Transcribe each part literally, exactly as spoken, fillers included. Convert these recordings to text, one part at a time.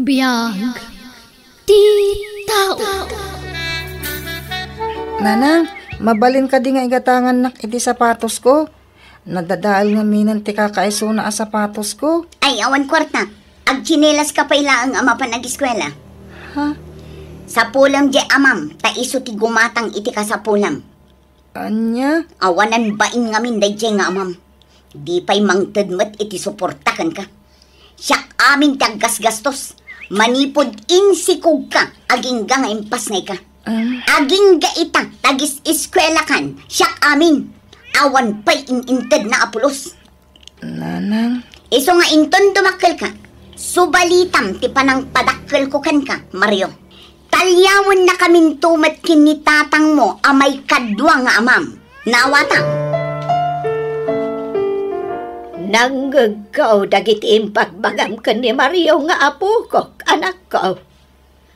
Biag ti tao. Nanang, mabalin kadi nga igatangannak iti sapatosko? Nadadael ngamin ti kakaisuna a sapatosko. Ay, awan kuarta. Agtsinelas ka pay laeng a mapan agiskuela. Ha? Sapulem diay amam, ta isu ti gumatang iti kasapulem. Ania? Awanan bain ngamin daydiay nga amam. Di pay mangted met iti suporta kenka. Siak amin ti aggasgastos. Manipud insikogka, agingga nga impasngayka. Ah. Agingga ita, tagis-eskuelakan, siak amin. Awan pay in-intedna a pulos. Nanang. Isu nga inton dumakkelka, subalitam ti panangpadakkelko kenka, Mario. Talyawennakaminto met ken ni tatangmo a maikadua nga amam. Naawatam. Nangngegko dagiti impagbagam ken ni Mario nga apokok, anakko.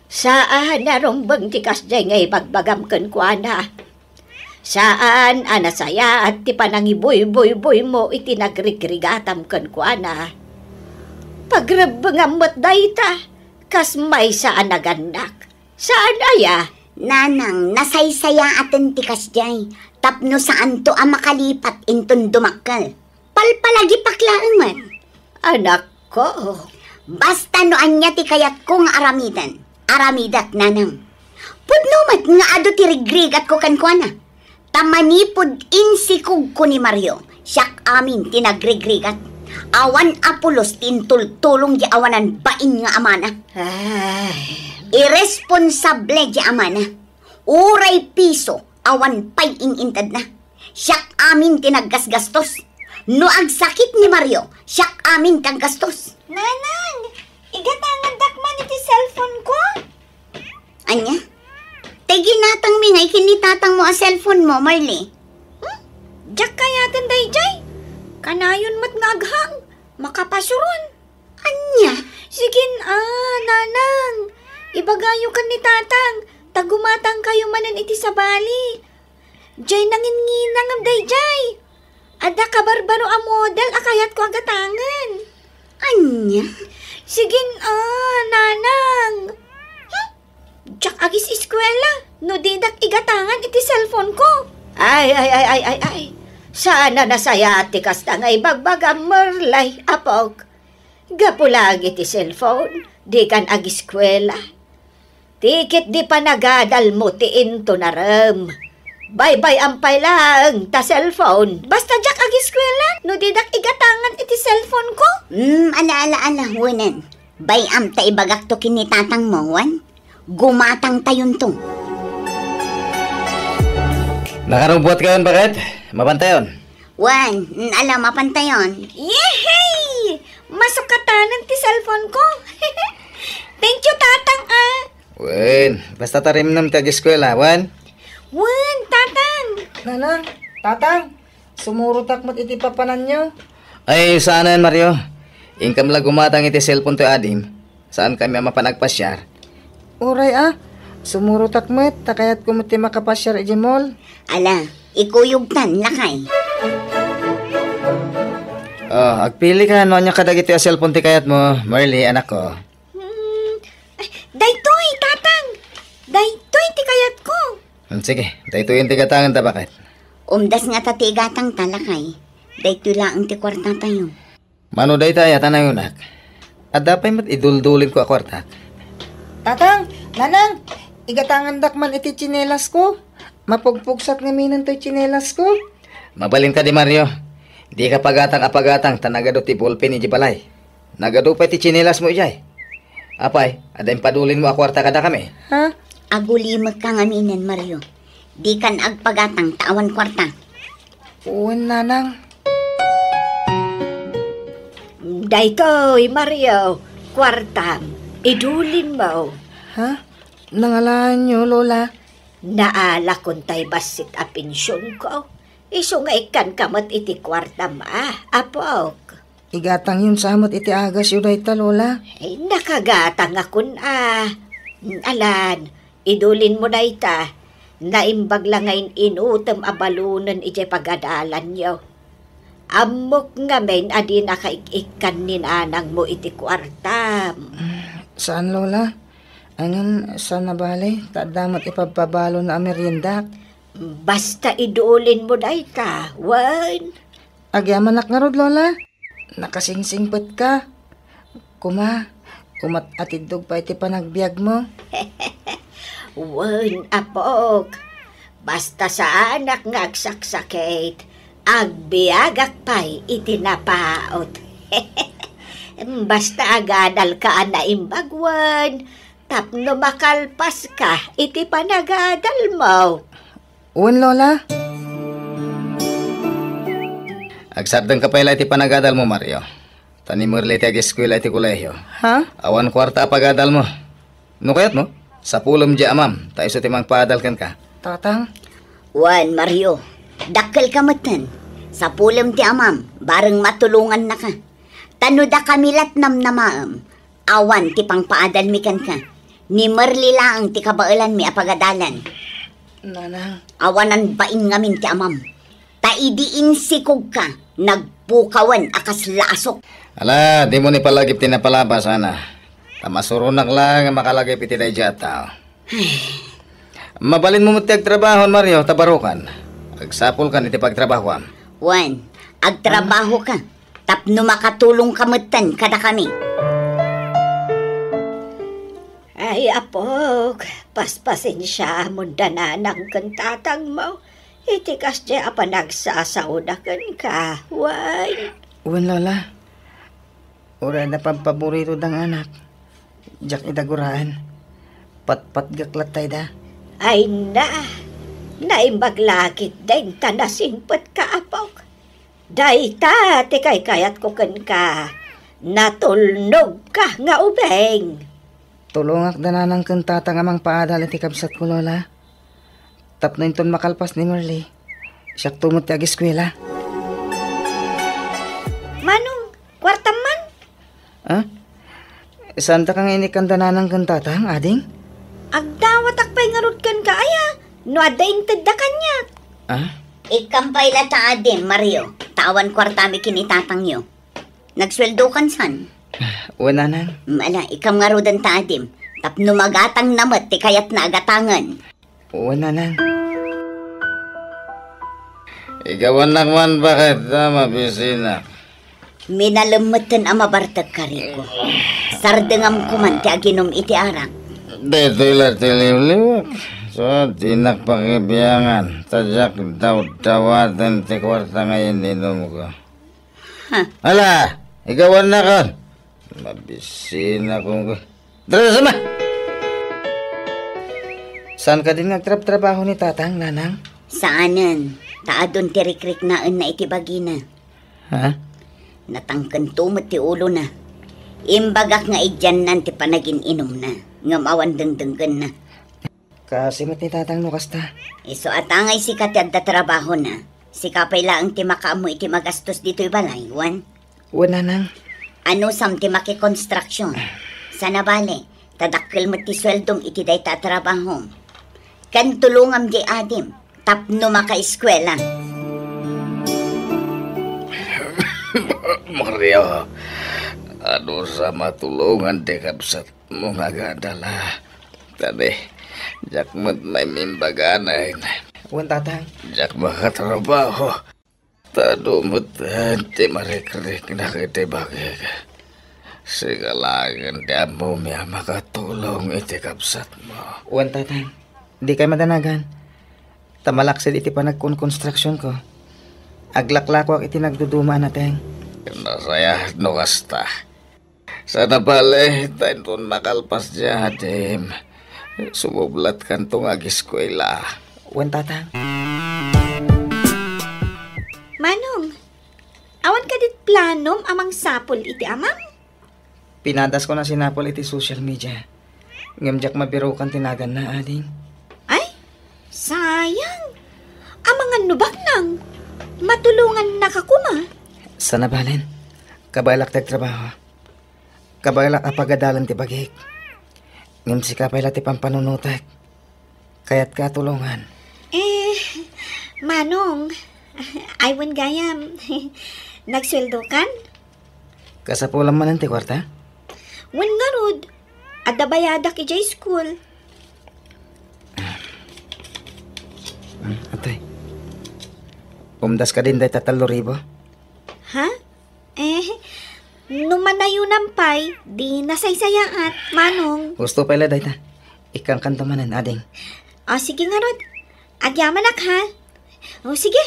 Saan a rumbeng ti kasdiay nga ibagbagam kenkuana. Saan a nasayaat ti panangibuybuybuymo iti nagrigrigatam kenkuana. Pagrebbengam met dayta, kas maysa a nagannak. Saan aya? Nanang, nasaysayaaten ti kasdiay, tapno saanto a makalipat inton dumakkel. Palpalagipak laeng met. Anakko. Basta no ania ti kayatko nga aramiden, aramidek, nanang. Pudno met nga adu ti rigrigatko kenkuana. Ta manipud insikogko ni Mario, siak amin ti nagrigrigat. Awan a pulos ti intultulong di awanan bain nga amana. Ay. Irresponsable di amana. Uray piso, awan pay in-intedna. Siak amin ti naggasgastos. No agsakit ni Mario, siak amin ti aggastos. Nanang, igatangandak man iti cellphone ko. Ania? Tay ginatangmi ngay ken ni tatangmo a cellphone mo, Marley. Hmm? Diak kayaten daydiay. Kanayon met nga aghang. Makapasuron. Ania? Sige, a, nanang. Ibagayo ken ni tatang, ta gumatangkayo manen iti sabali. Diay nanginnginangam daydiay. Adda kabarbaro a model a kayatko a gatangen. Ania? Sige, a, nanang. Hmm? Diak agis-eskuela no didak igatangan iti cellphone ko. Ay, ay, ay, ay, ay, ay. Saan a nasayaat ti kasta nga ibagbagam, Merlay, apok. Gapu laeng iti cellphone, dikan agiskuela. Ti ket di panagadalmo ti intunarem. Baybay-am pay laeng ta cellphone. Basta diak agiskuela no didak igatangan iti cellphone ko. Hmm, ala, ala, ala, wenen. Bay-am ta ibagakto ken ni tatangmo, wen? Gumatangtayonto. Nakarubbuatkayon, baket? Mapantayon? Wen, ala, mapantayon. Yehey! Masukatanen ti cellphone ko. Thank you, tatang, a. Wen, basta tarimnem ti agiskuela, wen? Wen, tatang. Nanang, tatang, sumurotak met iti papananyo. Ay, saanen, Mario. Inkam la gumatang iti cellphone toy adim. Saankami a mapan agpasiar. Uray a, sumurotak met, ta kayatko met ti makapasiar idiay mall. Ala, ikuyogtan, lakay. Oh, agpilika no ania kadagitoy a cellphone ti kayatmo, Marley, anakko. Hmm, ay, daytoy, tatang! Daytoy ti kayatko! Hmm, sige, daytoyen ti gatangen ta, baket. Umdas ngata ti igatangta, lakay. Daytoy laeng ti kuartatayo. Mano dayta aya ta nayonak? Adda pay met iduldulinko a kuartak. Tatang, nanang, igatangandak man iti tsinelasko. Mapugpugsat ngamin toy tsinelasko. Mabalin kadi, Mario. Dika pagatang a pagatang ta nagadu ti ballpen idiay balay. Nagadu pay ti tsinelasmo idiay. Apay, adda impadulinmo a kuarta kadakami? Ha? Agulimekka ngaminen, Mario. Dikan agpagatang ta awan kuarta. Wen, nanang. Daytoy, Mario, kuartam. Idulinmo. Ha? Nangalaanyo, Lola? Naalakon tay bassit a pensionko. Isu nga ikkanka met iti kuartam, a, apok. Igatangyon sa met iti agasyo dayta, Lola. Ay, nakagatangakon, a. Alan, idulinmo dayta. Naimbag la nga in-inutem a balunen idiay pagadalanyo. Ammok ngamin a dinaka ik-ikkan ni nanangmo iti kuartam. Saan, Lola. Ngem, saan a bale, ta adda met ipabpabalona a meriendak. Basta idulinmo dayta, wen. Agyamanak ngarud, Lola. Nakasingsingpetka. Kuma, umat atiddog pay ti panagbiagmo. Wen, apok. Basta saanak nga agsaksakit, agbiagak pay iti napaut. Basta agadalka a naimbag wen, tapno makalpaska iti panagadalmo. Wen, Lola. Agsardengka pay la iti panagadalmo, Mario. Ta ni Merly ti ageskuela iti kolehio. Ha? Awan kuarta a pagadalmo. No kayatmo, sapulem diay amam, ta isu ti mangpaadal kenka. Tatang? Wen, Mario, dakkelka metten. Sapulem ti amam, bareng matulongannaka. Ta no dakami la ti namnamaem, awan ti pangpaadalmi kenka. Ni Merly laeng ti kabaelanmi a pagadalan. Nanang. Awanan bain ngamin ti amam. Ta idi insikogka, nagpukawen a kasla asok. Ala, dimo ni palagip ti napalabas, Ana. Ta masuronak la nga makalagip iti daydiay a tao. Mabalinmo met ti agtrabaho, Mario, ta barokan. Agsapulkan iti pagtrabahoam. Wen, agtrabahoka. Tapno makatulongka metten kadakami. Ay, apok, paspasensiamon da nanang ken tatangmo iti kasdiay a panagsasaoda kenka, wen. Wen, Lola. Uray adda pagpaborito dang anak, diak ida guraen. Patpatgek latta ida. Ay na, naimbag la ketdin ta nasingpetka, apok. Dayta ti kaykayatko kenka, natulnogka nga ubing. Tulongak da nanang ken tatang a mangpaadal iti kabsatko, Lola. Tapno inton makalpas ni Merly, siakto met ti ageskuela. Manong, kuartam man? Ha? Saandaka nga inikkan da nanang ken tatang, ading? Agdawatak pay ngarud kenka, aya, no adda intedda kaniak. Ha? Ikkam pay latta, adim, Mario, ta awan kuartami ken ni tatangyo. Nagsueldokan san? Wen, nanang. Mm, ala, ikkam ngaruden ta adim. Tapno magatangna met ti kayatna a gatangen. Wen, nanang. Igawannak man baket ta mabisinak. Minalem metten a mabartek, Kariko. Sardengam koman ti aginum iti arak. Daytoy la ti liwliwak. So, dinak pakibiangan. Ta diak dawdawaten ti kuarta nga ininumko. Ha? Ala, igawannakon. Mabisinak ko. Dara, sama! Saan kadin nga agtrabtrabaho ni tatang, nanang? Saanen. Ta adun ti rikriknaenna iti bagina. Ha? Natangkento met ti ulona. Imbagak nga idiannan ti panagin-inumna, ngem awan dengdenggenna. Kaasi met ni tatang no kasta. Isu a tangay sika ti adda trabahona. Sika pay laeng ti makaammo iti magastos ditoy balay, wen? Wen, nanang. Anusam ti makikonstruksyon? Sana bale, ta dakkel met ti sueldom iti dayta a trabahom. Ken tulongam diay adim tapno makaeskuela. Maria, anusam a tulongan ti kabsat mo nga agadala. Tadi, diak met maimbaganen. Wen, tatang. Diak makatrabaho. Ta adu met ti marikriknak iti bagik. Sika laengen ti ammomi a makatulong iti kabsatmo. Wen, tatang. Dikay madanagan. Ta malaksid iti panagkonkonstruksionko. Aglaklakoak iti nagduduma a nateng. Nasayaat no kasta. Sana bale, ta inton makalpas diay adim, sumublatkanto nga ageskuela. Wen, tatang. Manong, awan kadit planom a mangsapul iti amam? Pinadasko a sinapul iti social media. Ngem diak mabirukan ti naganna, ading. Ay, sayang. Amangan no baknang. Matulongannaka koma. Sana balen. Kabaelak ti agtrabaho. Kabaelak a pagadalen ti bagik. Ngem sika pay la ti pampanunotek. Kayatka a tulongan. Eh, Manong, ay wen gayam, nagsueldokan? Kasapulam manen ti kuarta? Wen ngarud, Adda bayadak idiay school. Hmm, atay. Umdas ka din dayta tallo ribu? Ha? Eh, no manayunan pay, di nasaysayaat, Manong. Husto pay la dayta. Ikkankanto manen, ading. O, sige ngarud. Agyamanak, ha? O, sige.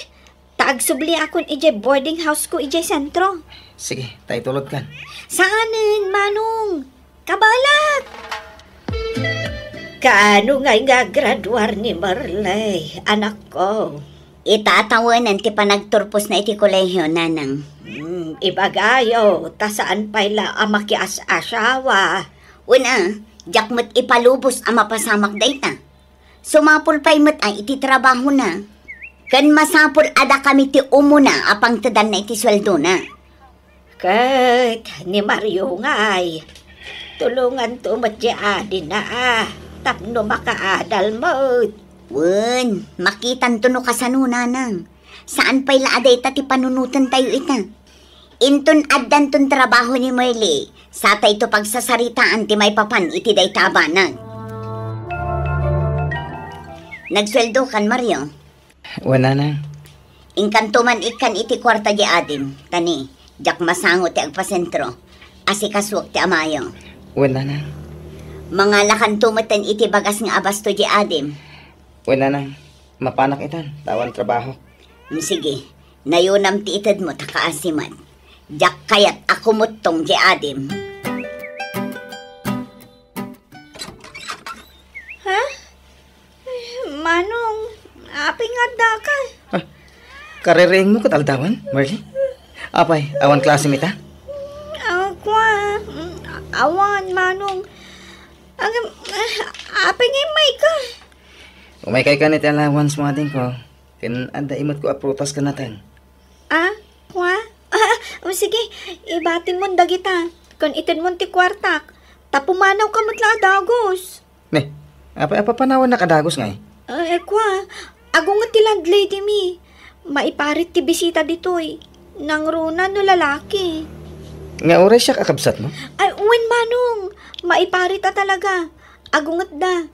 Ta agsubliakon idiay boarding house ko idiay sentro. Sige, ta itulodkan. Saanen, Manong? Kabalak! Kaano ngay nga agraduar ni Marley, anakko? Ita a tawenan ti panagturposna iti kolehio, nanang. Hmm, ibagayo, ta saan pay la a makias-asawa. Wen a, diak met ipalubos a mapasamak dayta. Sumapul pay met a iti trabahona. Ken masapul a dakami ti umuna a pangtedanna iti sueldona. Ket ni Mario ngay, tulonganto met ti adina a tapno makaadal met. Wen, makitanto no kasano, nanang. Saan pay la a dayta ti panunotentayo ita. Inton addanton trabaho ni Merle, satayto pagsasaritaan ti maipapan iti dayta a banag. Nagsueldokan, Mario? Wen, nanang. Inkanto man ikkan iti kuarta di adim, ta ni, diak masango ti agpasentro. Asikasuak ti amayo. Wen, nanang. Mangalakanto metten iti bagas nga abasto di adim. Wen, nanang. Mapanak itan, ta awan trabaho. Mm, sige. Nayunam ti itedmo ta kaasi met. Diak kayat a kumuttong di adim. Ha? Ay, Manong, apay nga addaka? Ah, kaririingmo ket aldawen, Merle? Apay, awan klasem ita? Ah, kua, mm, awan, Manong. Agam, ah, apay nga immayka? Umaykay kan iti allowance mo, adingko. Ken adda imetko a prutas ken nateng. Ah, kua? Ah, o sige, ibatimon dagita. Ken itedmon ti kuartak. Ta pumanawka met la a dagus. Ne, apay a papanawannak a dagus ngay? Eh, kua, agunget ti landlady mi. Maiparit ti bisita ditoy. Nangruna no lalaki. Nga uray siak a kabsatmo? Ay, wen, Manong. Maiparit a talaga. Agungetda.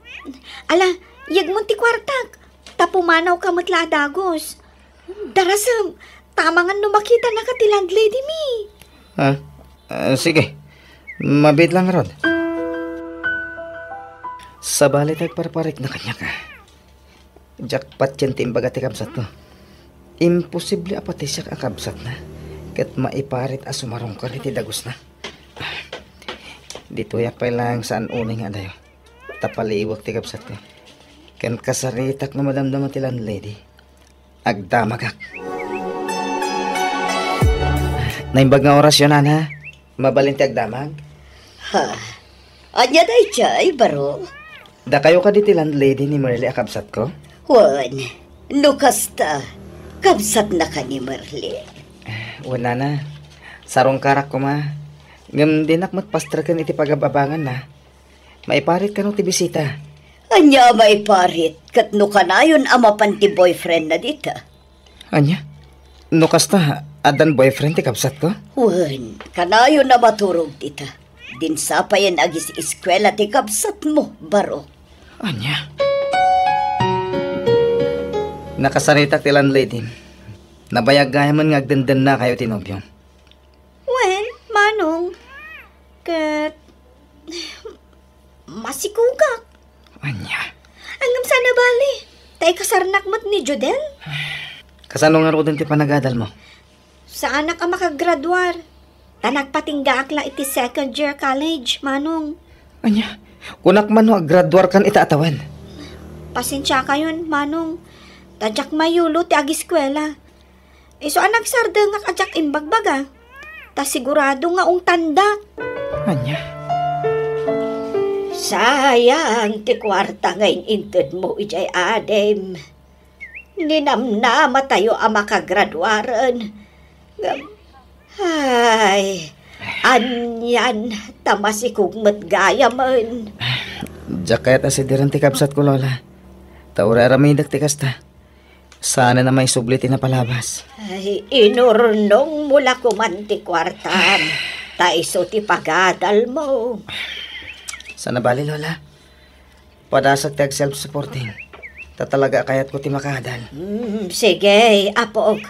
Ala, yegmon ti kuartak. Ta pumanawka met la a dagus. Darasem, ta amangan no makitanaka ti landlady mi. Ah, ah, sige. Mabiit lang, Rod. Sabali ti agparparikna kaniak, a. Diak patien ti imbaga ti kabsatko. Imposible a pati siak a kabsatna ket maiparit a sumarungkar iti dagusna. Ditoyak pay laeng saan unay nga adayo. Ta paliiwek ti kabsatko. Ken kasaritak no madamdama ti landlady. Agdamagak. Naimbag nga orasyo, nana. Mabalin ti agdamag? Ha? Ania daydiay, baro? Dakayo kadi ti landlady ni Merle a kabsatko? Wen, no kasta, kabsatnaka ni Merle. Wen, nana. Sarungkarak koma. Ngem dinak met pastreken iti pagab-abanganna. Maiparit kano ti bisita? Ania a maiparit ket no kanayon a mapan ti boyfriend na dita? Ania? No kasta, addan boyfriend ti kabsatko? Wen, kanayon a maturog dita. Dinsapayen agis-eskuela ti kabsatmo, baro. Ania? Nakasaritak ti landlady. Nabayag gayamen nga agdendennakayo ti nobiom. Wen, Manong, ket masikugak. Ania? Ngem saan a bali, ta ikasarnak met ni Judel. Kasano ngaruden ti panagadalmo? Saanak a makagraduar, ta nagpatinggaak la iti second year college, Manong. Ania? Kunak man no agraduarkan ita a tawen. Pasensiakayon, Manong, ta diak mayulo ti agiskuela. Isu a nagsardengak a diak imbagbaga, ta sigurado nga ungtandak. Ania? Sayang ti kuarta nga in-intedmo idiay adim. Ninamnamatayo a makagraduaren. Ngem, ay, anian, ta masikog met gayamen. Diak kayat a sidiren ti kabsatko, Lola. Ta uray aramidek ti kasta. Saanen a maisubli ti napalabas. Ay, inurnongmo la koman ti kuartam, ta isu ti pagadalmo. Saan a bali, Lola. Padasek ti ag-self-supporting. Ta talaga a kayatko ti makaadal. Hmm, sige, apok.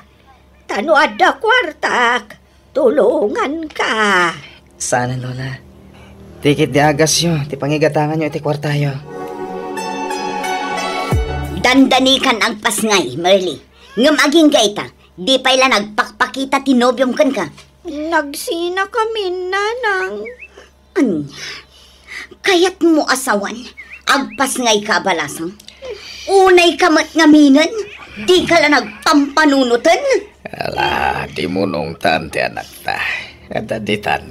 Ta no adda kuartak, tulonganka. Saan, Lola. Ti ketdi agasyo ti pangigatanganyo iti kuartayo. Dandanikan agpasngay, Merly. Ngem agingga ita, di pay la nagpakpakita ti nobiom kenka. Nagsinakamin, Nanang. Ania? Kayatmo a sawen, agpasngayka a balasang? Unayka met ngaminen, dika la nagpampanunoten? Ala, dimunongtan ti anakta. Adda ditan.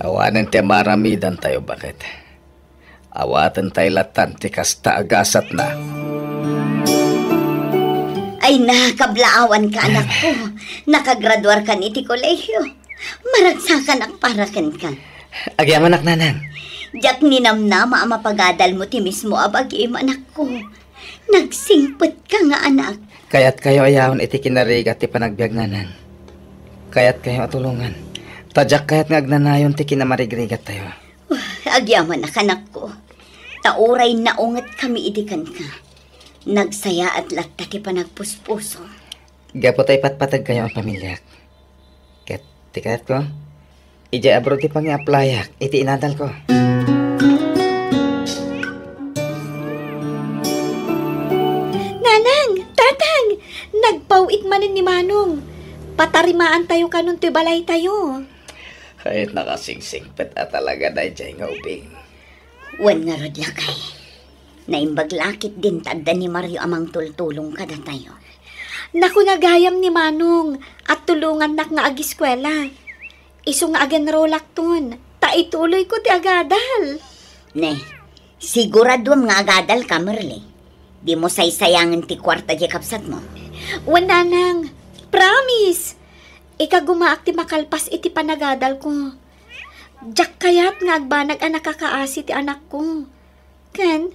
Awanen ti amaramidantayo, baket. Awatentay latan ti kasta a gasatna. Ay, nakablaawanka, anakko. Nakagraduarkan iti kolehiyo. Maragsakanak para kenka. Agyamanak, Nanang. Diak ninamnama a mapagadalmo ti mismo a bagim, anakko. Nagsingpetka nga anak. Kayatkayo a yaon iti kinarigat ti panagbiag, Nanang. Kayatkayo a tulongan. Ta diak kayat nga agnanayon ti kinamarigrigattayo. Agyamanak, anakko. Ta uray naungetkami idi kenka, nagsayaat latta ti panagpuspuso. Gapu ta ipatpategkayo a pamiliak. Ket ti kayatko, idiay abroad ti pangi-applyak iti inadalko. Nanang, Tatang, nagpaw-it manen ni Manong. Patarimaantayo kanon toy balaytayo. Ay, nakasingsingpet a talaga daydiay nga ubing. Wen ngarud, lakay. Naimbag la ketdin ta adda ni Mario a mangtultulong kadatayo. Nakuna gayam ni Manong a tulongannak nga agiskuela. Isu nga agenrolakton, ta ituloyko ti agadal. Ne, siguraduam nga agadalka, Merly. Dimo saysayangen ti kuarta diay kabsatmo. Wen, Nanang. Promise! Ikagumaak ti makalpas iti panagadalko. Diak kayat nga agbanag a nakakaasi ti anakko. Ken,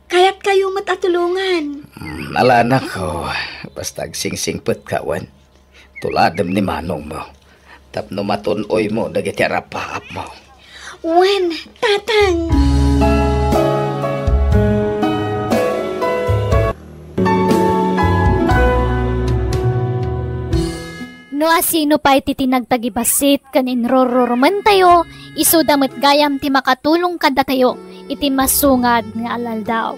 kayatkayo met a tulongan. Mm, ala, anakko, basta agsingsingpetka, wen. Tuladem ni manongmo tapno matun-oymo dagiti arapaapmo. Wen, Tatang. No asino pay ti tinagtagibassit ken inrururumentayo, isuda met gayam ti makatulong kadatayo iti masungad nga al-aldaw.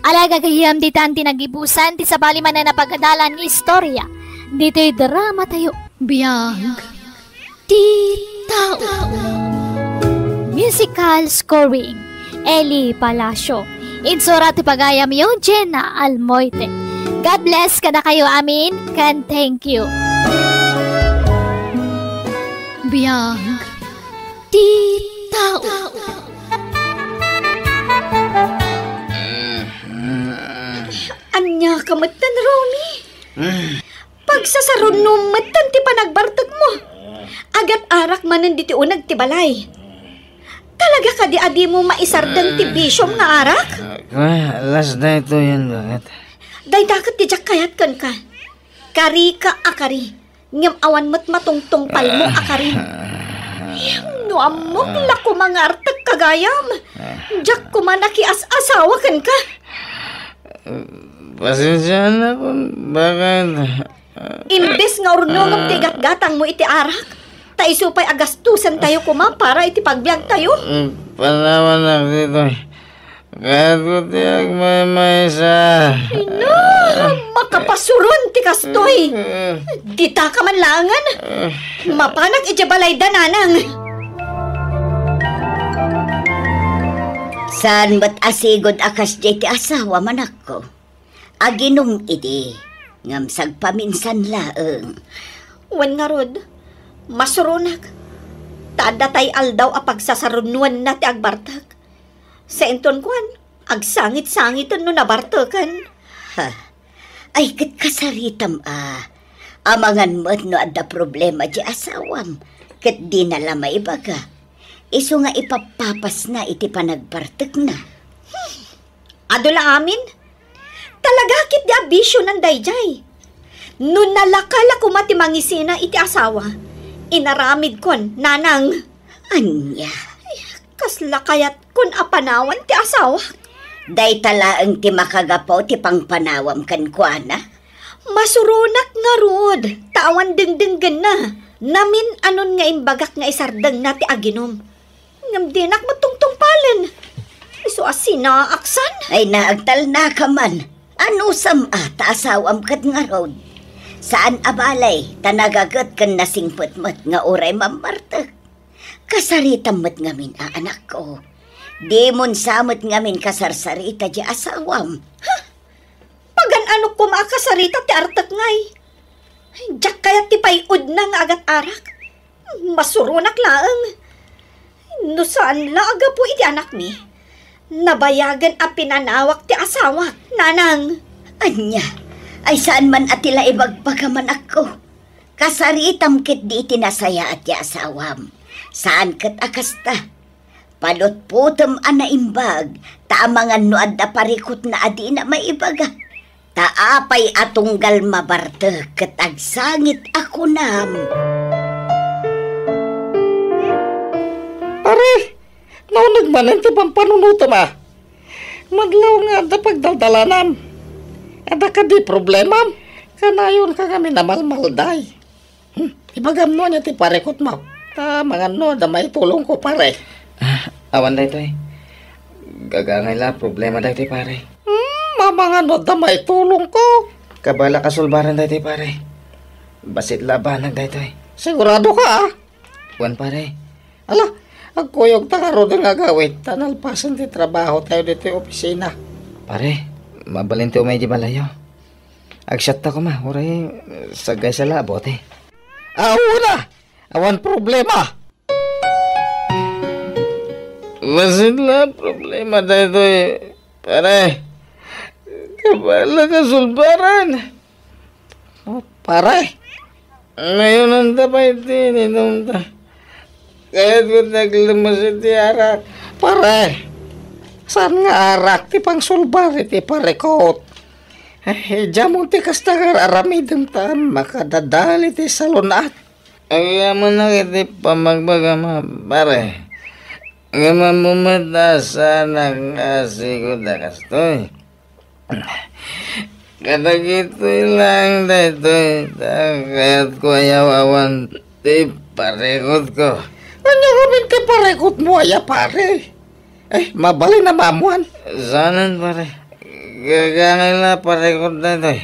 Ala, gagayyem, ditan ti nagibusan ti sabali manen a pagadalan nga istorya ditoy dramatayo. Biag ti tao. Musical scoring, Eli Palacio. Insurat ti pagayamyo, Jenna Almoite. God bless kadakayo amin, ken thank you. Biag ti tao. Ania ka metten, Romy? Pagsasarunnom metten ti panagbartekmo. Agat-arak manen ditoy uneg ti balay. Talaga kadi a dimo maisardeng ti bisiom nga arak? Ah, las daytoyen, baket. Dayta ket ti diak kayat kenka. Karika a kari, ngem awan met matungtungpalmo a karim. No ammok la koma nga artekka gayam, diak koma nakias-asawa kenka. Pasensiaanakon, baket. Imbes nga urnongem ti igatgatangmo iti arak, ta isu pay a gastusentayo koma para iti pagbiagtayo. Mm, panawanak ditoy. Kayatko ti agmaymaysa. Ay na, makapasuron ti kastoy. Dita ka man laengen. Mapanak idiay balayda, Nanang. Saan met a sigud a kasdiay ti asawam, anakko? Aginum idi, ngem sagpaminsan laeng. Wen ngarud, masuronak. Ta adda tay aldaw a pagsasarunnoenna ti agbartek. Sainton kuan, agsangit-sangiten no nabarteken. Ha. Ay, ket kasaritam a. Amangan met no adda problema ti asawam, ket dina la maibaga. Isu nga ipappapasna iti panagbartekna. Adu la amin? Talaga ket di a bisionan daydiay. No nalaka la koma ti mangisina iti asawa, inaramidkon, Nanang. Ania? Ay, kasla kayat a panawan ti asawak. Dayta laeng ti makagapu ti pangpanawam kenkuana. Masuronak ngarud, ta awan dengdenggenna. Namin-anon nga imbagak nga isardengna ti aginum. Ngem dinak matungtungpalen. Isu a sinaaksan. Ay, naagtalnaka man. Anusam a ta asawam ket ngarud? Saan a balay, ta nagaget ken nasingpet met nga uray mammartek. Kasaritam met ngamin a anakko. Dimon sa met ngamin kasarsarita di asawam. Ha? Pagan-ano koma a kasarita ti artek ngay? Diak kayat ti pay-odna nga agat-arak. Masuronak laeng. No saan la a gapu iti anakmi, nabayagen a pinanawak ti asawak, nanang. Ania? Ay, saan man a ti la ibagbaga, manakko. Kasaritam ketdi iti nasayaat ti asawam. Saan ket a kasta. Palutputem a naimbag, ta amangan no adda parikutna a dina maibaga. Ta apay a tunggal mabartek ket agsangit a kunam. Pare, nauneg manen ti pampanunotem a. Madlaw nga adda pagdaldalanam. Adda kadi problemam? Kanayonka ngamin a malmalday. Hmm, ibagam no ania ti parikutmo. Ta amangan no adda maitulongko, pare. Ah, awan daytoy. Gagangay la problema daytoy, pare. Hmm, amangan no adda maitulongko. Kabalak a sulbaren daytoy, pare. Bassit la a banag daytoy. Siguradoka, a? Wen, pare. Ala, agkuyogta ngaruden nga agawid, ta nalpasen ti trabahotayo ditoy opisina. Pare, mabalin ti umay di balayyo. Agsiatta koma, uray saggaysa la a bote. Awan a! Awan problema! Bassit la a problema daytoy, pare. Kabalak a sulbaren. Oh, pare. Nayonanta pay ti ininumta. Kayatko ti aglemes iti arak. Pare, saan nga arak ti pangsulbar iti parikut? Ay, idiamon ti kasta nga ar-aramidem ta makadadal iti salun-at. Agyamanak iti pammagbagam, pare. Ngem ammo met a saanak nga asigud a kastoy. Kadagitoy laeng daytoy, ta kayatko a yawawan ti parikutko. Ania ngamin ti parikutmo aya, pare? Ay, mabalin a maammuan. Saanen, pare. Gagangay la parikut daytoy.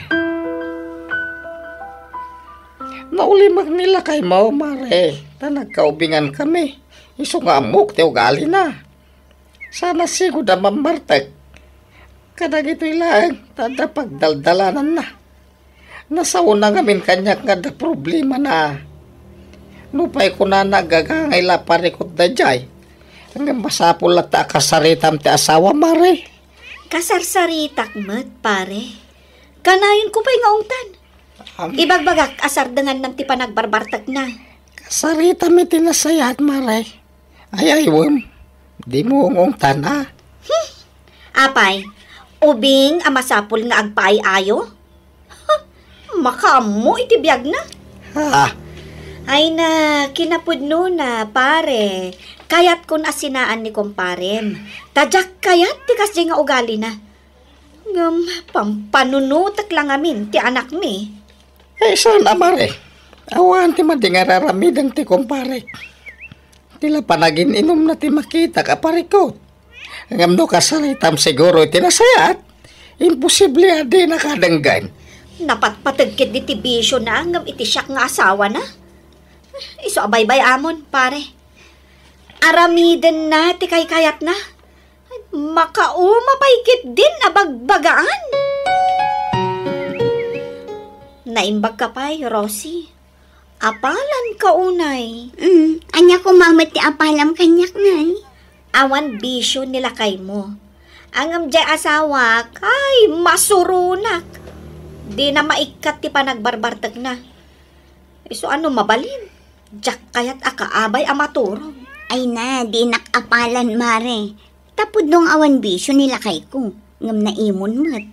Naulimek ni lakaymo, mare, ta nagkaubingankami. Isu nga ammok ti ugalina. Saan a sigud a mammartek. Kadagitoy laeng, ta adda pagdaldalananna. Nasaona ngamin kaniak nga adda problemana. Nupay kunana, gagangay la parikut daydiay. Ngem masapul latta a kasaritam ti asawam, mare. Kasarsaritak met, pare. Kanayonko pay nga ungtan. Am- Ibagbagak a sardengannam ti panagbarbartekna. Kasaritam iti nasayaat, mare. Ay, aywem. Dimo ungtan, a? Hmm. Apay, ubing a masapul nga agpaay-ayo? Huh, makaammo iti biagna. Ah. Ay na, kinapudnona, pare. Kayatkon a sinaan ni kumparem. Ta diak kayat ti kasdiay nga ugalina. Ngem, pampanunotek la ngamin ti anakmi. Eh, saan a, mare? Awan ti madi nga ar-aramiden ti kumparek. Ti la panagin-inumna ti makitak a parikut. Ngem no kasaritam siguro iti nasayaat, imposible a dinaka denggen. Napatpateg ketdi ti bisiona ngem iti siak nga asawana. Isu a baybay-amon, pare. Aramidenna ti kaykayatna. Makauma pay ketdin a bagbagaan. Naimbagka pay, Rosie. Apalanka unay. Mm, ania koma met ti apalam kaniak, Nay? Awan bisio ni lakaymo. Ngem diay asawak, ay, masuronak. Dina maikkat ti panagbarbartekna. Isu a no mabalin, diak kayat a kaabay a maturog. Ay na, dinak apalan, mare. Ta pudno nga awan bisio ni lakayko, ngem naimon met.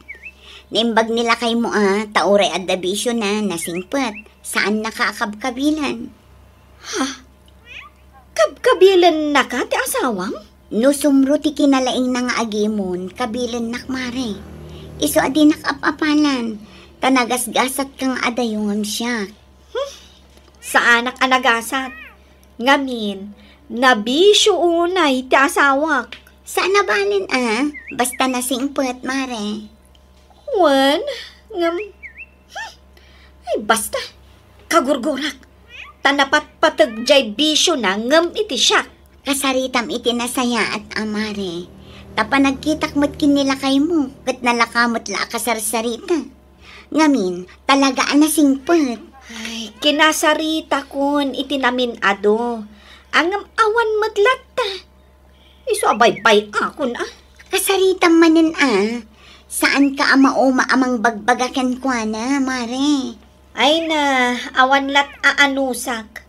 Naimbag ni lakaymo a, ta uray adda bisiona, nasingpet, saannaka a kabkabilan. Ha? Kabkabilennaka ti asawam? No sumro ti kinalaingna nga agimon, kabilennak, Mare. Isu a dinak ap-apalan, ta nagasgasatka nga adayo ngem siak. Hmm, saanak a nagasat. Ngamin, nabisio unay ti asawak. Saan a balen a, basta nasingpet, Mare. Wen, ngem, hmm, ay, basta. Kagurgurak. Ta napatpateg jay bisiona ngem iti siak. Kasaritam iti nasayaat a, Mare. Ta panagkitak met ken ni lakaymo, ket nalaka met la a kasarsarita. Ngamin, talaga a nasingpet. Ay, kinasaritakon iti namin-adu. Ngem awan met latta. Isu a baybay-akon a. Kasaritam manen a. Saanka a mauma a mangbagbaga kenkuana, Mare. Ay na, awan lat a anusak.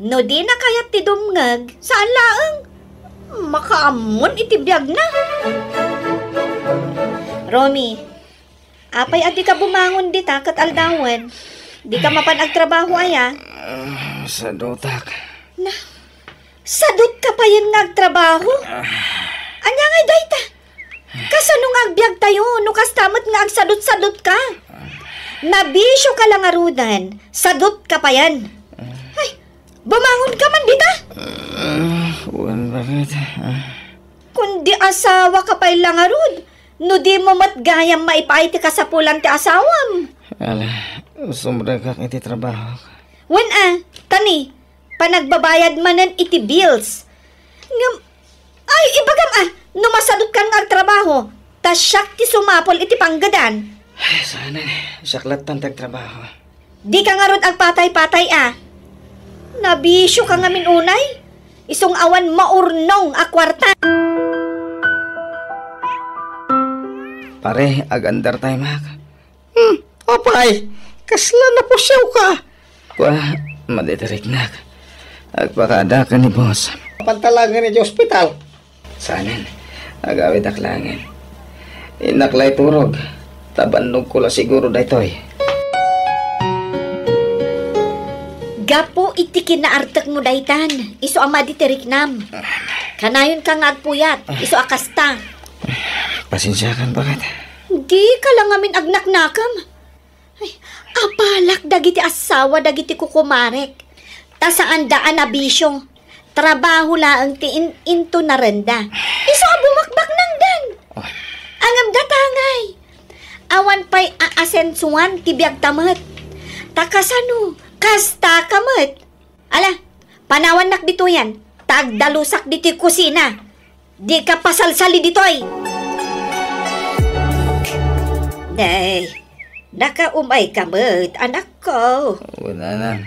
No dina kayat ti dumngeg, saan laeng. Makaammon iti biagna. Romy, apay a dika bumangon dita ket aldawen? Dika mapan agtrabaho aya? Ah, sadutak. Na, sadutka payen nga agtrabaho? Ah. Ania ngay dayta? Kasano nga agbiagtayo no kasta met nga agsadut-sadutka? Nabisioka la ngaruden, sadutka payen. Ay, bumangonka man dita? Ah, wen, bakit? Ah. Kundi asawaka pay la ngarud, no dimo met gayam maipaay ti kasapulan ti asawam. Ala, sumrekak iti trabaho. Wen a, tani, panagbabayad manen iti bills. Ngem, ay, ibagam a, no masadutkan nga agtrabaho, ta siak ti sumapul iti panggedan. Ay, saanen, siak lattan ti agtrabaho. Dika ngarud agpatay-patay a. Nabisioka ngamin unay, isu nga awan maurnong a kuarta. Pare, agandar tayo, mak. Hmm, apay, kasla napusiawka? Kua, madi ti riknak. Agpakada ken ni boss. Pantalagan iti ospital. Saanen, agawidak laengen. Innak la iturog, ta bannogko la siguro daytoy. Gapu iti kinaartekmo daytan, isu a madi ti riknam. Kanayonka nga agpuyat, isu a kasta. Pasensiakan, baket. Dika la ngamin agnaknakam. Ay, apalak dagiti asawa dagiti kukumarek. Ta saanda a nabisio. Trabaho laeng ti in-, intunarenda. Isu a bumakbaknangdan. Ah. Ngem datangay. Awan pay aasensuan ti biagta met. Ta kasano, kastaka met. Ala, panawannak ditoyen, ta agdalusak ditoy kusina. Dika pasalsali ditoy. Nay, nakaumayka met, anakko. Wen, nanang.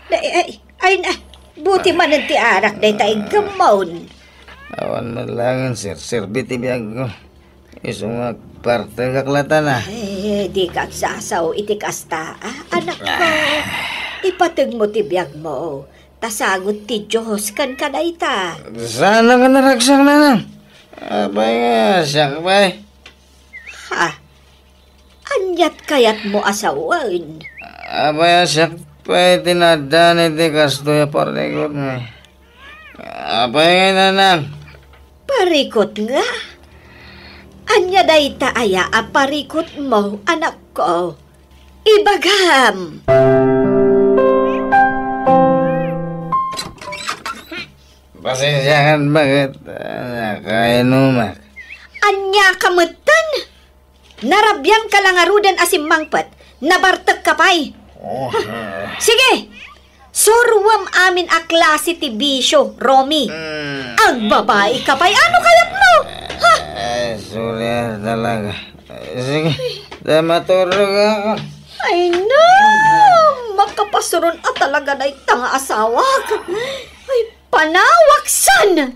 Nay, ay, ay na, buti manen ti arak dayta iggammon. Awan met laengen serserbi ti biagko. Isu nga agpartegak latana. Eh, dika agsasao iti kasta, a, anakko. Ah. Ipategmo ti biagmo, ta sagut ti Dios kenka dayta. Saan a naragsak, nanang? Apay nga, siak pay. Ha? Aniat kayatmo a sawen? Apay a siak pay ti naaddan iti kastoy a parikut, eh. Apay nga, nanang? Parikut nga? Ania dayta aya a parikutmo, anakko? Ibagam! Pasensiakan, baket, ah, nakainumak. Ania ka metten? Narabiangka la ngaruden a simmangpet, nabartekka pay. Oh, ah. Sige! Suruem amin a klase ti bisio, Romy. Mm. Agbabaika pay, ano kayatmo? Ha? Ay, sorry, ah, talaga. Sige, ta maturog ako. Ay, na! Makapasuron a talaga dayta nga asawak. Ay, panawaksan!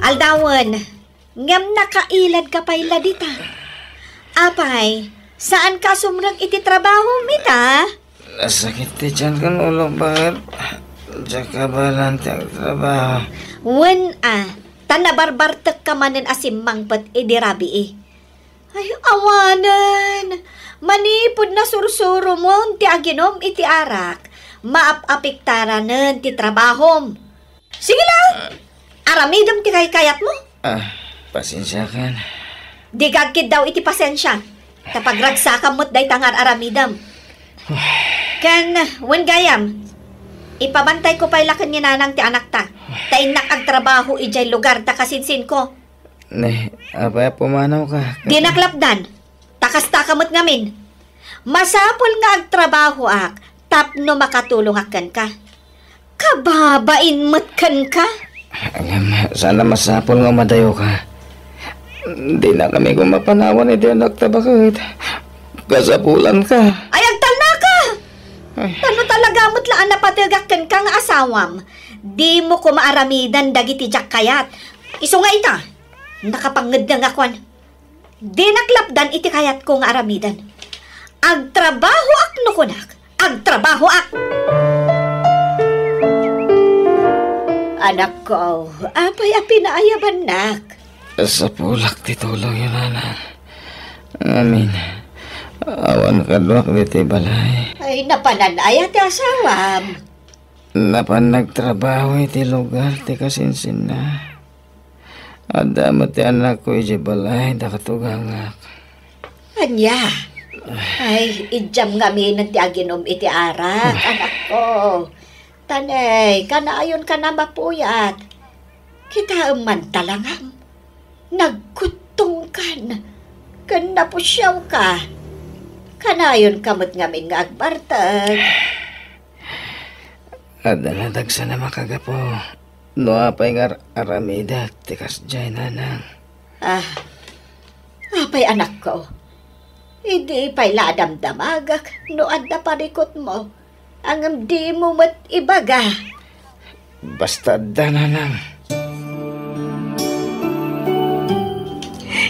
Aldawen, ngem nakailadka pay la dita. Apay, saanka a sumrek iti trabahom ita? Nasakit ti tiyan ken ulok, baket. Diak kabaelan ti agtrabaho. Wen a, ta nabarbartekka manen a simmangpet idi rabii. Ay, awanen! Manipud nasursuromon ti aginom iti arak, maap-apektaranen ti trabahom. Sige lang! Aramidem ti kaykayatmo. Ah, pasensiakan. Di ka agkiddaw iti pasensia. Ta pagragsakam met dayta nga ar-aramidem. Ken, wen gayam, ipabantayko pay la ken ni nanang ti anakta. Ta innak agtrabaho idiay lugar da kasinsinko. Ne, apay a pumanawka? Dinak lapdan. Ta kastaka met ngamin. Masapul nga agtrabahoak tapno makatulongak kenka. Kababain met kenka. Ngem, saan a masapul nga umadayoka. Dinakami koma panawan iti anakta baket. Kasapulanka. Ay, agtalnaka! Ay. Tano talaga met la a napategak kenka nga asawam. Dimo koma aramidan dagiti diak kayat. Isu nga ita, nakapangngedna nga kuan. Dinak lapdan iti kayatko nga aramiden. Agtrabahoak no kunak, agtrabahoak! Anakko, apay a pinaayabannak? Sapulak ti tulongyo, nanang. Ngamin, awan kaduak ditoy balay. Ay, napanan aya ti asawam? Napan nagtrabaho iti lugar ti kasinsinna. Adda met ti anakko idiay balay, dakatugangak. Ania? Ay, idiam ngamin ti aginum iti arak, anakko. Tanay, kanayon ka na mapuyat. Kitaem man talangam. Nagkuttongkan. Ken napusiawka. Kanayon ka met ngamin nga agbartek. Adda la dagsa a makagapu. No apay nga ar-, aramidek ti kasdiay, nanang. Ah, apay, anakko? Idi pay la a damdamagek no adda parikutmo, ngem dimo met ibaga. Basta adda, nanang.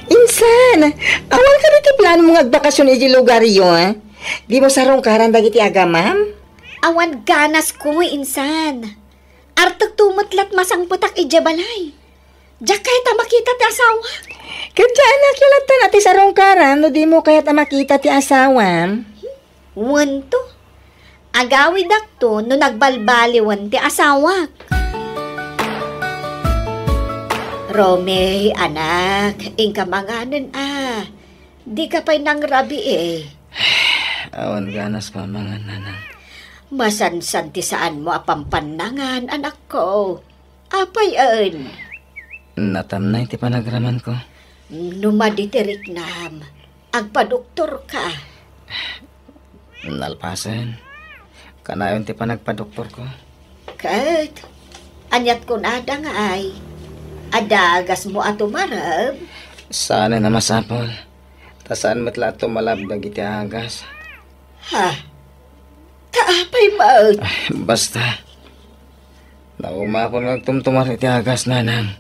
Insan, awan kadi ti plano mo nga agbakasyon iti lugaryo, eh? Dimo sarungkaran dagiti agamam? Awan ganasko, insan. Artekto met la't masangpetak idiay balay. Diak kayat a makita ti asawak. Ket diay anakyo latta ti sarungkaran no dimo kayat a makita ti asawam? Wento. Agawidakto no nagbalbaliwen ti asawak. Romy, anak, inka manganen a. Dika pay nangrabii. Awan ganas pamangan, nanang. Masansan ti saanmo a pampannangan, anakko. Apay en? Natamnay ti panagramanko. No madi ti riknam, agpadoktorka. Nalpasen. Kanayon ti panagpadoktorko. Ket, aniat kunada nga ay, adda agasmo a tumarem? Saan a masapul. Ta saan met la a tumalab dagiti agas. Ha? Ta apay met? Ay, basta. Naumapon nga agtumtumar iti agas, nanang.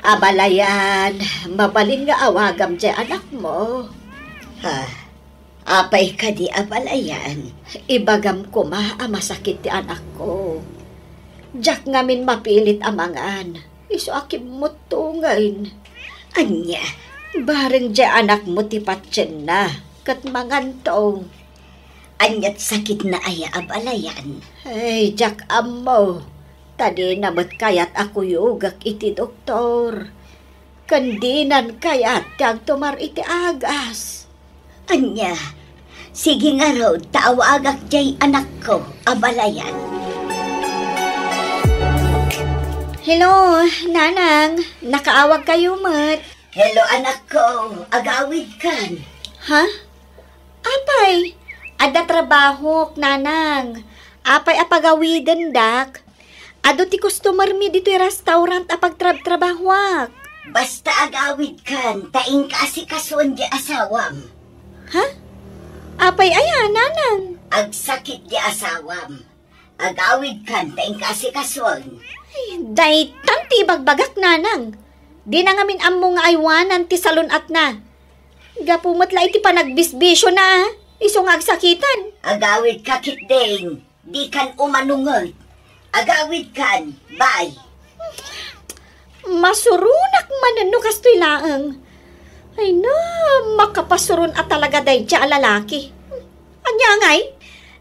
Abalayan, mabalin nga awagam diay anakmo. Ha? Apay kadi, abalayan? Ibagam koma a masakit ti anakko. Diak ngamin mapilit a mangan. Isu a kimmuttongen. Ania, bareng diay anakmo ti patienna, ket manganto. Aniat sakitna aya, abalayan? Ay, diak ammo. Ta dina met kayat a kuyogek iti doktor. Ken dinan kayat ti agtumar iti agas. Ania, sige ngarud ta awagak diay anakko, abalayan. Hello, nanang. Nakaawagkayo met. Hello, anakko. Agawidkan. Ha? Apay, adda trabahok, nanang. Apay a pagawidendak? Adu ti customer-mi ditoy restaurant a pagtrabtrabahoak. Basta agawidkan, ta inka asikasuen diay asawam. Ha? Apay aya, nanang? Agsakit diay asawam. Agawidkan, ta inka asikasuen. Ay, daytan ti ibagbagak, nanang. Dina ngamin ammo nga aywanan ti salun-atna. Gapu met la iti panagbisbisiona, a. Isu nga agsakitan. Agawidka ketdin. Dikan umanunget. Agawidkan, bay. Masuronak manen no kastoy laeng. Ay na, makapasuron a talaga daydiay a lalaki. Ania ngay?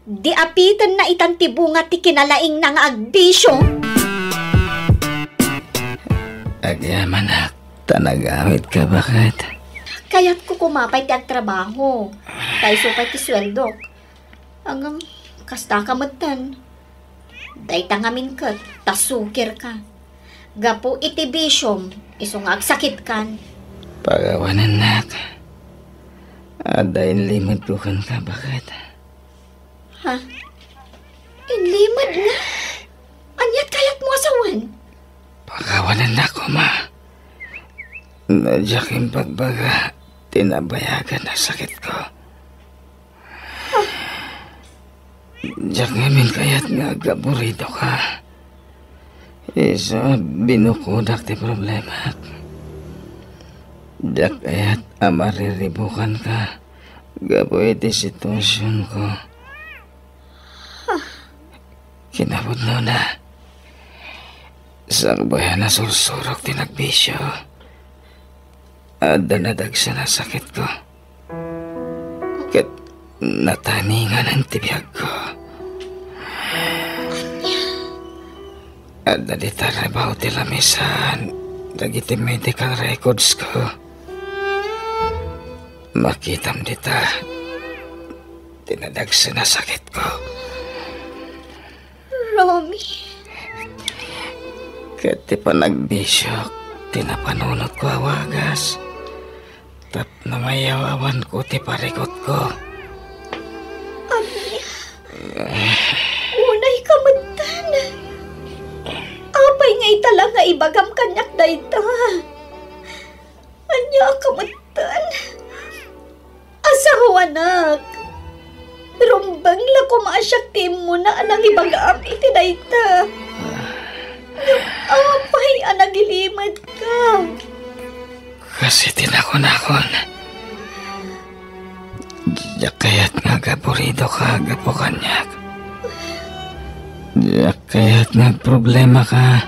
Di apitenna itan ti bunga ti kinalaingna nga agbisio. Agyamanak, ta nagawidka, baket. Kayatko koma pay ti agtrabaho. Ta isu pay ti sueldok. Ngem, kasta ka metten. Dayta ngamin ket, ta sukirka. Gapu iti bisiom, isu nga agsakitkan. Pakawanennak. Adda inlimedko kenka, baket. Ha? Inlimed nga? Aniat kayatmo a sawen? Pakawanennak koma. No diak imbagbaga ti nabayagan a sakitko. Diak ngamin kayat nga agaburidoka. Isu a binukodak ti problemak. Diak kayat a mariribukanka gapu iti situasionko. Kinapudnona, sakbay a nasursurok ti nagbisio, adda nadagsen a sakitko. Ket nataninganan ti biagko. Adda dita rabaw ti lamisaan dagiti medical records ko. Makitam dita ti nadagsen a sakitko. Romy. Ket ti panagbisiok ti napanunotko a wagas. Tapno mayawawanko ti parikutko. Ania? Unay ka metten. Apay nga ita la nga ibagam kaniak dayta? Ania ka metten? Asawanak. Rumbeng la koma a siak ti immuna a nangibagam iti dayta. Ngem apay a nagilimedka? Kas iti nakunakon, diak kayat nga agaburidoka gapu kaniak. Diak kayat nga agproblemaka.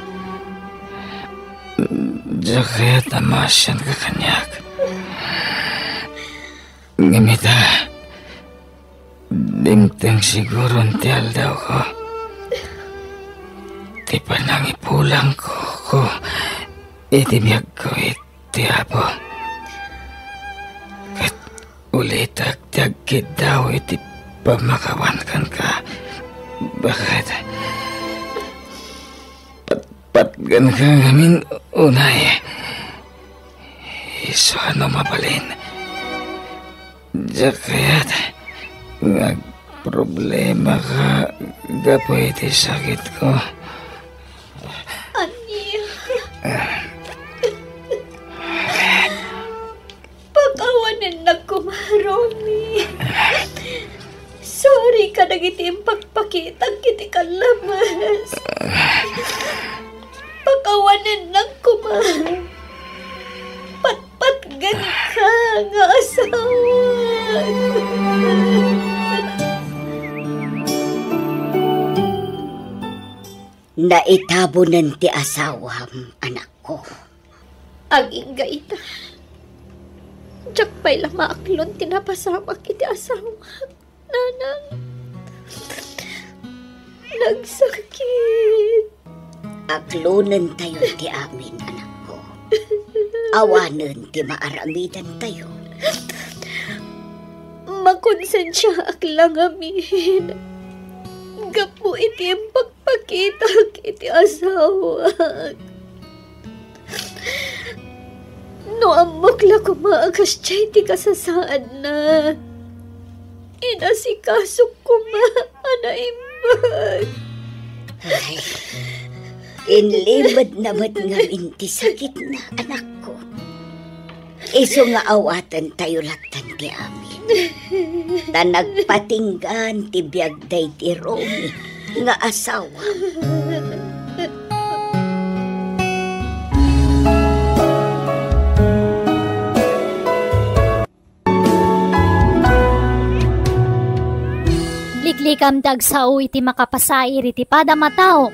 Diak kayat a maasianka kaniak. Ngem ita, dimteng siguron ti aldawko. Ti panangipulangko iti biagko iti Apo. Ket ulitek ti agkiddaw iti pamakawan kenka. Baket patgenka ngamin unay. Isu a no mabalin, diak kayat nga agproblemaka gapu iti sakitko. Ania? Pakawanennak koma, Romy. Sorry kadagiti impakpakitak iti kallames. Pakawanennak koma. Patpatgenka nga asawa. Naitabonen ti asawam, anakko. Agingga ita. Diak pay la maaklon ti napasamak iti asawak, nanang. Nagsakit. Aklonentayo ti amin, anakko. Awanen ti maaramidantayo. Makonsensiaak la ngamin gapu iti impakpakitak iti asawak. No ammok la koma a kasdiay ti kasasaadna, inasikasok koma a naimbag. Ay, inlimedna met ngamin ti sakitna, anakko. Isu nga awatentayo lattan ti amin. Ta nagpatinggaan ti biag daydi Romy nga asawa. Liklikam ti agsao iti makapasair iti padam a tao,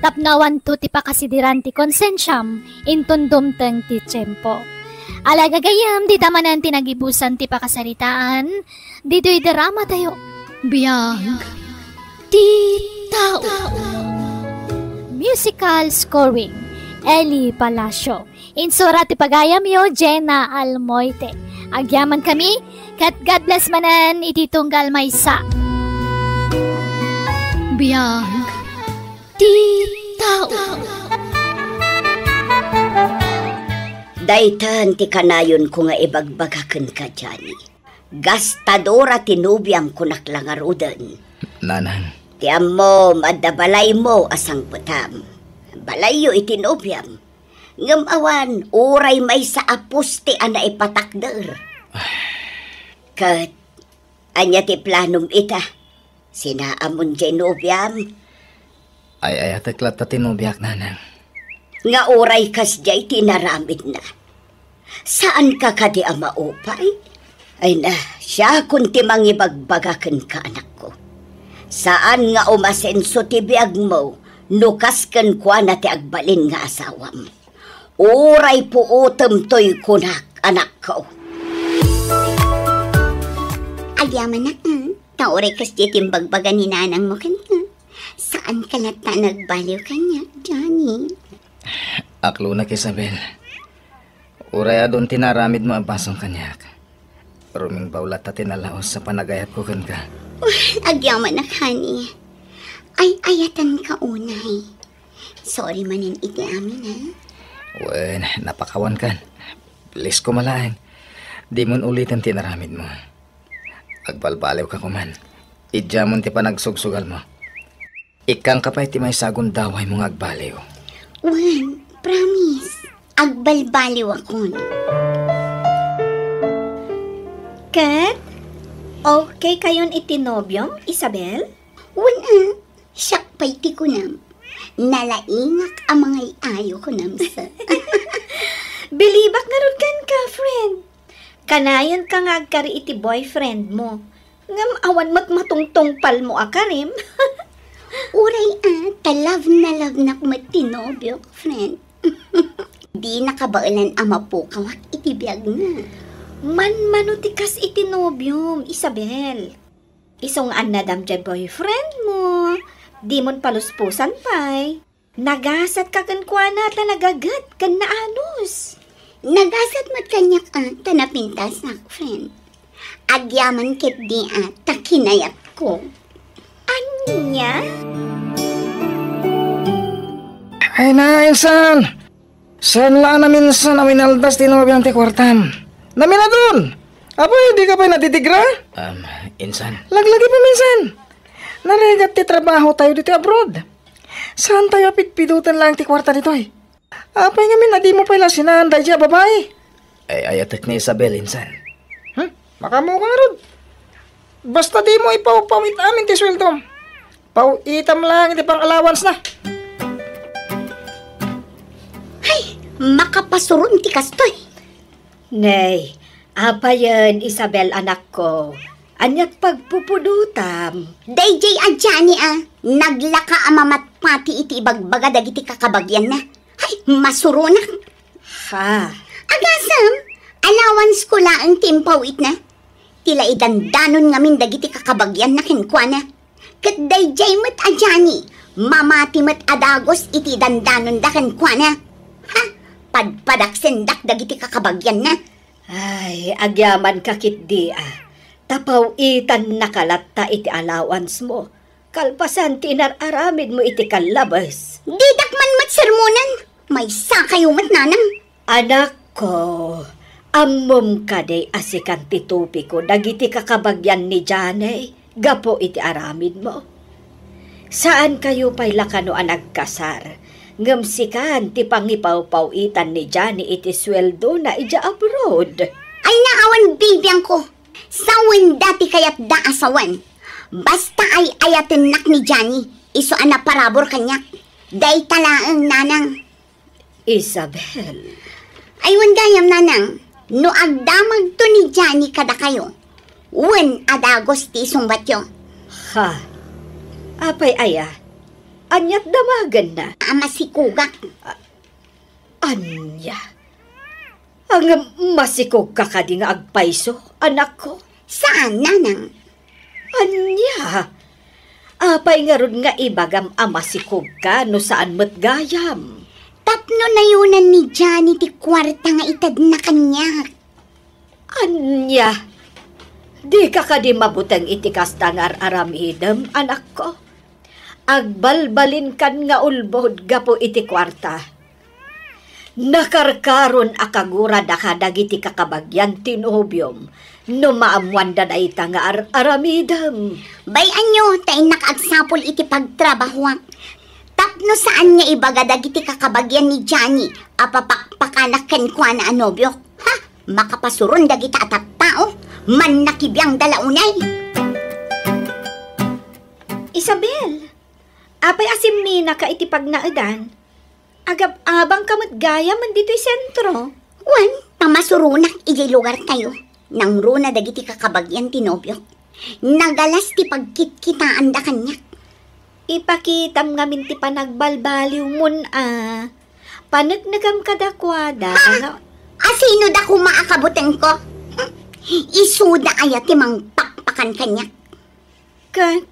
tapno awanto ti pakasidiran ti konsensiam inton dumteng ti tiempo. Ala gagayyem, dita manen ti nagibusan ti pakasaritaan, ditoy drama tayo. Biag. Ti tao. Musical scoring, Eli Palacio. Insura ti pagayamyo, Jenna Almoite. Agyaman kami, ket God bless manen iti tunggal maysa. Biag ti tao. Daytan ti kanayonko nga ibagbaga kenka, Johnny. Gastadora ti nobiam, kunak la ngaruden. Nanang. Ti ammom, adda balaymo a sangpetam. Balayyo iti nobiam. Ngem awan, uray maysa a poste a naipatakder. Ket, ania ti planom ita? Sinaamon diay nobiam? Ay-ayatek latta ti nobiak, Nanang. Nga uray kasdiay ti inaramidna. Saanka kadi a maupay? Ay na, siakon ti mangibagbaga kenka, anakko. Saan nga umasenso ti biagmo no kas kenkuana ti agbalin nga asawam. Uray puotem toy kunak, anakko. Agyamanak, mm. Ta uray kasdiay ti imbagbaga ni nanangmo kenka. Saanka latta a nagbaliw kaniak, Johnny. Aklonak, Isabel. Uray adun ti naaramidmo a basol kaniak, rumingbaw latta ti nalaus a panagayatko kenka. Uy, agyamanak, honey. Ay-ayatenka unay. Sorry manen iti amin, ha? Wen, napakawankan. Please ko malaeng. Dimon uliten ti inaramidmo. Agbalbaliwka koman. Idiamon ti panagsugsugalmo. Ikkangka pay ti maysa a gundawaymo nga agbaliw. Wen, promise. Agbalbaliwakon. Ket, okay kayon iti nobiom, Isabel? Wen, a. Siak pay ti kunam. Nalaingak a mangay-ayo kunam sa. Bilibak ngarud kenka, friend. Kanayonka nga agkari iti boyfriendmo. Ngem awan met matungtungpalmo a karim. Uray a, ta love na love nak met ti nobiok, friend. Di nakabaelan a mapukawak iti biagna. Manmano ti kas iti nobiom, Isabel. Isu nga annadam diay boyfriendmo, dimon paluspusan pay. Nagasatka kenkuana ta nagaget ken naanus. Nagasat met kaniak a ta napintasak, friend. Agyaman ketdi a ta kinayatko. Ania? Ay na, insan! Saan la a naminsan a winaldas ti nobiam ti kuartam? Naminadun! Apay, dika pay natitigra? Um, insan. Laglagi pay minsan. Narigat ti trabaho tayo ditoy abroad. Saan tayo a pidpiduten laeng ti kuarta ditoy? Apay ngamin a dimo pay la sinaan daydiay a babai? Ay-ayatek ni Isabel, insan. Hmm? Makaammoka ngarud. Basta dimo ipawpawit amin ti sueldom. Paw-itam laeng iti pang-allowance na. Hay, makapasuron ti kastoy. Nay, apayen, Isabel, anakko? Aniat pagpupudotam? Daydiay a Johnny a, naglaka a mamatpati iti ibagbaga dagiti kakabagianna. Hay, masuronak. Ha? Agasem, allowance ko laeng ti impaw-itna. Ti la idandanon ngamin dagiti kakabagianna kenkuana. Ket daydiay met a Johnny, mamati met a dagus iti dandanonda kenkuana. Ha? Padpadaksendak dagiti kakabagianna. Ay, agyamanka ketdi a. Tapaw-itannaka latta iti allowance mo. Kalpasan ti inar-aramidmo iti kallabes. Didak man met sermonan. Maysakayo met, nanang. Anakko, ammom kadi a sikan ti tupiko dagiti kakabagian ni Johnny gapu iti aramidmo? Saankayo pay la kano a nagkasar, ngem sikan ti pangipawpaw-itan ni Johnny iti sueldona idiay abroad. Ay, naawan, bibiangko. Sawenda ti kayatda a sawen. Basta ay-ayatennak ni Johnny, isu a naparabur kaniak. Dayta laeng, nanang. Isabel. Ay, wen gayam, nanang, no agdamagto ni Johnny kadakayo, wen a dagus ti isungbatyo. Ha? Apay aya? Aniat damagenna? A masikogak. A-, ania? Ngem masikogka kadi nga agpayso, anakko? Saan, nanang. Ania? Apay ngarud nga ibagam a masikogka no saan met gayam? Tapno nayonan ni Johnny ti kuarta nga itedna kaniak. Ania? Dika kadi mabuteng iti kasta nga ar-aramidem, anakko? Agbalbalinkan nga ulbod gapu iti kuarta. Nakarkaron a kaguradaka dagiti kakabagian ti nobiom no maammoanda dayta nga ar-aramidem. Bay-anyo ta innak agsapul iti pagtrabahoak. Tapno saan nga ibaga dagiti kakabagian ni Johnny a papakpakanak kenkuana a nobiok. Ha? Makapasuron dagita a tattao. Mannakibiangda la unay. Isabel, apay a simminaka iti pagnaedan? Agab-abangka met gayam ditoy sentro. Wen, pamasuronak idiay lugartayo. Nangruna dagiti kakabagian ti nobiok. Nagalas ti pagkitkitaanda kaniak. Ipakitam ngamin ti panagbalbaliwmon a. Paneknekam kadakuada. Ha? Nga asino da koma a kabutengko? Isuda aya ti mangpakpakan kaniak? Ket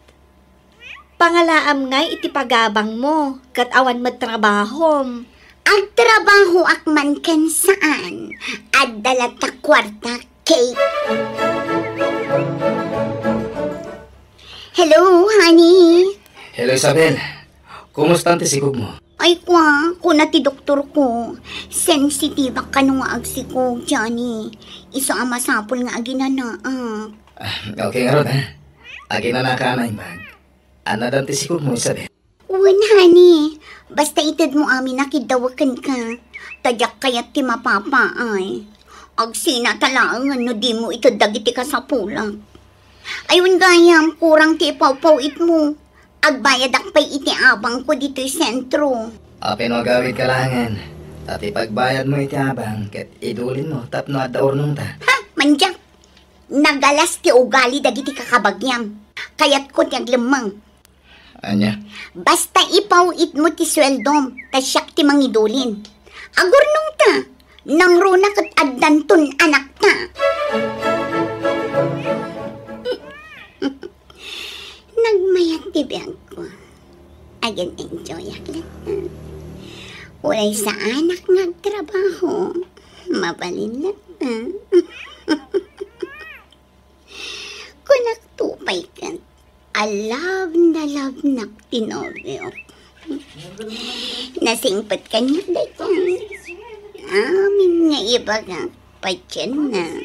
pangalaam ngay iti pagabangmo ket awan met trabahom. Agtrabahoak man ken saan. Adda latta kuarta, Kate. Hello, honey. Hello, Isabel. Kumusta ti sikogmo? Ay, kua, kuna ti doktorko, sensitibak kano nga agsikog, Johnny. Isu a masapul nga aginanaak. Ah, okay ngarud, ha? Aginanaka a naimbag. Annadan ti sikogmo, Isabel? Wen, honey. Basta itedmo amin a kiddawek kenka. Ta diak kayat ti mapapaay. Agsinata laengen no dimo ited dagiti kasapulak. Ay, wen gayam, kurang ti ipawpawitmo. Agbayadak pay iti abangko ditoy sentro. Apay no agawidka laengen, ta ti pagbayadmo iti abang ket idulinmo tapno adda urnongta. Ha? Mandiak! Nagalas ti ugali dagiti kakabagiam. Kayatko ti aglemmeng. Ania? Basta ipawitmo ti sueldom, ta siak ti mangidulin. Agurnongta, nangruna ket addanton anakta. Nagmayat ti biagko. Agen-enjoyak latta. Uray saanak nga agtrabaho, mabalin latta. Kunak to pay ket, a love na love nak ti nobiok. Nasingpet kaniak dayta. Amin nga ibagak, patienna.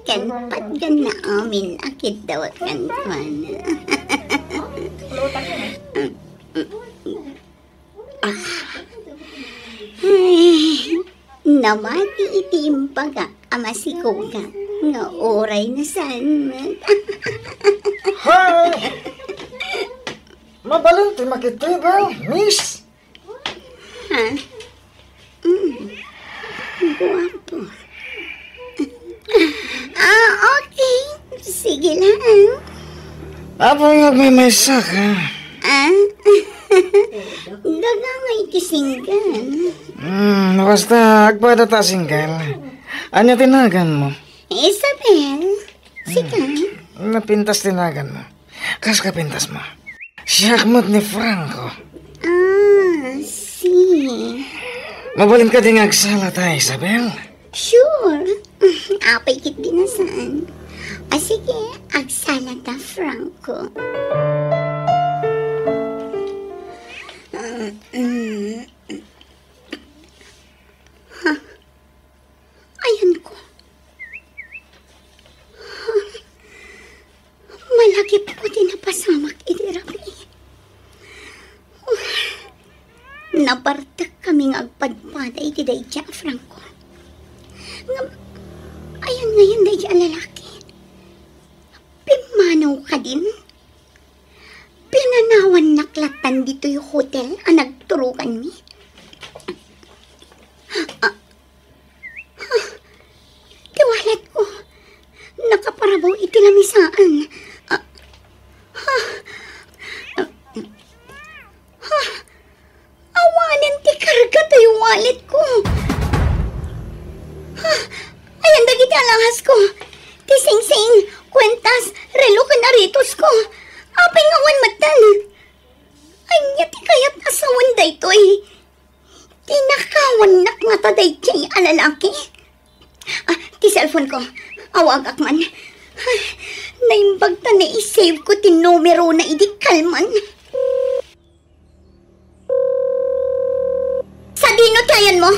Ken patgan na amin a kiddawek kenkuana. Ah. Ay, namati iti imbagak a masikogak nga uray na saan met. Hi! Mabalin ti makitibel, miss? Ha? Mm. Guapo. Ah, okay. Sige lang. Apo nga may maysa ka. Ah? Daga nga iti single. Hmm, basta agpada ta single. Anya ti naganmo? Isabel. Sika? Hmm. Napintas ti naganmo. Kas kapintas mo? Siak met ni Franco. Ah, si. Mabalin kadi nga agsala ta, Isabel? Sure. Apay ket di na saan. Ah, sige, agsala ta, Franco. Mm, mm. Ha? Ayanko. Malagipko ti napasamak idi rabii. Nabartekkami nga agpadpada iti daydi a Franco. Ngem, ayan ngayen daydi a lalaki? Pimmanaw kadin? Pinanawannak lattan ditoy hotel a nagturoganmi. Ah, ah, ti walletko. Nakaparabaw iti lamisaan. Ah, ah, ah, ah. Awanen ti karga toy walletko. Ha? Ayan dagiti alhasko. Ti singsing, kuentas, relo ken aretosko. Apay nga awan met, Dal? Ania ti kayat a sawen daytoy? Tinakawannak ngata daytoy a lalaki? Ah, ti cellphone ko. Awagak man. Ah, naimbag ta nai-save ko ti numerona idi kalman. Sadino ti ayanmo?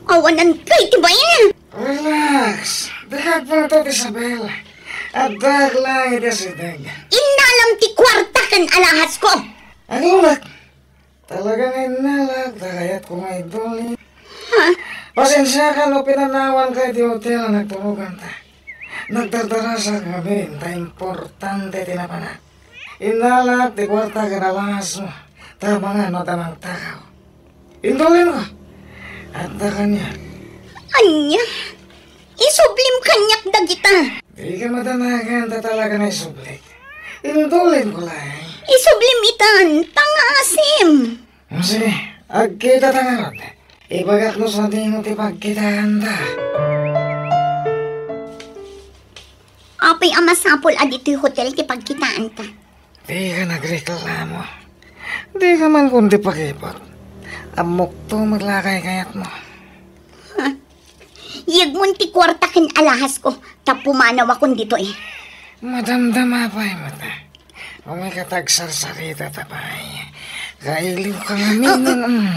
Awanan kay ti bain! Relax. Dikak pultot, Isabel. Addak lang iti asideg. Innalam ti kuarta ken alahas ko! Agunak! Talaga nga innalak, ta kayatko nga idulin. Ha? Pasensiakan no pinanawanka iti hotel a nagturoganta. Nagdardarasak ngamin ta importante ti napanak. Innalak ti kuarta ken alahasmo, ta amangan no adda mangtakaw. Indulinko. Adda kaniak. Ania? Isublim kaniak dagita. Dika madanagan ta talaga nga isublik. Indulinko laeng. Isublim itan, ta nga asim. O, sige, agkitata ngarud. Ibagak no sadino ti pagkitaanta. Apay a masapul a ditoy hotel ti pagkitaanta? Dika nagreklamo. Dika man kundi pakipot. Ammokto met la a kaykayatmo. Ha? Yegmon ti kuarta ken alahasko, ta pumanawakon ditoy. Madamdama pay met. Umay ka ta agsarsarita, ta pay. Kailiwka ngamin, mm.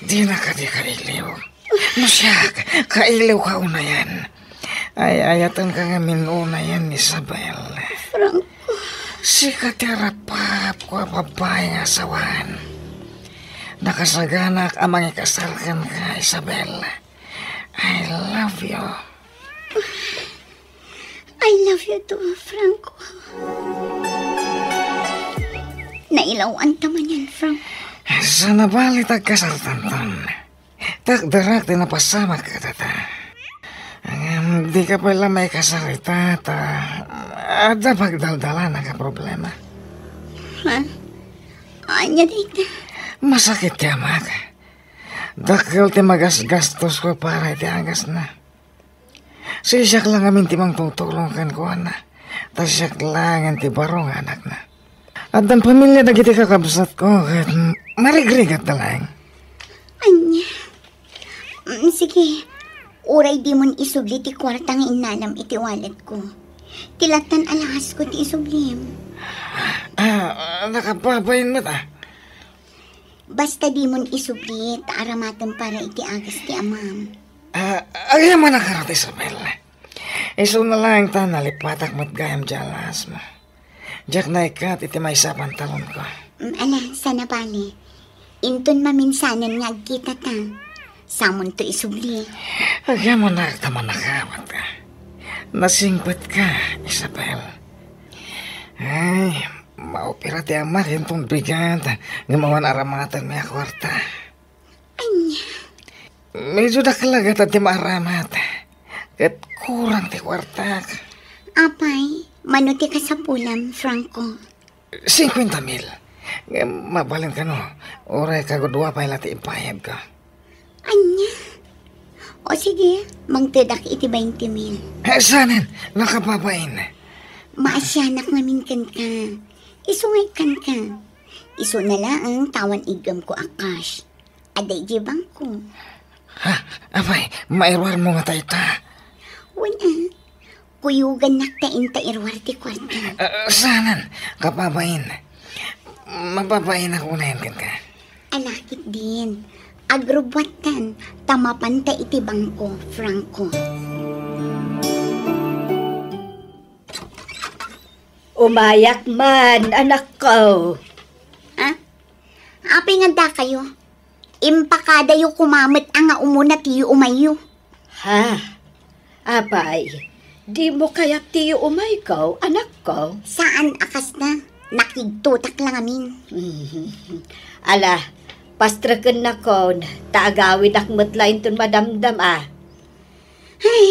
Dina kadi kailiw. No siak, kailiwka unayen. Ay-ayatenka ngamin unayen, Isabel. Franco. Sika ti arapapko a babai nga asawan. Nakasaganak a mangikasar kenka, Isabel. I love you. I love you too, Franco. Nailawan ta manen, Franco. Saan a bali ta agkasartanton? Takderak ti napasamak kadata. Ngem dika pay la maikasar ita, ta adda pagdaldalanak a problema. Ha? Ania dayta? Masakit ti amak. Dakkel ti magasgastosko para iti agasna. Siak la ngamin ti mangtutulong kenkuana, ta siak laengen ti baro nga anakna. Addan pamilia dagiti kakabsatko ket marigrigatda laeng. Ania? Mm, sige, uray dimon isubli ti kuarta nga innalam iti walletko. Ti lattan alahasko ti isublim. Ah, nakababain met, ah. Basta dimon isubli, ta aramatem para iti agas ti amam. Ah, agyamanak ngarud, Isabel. Isuna laeng ta nalipatak met gayam diay alahasmo. Diak naikkat iti maysa a pantalonko. Mm, ala, saan a bali. Inton maminsanen nga agkitata, samonto isubli. Agyamanak ta manakawatka. Nasingpetka, Isabel. Ay, maopera ti amak inton bigat, ngem awan aramatenmi a kuarta. Ania? Medyo dakkel a gatad ti maaramat. Ket kurang ti kuartak. Apay, mano ti kasapulam, Franco? Singkuenta mil. Ngem mabalin kano, uray kagudua pay la ti ibayadko. Ania? O sige, mangtedak iti bainte mil. Eh, saanen, nakababain. Maasianak ngamin kenka. Isu nga ikkanka. Isuna laeng ta awan iggemko a cash. Adda idiay bangko. Ha? Apay, mairuarmo ngata ita? Wen a. Kuyogannak ta inta iruar ti kuarta. Ah, saanen, kababain. Mababainak unayen kenka. Ala ketdin. Agrubbuattan, ta mapanta iti bangko, Franco. Umayak man, anakko. Ah? Apay nga addakayo? Impakadayo koma met a nga umuna ti yuumayyo. Ha? Apay, dimo kayat ti yuumayko, anakko? Saan a kasta. Nakigtotak la ngamin. Mhm. Ala, pastrekennakon, ta agawidak met la inton madamdam a. Ay.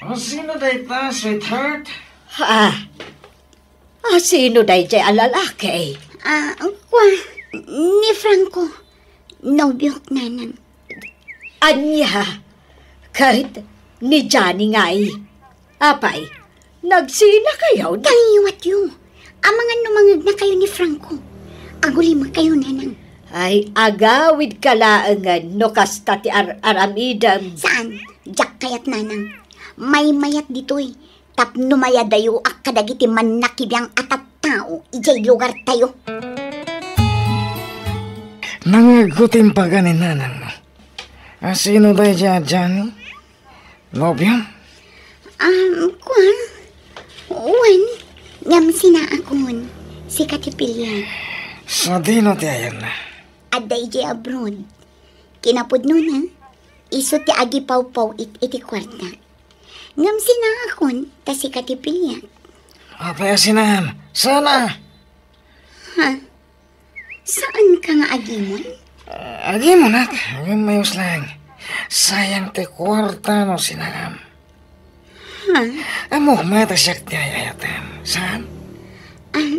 O, sino dayta, sweetheart? Ha? A, sino daydiay a lalaki? Ah, kua, ni Franco. Nobiok, nanang. Ania? Ket ni Johnny ngay? Apay, Nagsinakayon? Kaliwatyo. Amangan no mangegnakayo ni Franco. Agulimkayo, Nanang. Ay, agawidka laengen no kasta ti ar-aramidem. Saan? Diak kayat, Nanang. Maymayat ditoy tapno mayadayoak kadagiti mannakibiang a tattao idiay lugartayo. Nangngegko ti imbaga ni nanangmo. A, sino daydiay a Johnny? Nobiom? Um, kuan? Wen, ngem sinaakon, sika ti pilian. Sadino ti ayanna? Adda idiay abroad. Kinapudnona, isu ti agipawpaw-it iti kuarta. Ngem sinaakon, ta sika ti pilian. Apay a sinaam? Sana! Ha? Saanka nga agimon? Ah, agimonak. Agimon, mayos lang. Sayang ti kuarta no sinaam. Ha? Ammok met a siak ti ay-ayatem. Saan? Ah,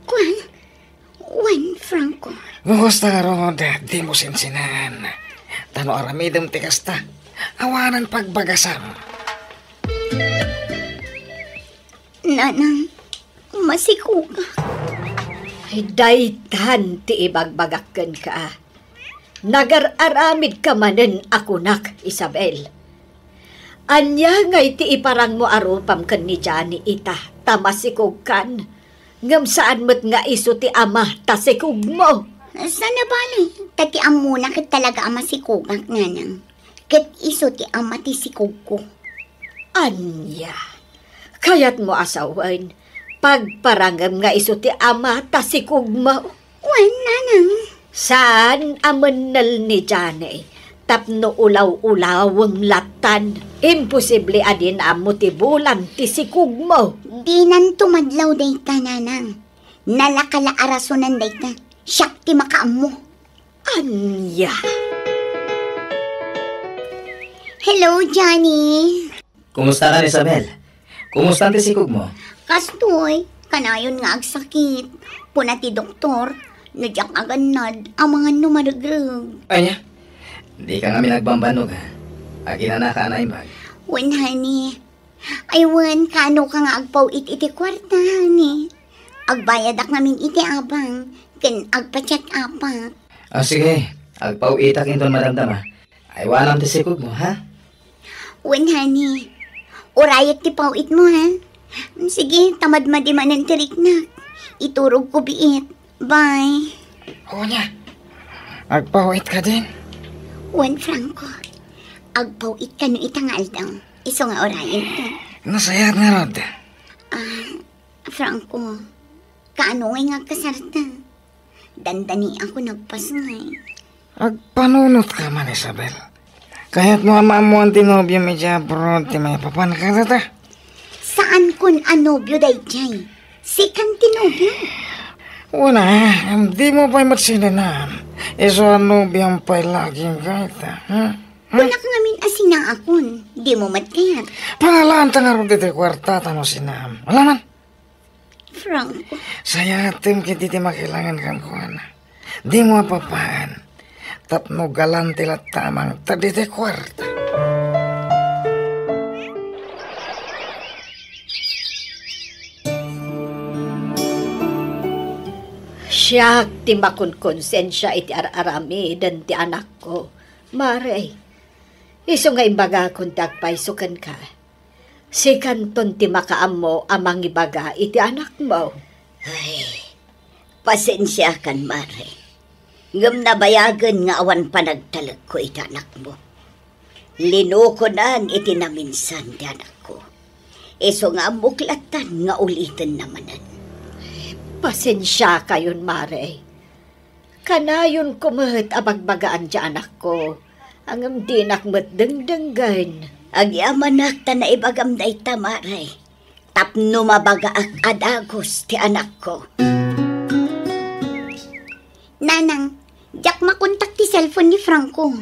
kuan? Wen, Franco. No kasta ngarud, dimo sinsinaan. Ta no aramidem ti kasta, awanen pagbagasam. Nanang, masikogak. Ay, daytan ti ibagbagak kenka. Nagar-aramidka manen a kunak, Isabel. Ania ngay ti iparangmo a rupam ken ni Johnny ita, ta masikogkan? Ngem saan met nga isu ti ama ta sikogmo. Saan a bale, ta ti ammona ket talaga a masikogak, Nanang. Ket isu ti ama ti sikogko. Ania? Kayatmo a sawen, pagparangem nga isu ti ama ta sikogmo? Wen, Nanang. Saan a mennel ni Johnny tapno ulaw-ulawem lattan? Imposible a dina ammo ti bulan ti sikogmo. Dinanto madlaw dayta, Nanang. Nalaka la a rasonan dayta. Siak ti makaammo. Ania? Hello, Johnny. Kumusta ka, Isabel? Kumusta ti sikogmo? Kastoy, kanayon nga agsakit. Kuna ti doktor, no diak agannad, amangan no maregreg. Ania? Dika ngamin agbambannog, ha? Aginanaka a naimbag. Wen, honey. Ay, wen, kaanoka nga agpaw-it iti kuarta, honey? Agbayadak ngamin iti abang, ken agpa-check-upak. Ah, sige. Agpaw-itak inton madamdama. Aywanam ti sikogmo, ha? Wen, honey. Urayek ti paw-itmo, ha? Sige, ta madmadi manen ti riknak. Iturogko biit. Bye. Ania? Agpaw-it kadin? Wen, Franco. Agpaw-it kano ita nga aldaw. Isu nga urayenta. Nasayaat ngarud. Ah, Franco, kaano ngay nga agkasarta? Dandaniakon agpasngay. Agpanunotka man, Isabel. Kayatmo a maammoan ti nobiom idiay abroad ti maipapan kadata? Saankon a nobio daydiay. Sikan ti nobio. Una, em, dimo pay met sinenaan. Isu a nobiom pay lagim dayta, ha? Hmm? Kunak ngamin a sinaakon. Dimo met kayat. Pangalaanta ngarud iti kuartata no sinaam. Ala man. Franco. Sayatem ketdi ti makailangan kenkuana. Dimo a papaen. Tapno galante latta a mangted iti kuarta. Siak ti makonkonsensia iti ar-aramiden ti anakko, Mare. Isu nga imbagakon ti agpayso kenka. Sikanton ti makaammo a mangibaga iti anakmo. Ay, pasensiakan, Mare. Ngem nabayagen nga awan panagtalekko iti anakmo. Linokonan iti naminsan ti anakko. Isu nga ammok lattan nga ulitenna manen. Pasensiakayon, Mare. Kanayonko met a bagbagaan ti anakko, ngem dinak met dengdenggen. Agyamanak ta naibagam dayta, Mare, tapno mabagaak a dagus ti anakko. Nanang, diak makontak ti cellphone ni Franco.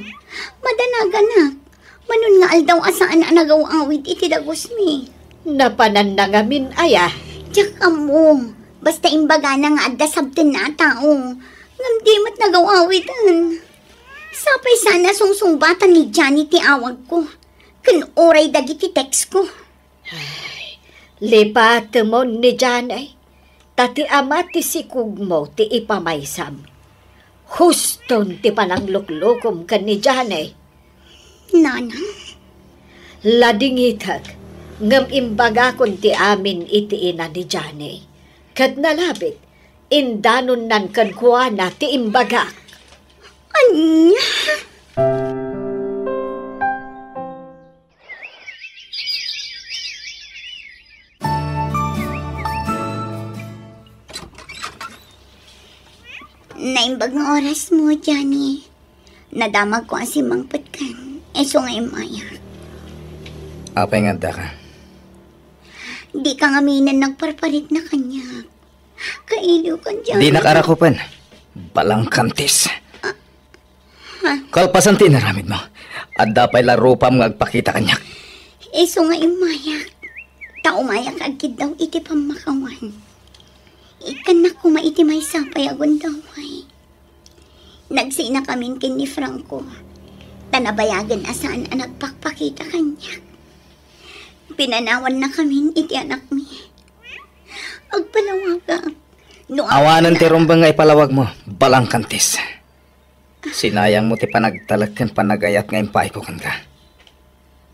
Madanaganak. Manon nga aldaw a saan a nagaw-awid iti dagusmi. Napananna ngamin aya? Diak ammo. Basta imbagana nga adda sabtenna a tao. Ngem di met nagaw-awiden. Sapay saan a sungsungbatan ni Johnny ti awagko ken uray dagiti textko. Ay, Lipatemon ni Jane, ta ti ama ti sikugmo ti ipamaysam. Huston ti panangluklukom ken ni Jane. Nanang? Ladingitek, ngem imbagakon ti amin iti ina ni Jane. Ket nalabit, indanonnan kenkuana ti imbagak. Ania? Naimbag nga orasmo, Johnny. Nadamagko a simmangpetkan, isu nga immayak. Apay nga addaka? Dika ngaminen nagparparitna kaniak. Kailiwkan, Johnny. Dinak arakupen. Balangkantis. Ah, Ha? Kalpasan ti inaramidmo, adda pay la rupam nga agpakita kaniak. Isu nga immayak. Ta umayak agkiddaw iti pammakawan. Ikkannak koma iti maysa pay a gundaway. Nagsinakamin ken ni Franco. Ta nabayagen a saan a nagpakpakita kaniak. Pinanawannakamin iti anakmi. Agpalawagak. No Awanen ti rumbeng nga ipalawagmo, balangkantis. Sinayangmo ti panagtalek ken panagayat nga impaayko kenka.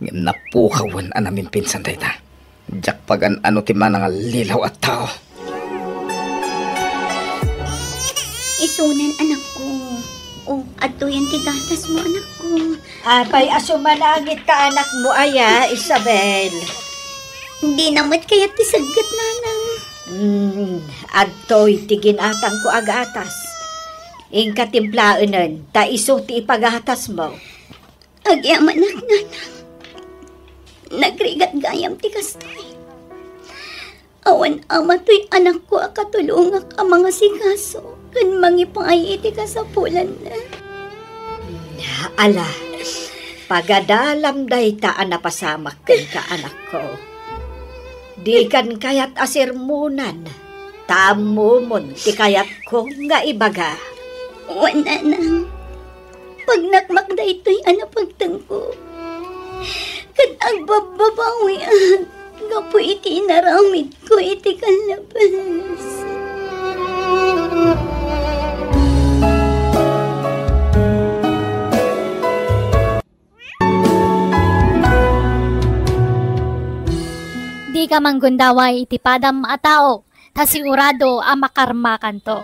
Ngem napukawen a namimpinsan dayta. Diak pagan-ano ti manangallilaw a tao. Isunan, anakko. O, adtoyen ti gatasmo, anakko. Apay a sumanangit ka, anakmo aya, Isabel? Dina met kayat ti segget, nanang. Hmm, adtoy ti ginatangko a gatas. Inka timplaenen, ta isu ti ipagatasmo. Agyamanak, nanang. Nagrigat gayam ti kastoy. Awan ama toy anakko a katulongak a mangasikaso ken mangipaay iti kasapulanna. Ala, pagadalam dayta a napasamak kenka, anakko. Dikan kayat a sermonan, ta ammomon ti kayatko nga ibaga. Wen, nanang, pagnakmak daytoy a napagtengko, ket agbabbabawiak gapu iti inaramidko iti kallabes. Dika manggundaway iti padam a tao, ta sigurado a makarmakanto.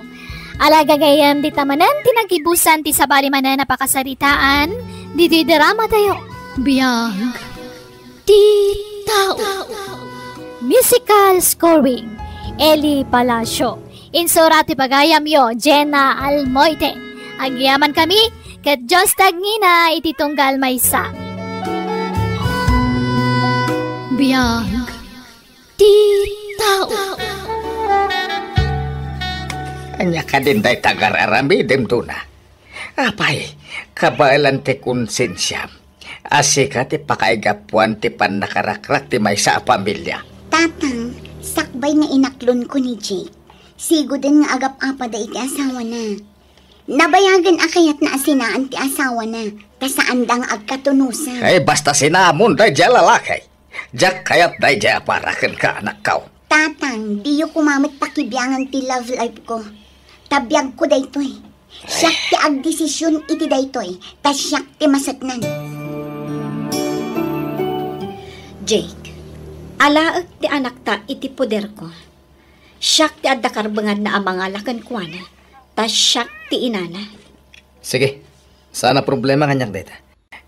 Ala gagayyem, dita manen ti nagibusan ti sabali manen a pakasaritaan ditoy drama tayo. Biag ti tao. Musical scoring, Eli Palacio. Insurat ti pagayamyo, Jenna Almoite. Agyaman kami, ket Dios ti agngina iti tunggal maysa. Biag ti tao. Ania kadin dayta agar-aramidem, Dona? Apay, kabaelan ti konsensiam a sika ti pakaigapuan ti pannakarakrak ti maysa a pamilia? Tatang, sakbay nga inaklonko ni Jake, siguden nga agap-apada iti asawana. Nabayagen a kayatna a sinaan ti asawana, ta saanda nga agkatunosan. Ay, basta sinamon daydiay a lalaki. Diak kayat daydiay a para kenka, anakko. Tatang, diyo koma met pakibiangan ti love life ko. Ta biagko daytoy. Siak ti agdesision iti daytoy, ta siak ti maseknan. Jake, alaek ti anakta iti poderko. Siak ti adda karbenganna a mangala kenkuana, ta siak ti inana. Sige, saan a problema kaniak dayta.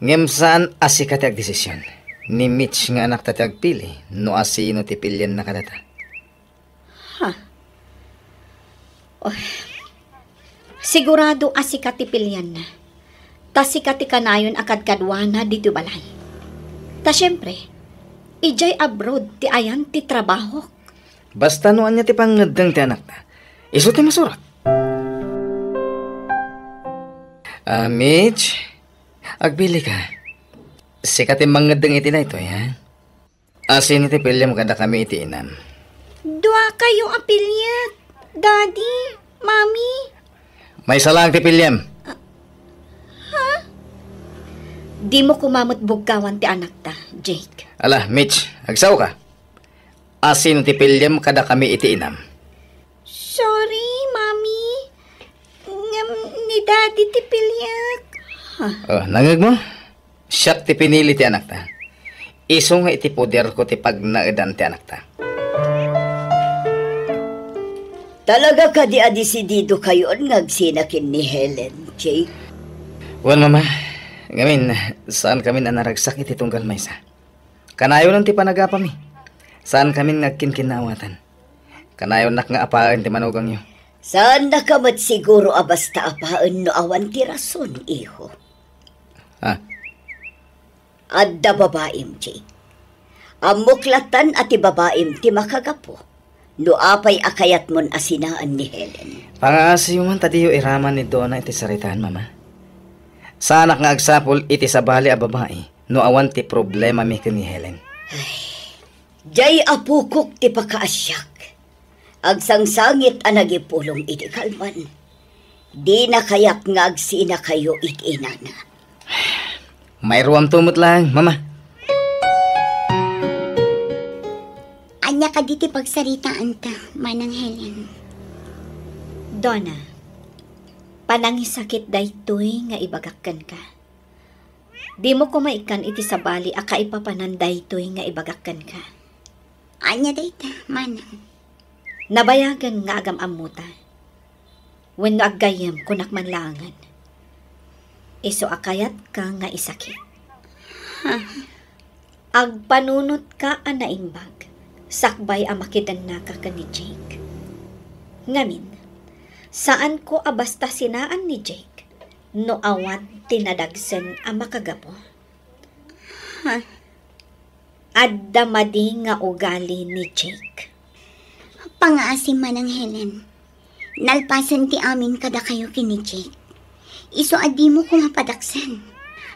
Ngem saan a sika ti agdesision. Ni Mitch nga anakta ti agpili no asino ti pilianna kadata. Ha? Oh. Sigurado a sika ti pilianna. Ta sika ti kanayon a kadkaduana ditoy balay. Ta siempre, idiay abroad ti ayan ti trabahok. Basta no ania ti pangngeddeng ti anakta, isu ti masurak. Ah, Mitch, agpili ka. Sika ti mangngeddeng iti daytoy, ha? Asino ti piliam kadakami iti inam? Duakayo a piliek, Daddy, Mami. Maysa laeng ti piliam. Ah, ha? Dimo koma met bugkawan ti anakta, Jake. Ala, Mitch, agsao ka. Asino ti piliem kadakami iti inam? Sorry, Mami. Ngem ni Daddy ti piliek. Oh, nangngegmo? Siak ti pinili ti anakta. Isu nga iti poderko ti pagnaedan ti anakta. Talaga kadi a desididokayon nga agsina ken ni Helen, Jake? Wen, Mama. Ngamin, saan kami a naragsak iti tunggal maysa. Kanayon ti panagapami. Saan kami nga agkinkinnaawatan. Kanayonnak nga apaen ti manugangyo. Saannaka met siguro a basta apaen no awan ti rason, iho. Ah. Adda babaim, Jake. Ammok lattan a ti babaim ti makagapu no apay a kayatmon a sinaan ni Helen. Pangaasiyo man ta diyo iraman ni Dona iti saritaan, Mama. Saanak nga agsapul iti sabali a babai no awan ti problemami ken ni Helen. Ay, jay apokok ti pakaasiak. Agsangsangit a nagipulong iti kalman. Dina kayat nga agsinakayo iti inana. Mairuamto met laeng, Mama. Ania kadi ti pagsaritaanta, Manang Helen? Dona, panangisakit daytoy nga ibagak kenka. Dimo koma ikkan iti sabali a kaipapanan daytoy nga ibagak kenka. Ania dayta, Manang? Nabayagen nga agam-ammota. Wenno aggayyem, kunak man laengen. Isu a kayatka nga isakit. Agpanunotka a naimbag, sakbay a makidennaka ken ni Jake. Ngamin, saanko a basta sinaan ni Jake no awan ti nadagsen a makagapu. Adda madi nga ugali ni Jake. Pangaasim, Manang Helen. Nalpasen ti amin kadakayo ken ni Jake. Isu a dimo koma padaksen.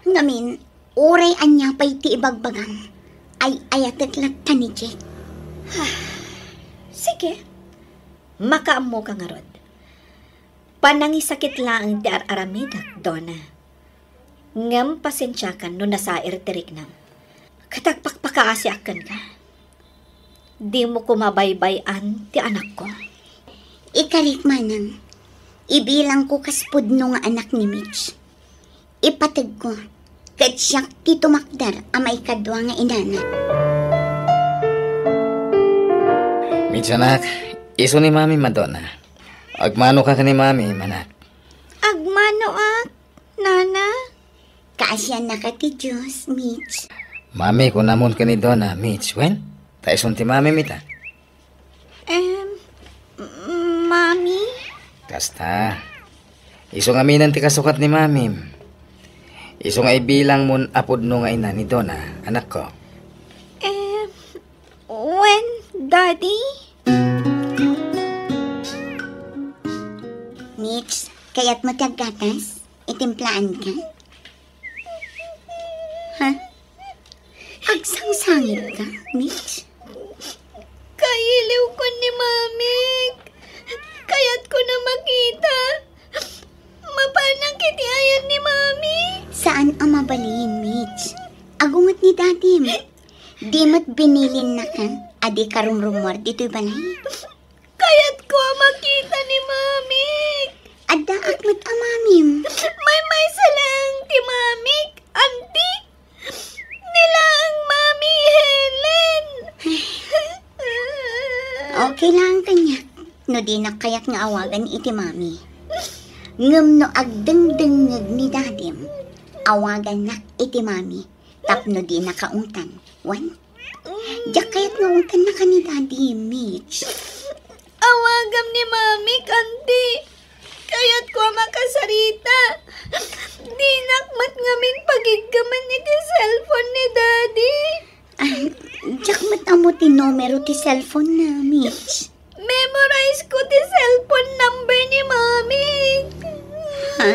Ngamin, uray ania pay ti ibagbagam, ay-ayatek latta ni Jake. Sige. Makaammoka ngarud. Panangisakit laeng ti ar-aramidek, Dona. Ngem pasensiakan no nasair ti riknam. Ket agpakpakaasiak kenka. Dimo koma baybay-an ti anakko. Ikarik, Manang, ibilangko kas pudno nga anak ni Mitch. Ipategko, ket siak ti tumakder a maikadua nga inana. Mitch, anak, isu ni Mami, Madonna. Agmanoka ken ni Mami, anak. Agmanoak, Nana. Kaasiannaka ti Dios, Mitch. Mami, kunamon ken ni Dona, Mitch, wen? Ta isun ti Mamim ita. Em, Mami? Kasta. Isu nga aminen ti kasukat ni Mamim. Isu nga ibilangmon a pudno nga ina ni Dona, anakko. Em, wen, Daddy? Mitch, kayatmo ti aggatas? Itimplaanka? Ha? Agsangsangitka, Mitch? Kailiwko ni Mamik. Kayatko na makita. Mapanak iti ayat ni Mami. Saan a mabalin, Mitch. Agunget ni Dadim. Di met binilinnaka a dika rumrumuar ditoy balay? Kayatko a makita ni Mamik. Addaak met a mamim. Maymaysa laeng ti Mamik, Auntie. Ni laeng Mami Helen. Okay lang kaniak no dinak kayat nga awagan iti Mami. Ngem no agdengdengngeg ni Dadim, awagannak iti Mami tapno dinaka ungtan. Wen? Diak kayat nga ungtannaka ni Daddy, Mitch. Awagam ni Mami, Auntie. Kayatko a makasarita. Dinak met ngamin pagiggemen iti cellphone ni Daddy. Ah, diak met ammo ti numero ti cellphone na, Mitch. Memorize ko ti cellphone number ni Mami. Ha?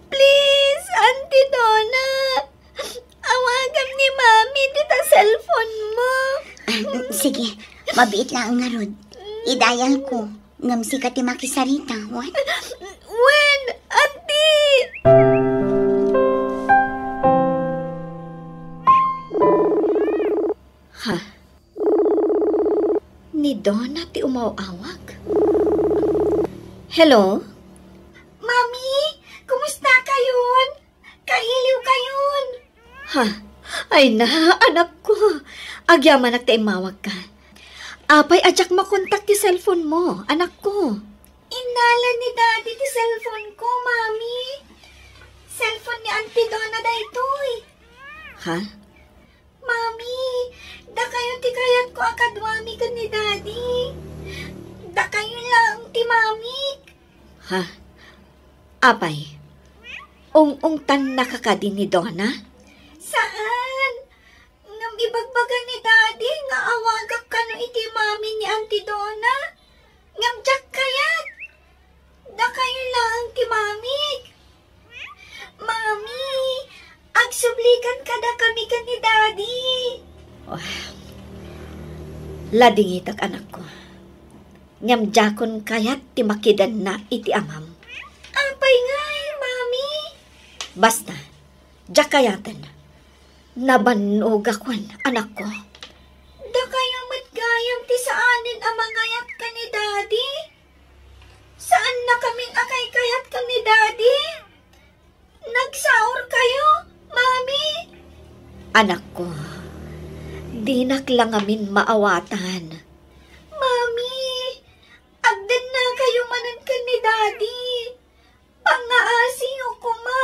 Please, Auntie Donna. Awagam ni Mami dita cellphone mo. Ah, sige, mabiit laeng ngarud. I-dial ko, ngem sika ti makisarita, wen? Wen, Auntie! Ha? Donna ti umaw-awag. Hello? Mami, kumusta kayon? Kailiw kayon? Ha? Ay na, anak ko. Agyamanak ta immawag ka. Apay a diak makontak ti cellphone mo, anak ko? Innala ni Daddy ti cellphone ko, Mami. Cellphone ni Auntie Donna daytoy. Ha? Mami, dakayo ti kayatko a kaduami ken ni Daddy. Dakayo laeng ti mamik. Ha? Apay, ung-ungtannaka kadi ni Donna? Saan. Ngem ibagbaga ni Daddy nga awagak kano iti mami ni Auntie Donna. Ngem diak kayat. Dakayo laeng ti mamik. Mami, agsublikan kadakami ken ni Daddy. Oh. Ladingitak, anakko. Ngem diakon kayat ti makidenna iti amam. Apay ngay, Mami? Basta, diak kayaten. Nabannogakon, anakko. Dakayo met gayam ti saanen a mangayat ken ni Daddy? Saannakamin a kaykayat ken ni Daddy? Nagsaor kayo, Mami? Anakko, dinak la ngamin maawatan. Mami, agdenna kayo manen ken ni Daddy. Pangngaasiyo koma.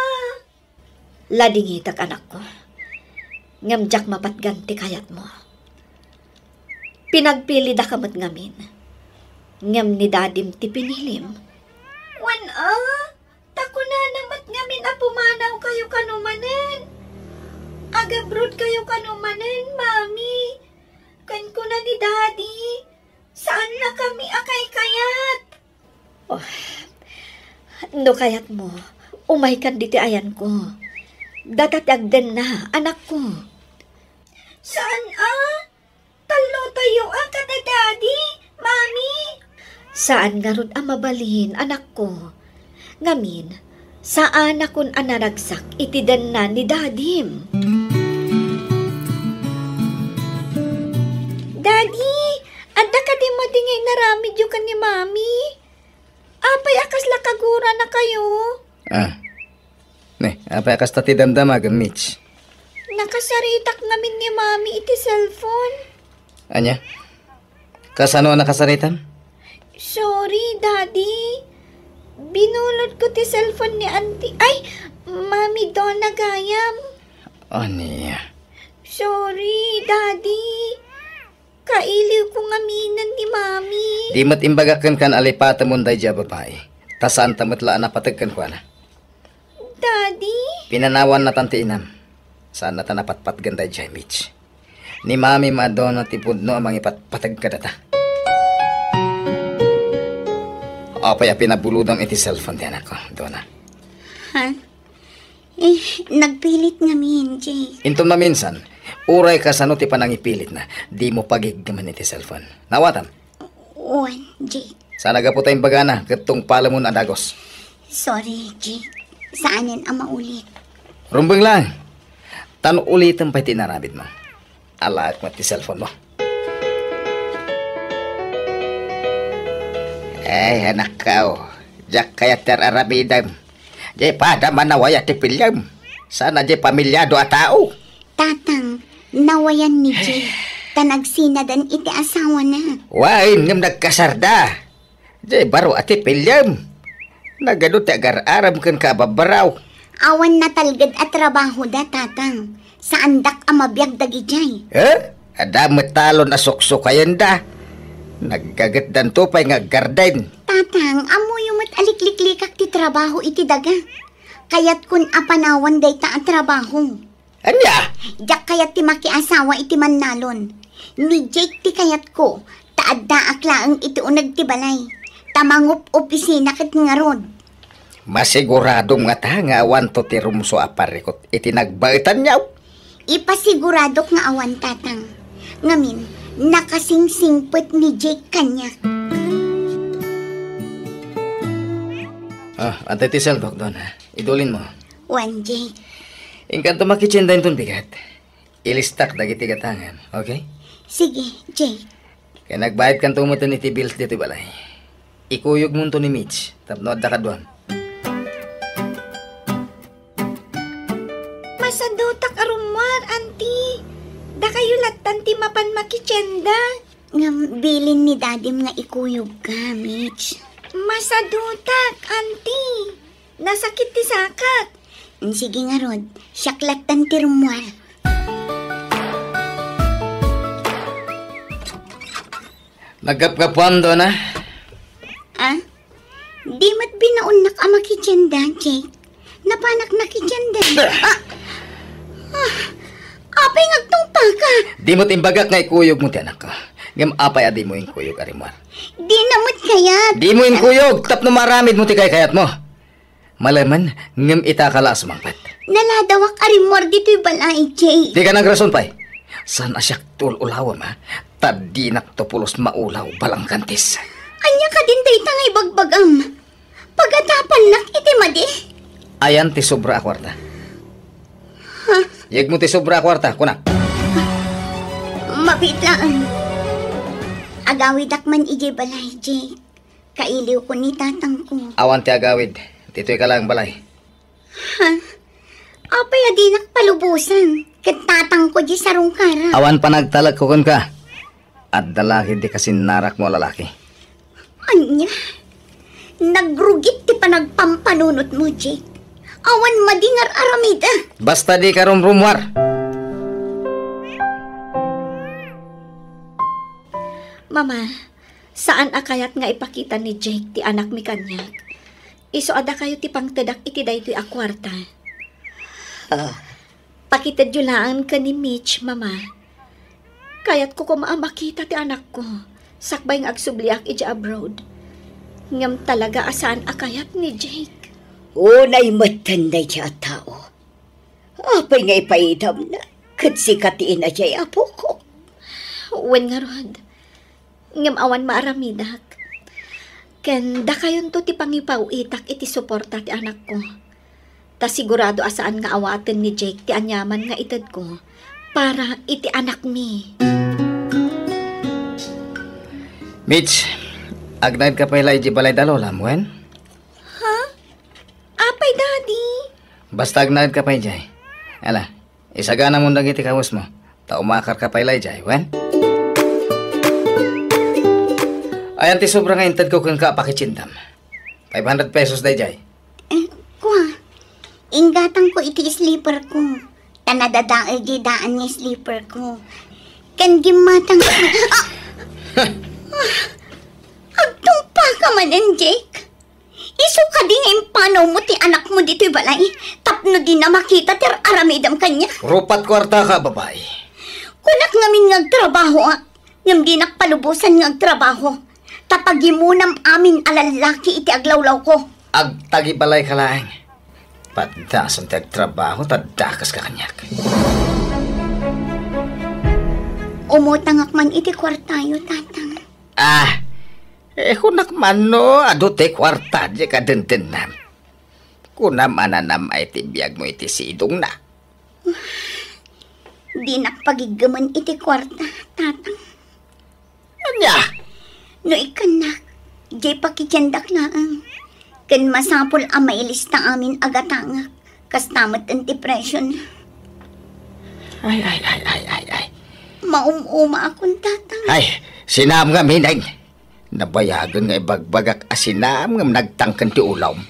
Ladingitak, anakko. Ngem diak mapatgan ti kayatmo. Pinagpilidaka met ngamin. Ngem ni Dadim ti pinilim. Wen a, ta kunana met ngamin a pumanaw kayo kano manen. Agabroad kayo kano manen, Mami. Ken kuna ni Daddy, saannakami a kaykayat. Oh, no kayatmo, umaykan ditoy ayanko. Data ti agdenna, anakko. Saan a? Tallotayo a kada Daddy, Mami. Saan ngarud a mabalin, anakko. Ngamin, saanakon a naragsak iti denna ni Dadim. Daddy, adda kadi met nga inaramidyo ken ni Mami? Apay a kasla kaguranakayo? Ah. Ne, apay a kasta ti damdamagem, Mitch? Nakasaritak ngamin ni Mami iti cellphone. Ania? Kasano a nakasaritam? Sorry, Daddy. Binulotko ti cellphone ni Auntie, ay, Mami Donna gayam. Ania? Sorry, Daddy. Kailiwko ngaminen ni Mami. Di met imbagak kenka a lipatemon daydiay a babai. Ta saanta met la a napateg kenkuana. Daddy? Pinanawannatan ti inam. Saanna ta napatpatgen daydiay, Mitch. Ni Mami madona ti pudno a mangipatpateg kadata. Apay a pinabulodam iti cellphone ti anakko, Donna? Ha? Eh, nagpilit ngamin, Jake. Inton maminsan, uray kasano ti panangipilitna, dimo pagiggemen iti cellphone. Nawatam? Wen, Jake. Saan a gapu ta imbagana, ket tungpalemon a dagus. Sorry, Jake. Saanen a maulit. Rumbeng laeng. Tan ulitem pay ti inaramidmo. Alaek met ti cellphone mo. Ay, anakko, diak kayat ti ar-aramidem. Diay pada manawaya ti piliem. Saan a diay pamilyado a tao. Tatang, nawayan ni Jake, ta nagsinadan iti asawana. Wen, ngem nagkasarda. Diay baro a ti piliem. Nagadu ti agar-arem kenka a babbaraw. Awan natalged a trabahoda, Tatang. Saandak a mabiag dagidiay. Eh? Adda met talon a suksukayenda. Naggagetdanto pay nga aggarden. Tatang, ammoyo met a likliklikak ti trabaho iti daga. Kayatkon a panawan dayta a trabaho. Ania? Diak kayat ti makiasawa iti mannalon. Ni Jake ti kayatko, ta addaak laeng iti uneg ti balay, ta mangup-opisina ket ngarud. Masiguradom ngata nga awanto ti rumsua a parikut iti nagbaetanyo? Ipasiguradok nga awan, Tatang. Ngamin, nakasingsingpet ni Jake kaniak. Ah, antay ti saldok, Donna. Idulinmo. Wen, Jake. Inkanto makitchendainton bigat. Ilistak dagiti gatangan, okay? Sige, Jake. Ken agbayadkanto metten iti bills ditoy balay. Ikuyogmonto ni Mitch tapno adda kaduam. Masadutak a rummuar, Auntie. Dakayo lattan ti mapan makitienda. Ngem bilin ni Dadim nga ikuyogka, Mitch. Masadutak, Auntie. Nasakit ti sakak. Sige ngarud, siak lattan ti rummuar. Naggapgapuam, Dona. Ah? Di met binaonnak a makitienda, Jake. Napanak nakitienda. Ah! Ah! Apay nga agtungpaka? Di met imbagak nga ikuyogmo ti anakko. Ngem apay a dimo inkuyog a rimmuar? Dina met kayat. Dimo inkuyog tapno maaramidmo ti kaykayatmo. Malemen, ngem ita ka la a sumangpet. Naladawak a rimmuar ditoy balay, Jake. Dika nagrason pay. Saan a siak ti ul-ulawem, ha? Ta dinakto pulos maulaw, balangkantis. Ania kadin dayta nga ibagbagam? Pagatapannak iti madi? Ayan ti sobra a kuarta. Ha? Yegmo ti sobra a kuarta, kunak. Mabiit laeng. Agawidak man idiay balay, Jake. Kailiwko ni tatangko. Awan ti agawid. Ditoy ka laeng balay. Ha? Apay a dinak palubosan ket tatangko di sarungkara? Awan panagtalekko kenka. Adda la ketdi kasinnarakmo a lalaki. Ania? Nagrugit ti panagpampanunotmo, Jake. Awan madi nga ar-aramida. Basta dika rumrumuar. Mama, saan a kayat nga ipakita ni Jake ti anakmi kaniak. Isu a dakayo ti pangtedak iti daytoy a kuarta. Ah. Pakitedyo laeng ken ni Mitch, Mama. Kayatko koma a makita ti anakko sakbay nga agsubliak idiay abroad. Ngem talaga a saan a kayat ni Jake. Unay metten daydiay a tao. Apay nga ipaidamna ket sika ti ina diay apokok? Wen ngarud. Ngem awan maaramidak. Ken dakayonto ti pangipaw-itak iti suporta ti anakko. Ta sigurado a saan nga awaten ni Jake ti aniaman nga itedko para iti anakmi. Mitch, agnaedka pay la idiay balay da lolam, wen? Ha? Apay, Daddy? Basta agnaedka pay idiay. Ala, isaganamon dagiti kawesmo, ta umakarka pay la idiay, wen? Ayan ti sobra nga intedko kenka a pakitiendam. Five hundred pesos daydiay. Eh, kua, inggatangko iti sleeper ko. Ta nadadael di daan nga sleeper ko. Ken gimmatang. Ah! Agtungpaka manen, Jake. Isu kadi nga impanawmo ti anakmo ditoy balay tapno dina makita ti ar-aramidem kaniak? Rupat kuartaka, babai. Kunak ngamin nga agtrabahoak, ngem dinak palubosan nga agtrabaho. Ta pagimunam amin a lallaki iti aglawlawko. Agtagibalayka laeng. Paddason ti agtrabaho ta dakaska kaniak. Umutangak man iti kuartayo, Tatang. Ah, eh, kunak man no, adu ti kuarta diay kadendennam. Kunam a nanam-ay ti biagmo iti sidongna. Dinak pagiggemen iti kuarta, Tatang. Ania? No ikkannak, diay pakitiendak laeng. Ken masapul a mailista amin a gatangak. Kasta met ti presiona. Ay, ay, ay, ay, ay, ay. Maum-umaakon, Tatang. Ay, sinaam ngamin, ay. Nabayagen nga ibagbagak a sinaam ngem nagtangken ti ulawm.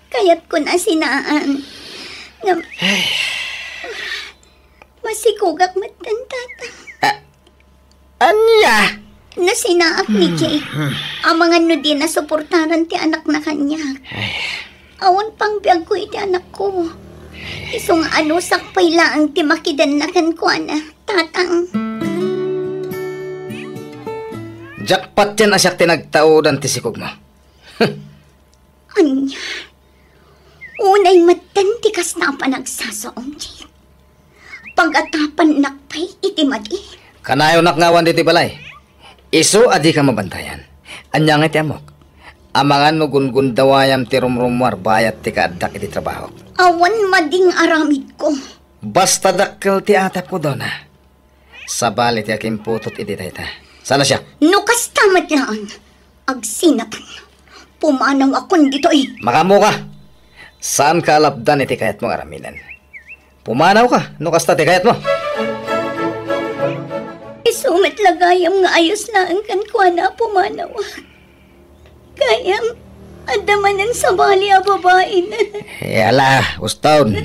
Kayatkon a sinaan. Ngem, masikugak metten, Tatang. Ah, ania? Nasinaak ni Jake. Amangan no dina suportaran ti anakna kaniak. Ay. Awan pangbiagko iti anakko. Isu nga anusak pay laeng ti makidenna kenkuana, Tatang. Jackpot yan a siak ti nagtaudan ti sikugmo. Ania? Unay metten ti kasta a panagsasaom, Jake. Pagatapannak pay iti madi. Kanayonak nga awan ditoy balay. Isu a dika mabantayan. Ania nga iti ammok? Amangan no gungundawayam ti rumrummuar bayat ti kaaddak iti trabahok. Awan mading aramidko. Basta dakkel ti atapko, Dona. sabali ti akimputot iti dayta. Saan a siak? No kasta met laeng, agsinatan. Pumanawakon ditoy. Makaammoka. Saanka a lapdan iti kayatmo nga aramiden. Pumanawka, no kasta ti kayatmo. Isu met la gayam nga ayos laeng kenkuana a pumanawak. Gayam, adda manen sabali a babain. Eh, ala, uston.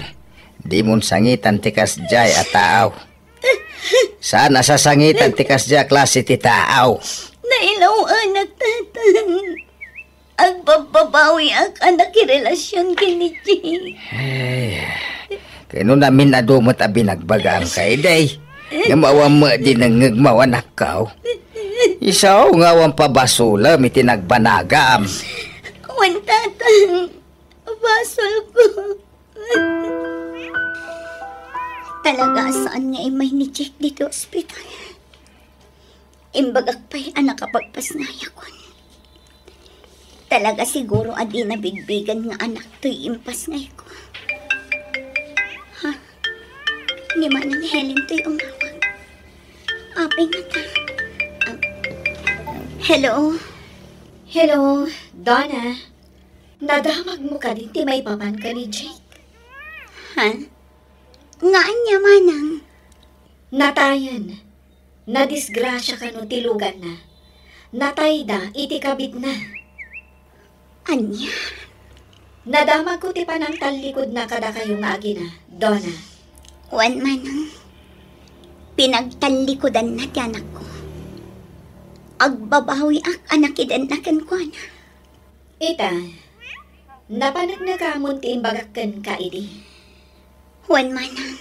Dimon sangitan ti kasdiay a tao. Saan a sasangitan ti kasdiay a klase ti tao. Nailaw-anak, tatang. Agbabbabawiak a nakirelasion ken ni Jake. Ay, ken no namin-adu met a binagbagaam ka idi, ngem awan met dinengngegmo, anakko. Isu nga awan pabasolem iti nagbanagam. Wen, tatang, basolko. Talaga a saan nga immay ni Jake ditoy ospital. Imbagak pay a nakapagpasngayakon. Talaga siguro a dina bigbigen nga anak toy impasngayko. Ha? Ni Manang Helen toy umawag. Apay ngata. Ah, hello? Hello, Donna. Nadamagmo kadi ti maipapan ken ni Jake? Ha? Nga ania, manang? Natayen. Nadisgrasia kano ti luganna. Natayda iti kabitna. Ania? Nadamagko ti panangtallikudna kadakayo nga agina, Donna. Wen, manang. Pinagtallikudanna ti anakko. Agbabawiak a nakidenna kenkuana. Ita, napaneknekamon ti imbagak kenka idi. Wen, manang,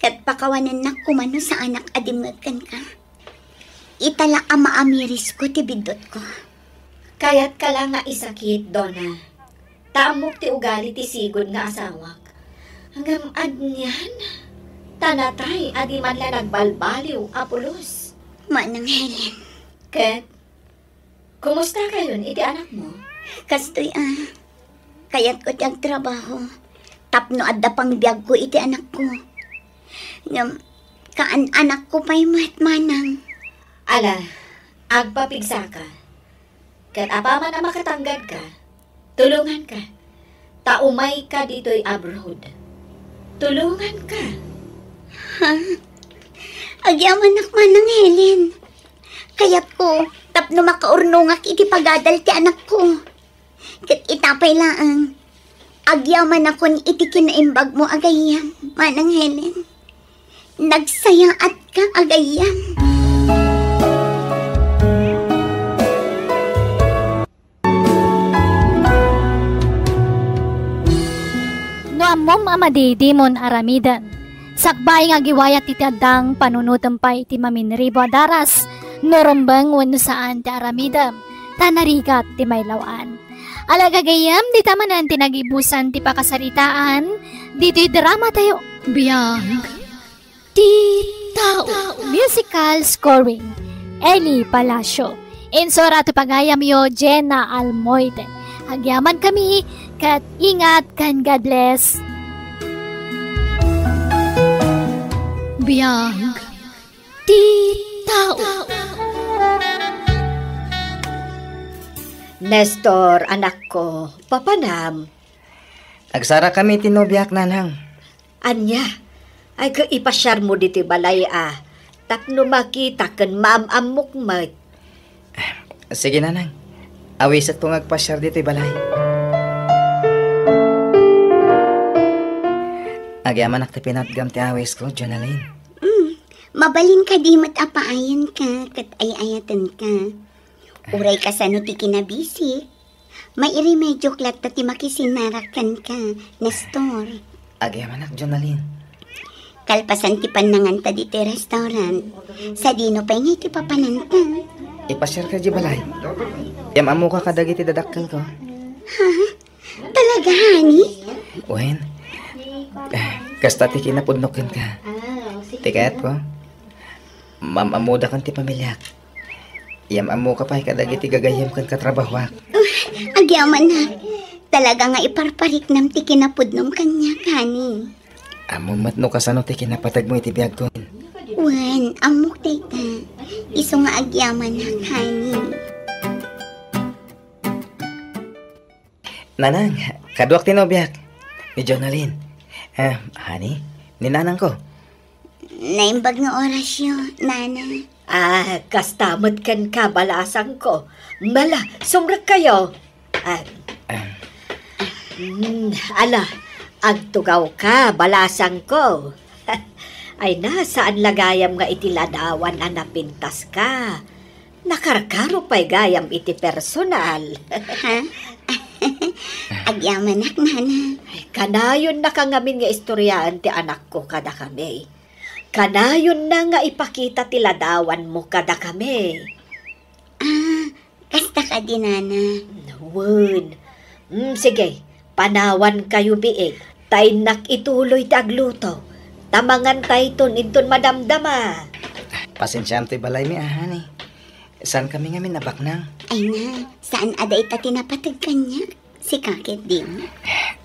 ket pakawanennak koma no saanak a dimngeg kenka. Ita la a maamirisko ti biddutko. Kayatka la nga isakit, Donna. Ta ammok ti ugali ti sigud nga asawak. Ngem anian? Ta natay a di man la nagbalbaliw a pulos. Manang Helen. Ket Kumustakayon iti anakmo? Kastoy a, kayatko ti agtrabaho tapno adda pangbiagko iti anakko. Ngem, kaan-anakko pay met, manang. Ala, agpapigsaka. Ket apaman a makatanggadka, tulonganka. Ta umayka ditoy abroad. Tulonganka. Ha? Agyamanak, Manang Helen. Kayatko tapno makaurnongak iti pagadal ti anakko. Ket ita pay laeng, agyamanakon iti kinaimbagmo a gayyem, Manang Helen. Nagsayaatka a gayyem. No ammom a madi, dimon aramiden. Sakbay nga agiwayat iti addang, panunotem pay ti maminribo a daras no rumbeng wenno saan ti aramidem, ta narigat ti mailaw-an. Ala gagayyem, dita manen ti nagibusan ti pakasaritaan ditoy dramatayo. Biag ti tao. Musical scoring, Eli Palacio. Insura ti pagayamyo, Jenna Almoite. Agyamankami, ket ingat ken God bless. Biag ti tao. Nestor, anakko, papanam. Agsarakami ti nobiak, nanang. Ania? Ay, ket ipasiarmo ditoy balay a, tapno makita ken maam-ammok met. Sige, nanang. Awisetko nga agpasiar ditoy balay. Agyamanak ti pinatgam ti awisko, Jonalyn. Mm, mabalin kadi met a paayanka ket ay-ayatenka. Uray kasano ti kinabisik, mairemediok latta ti makisinnarak kenka, Nestor. Agyamanak, Jonalyn. Kalpasan ti pannanganta ditoy restaurant, sadino pay ngay ti papananta? Ipasiarka idiay balay. Yam-ammoka kadagiti dadakkelko. Ha? Talaga, honey? Wen, eh, kasta ti kinapudnok kenka. Ti kayatko, maam-ammoda ken ti pamiliak. Yam-ammoka pay kadagiti gagayyem ken katrabahoak. Uh, agyamanak. Talaga nga iparpariknam ti kinapudnom kaniak, honey. Ammom met no kasano ti kinapategmo iti biagko. Wen, Ammok dayta. Isu nga agyamanak, honey. Nanang, kaduak ti nobiak. Ni Jonalyn. Ah, honey, ni nanangko. Naimbag nga orasyo, nana. Ah, kasta met kenka, balasangko. Mala, sumrekkayo. Ah, mm, ala, agtugawka, balasangko. Ay na, saan la gayam nga iti ladawan a napintaska. Nakarkaro pay gayam iti personal. Ha? Agyamanak, nana. Ay, kanayonnaka ngamin nga istoryaen ti anakko kadakami. Kanayonna nga ipakita ti ladawanmo kadakami. Ah, kasta kadi, nana? Wen. Mm, sige, panawankayo biit. Ta innak ituloy ti agluto. Ta mangantayton inton madamdama. Pasensiam ti balaymi, ah, honey. Saankami ngamin a baknang. Ay na, saan a dayta ti napateg kaniak? Sika ketdin.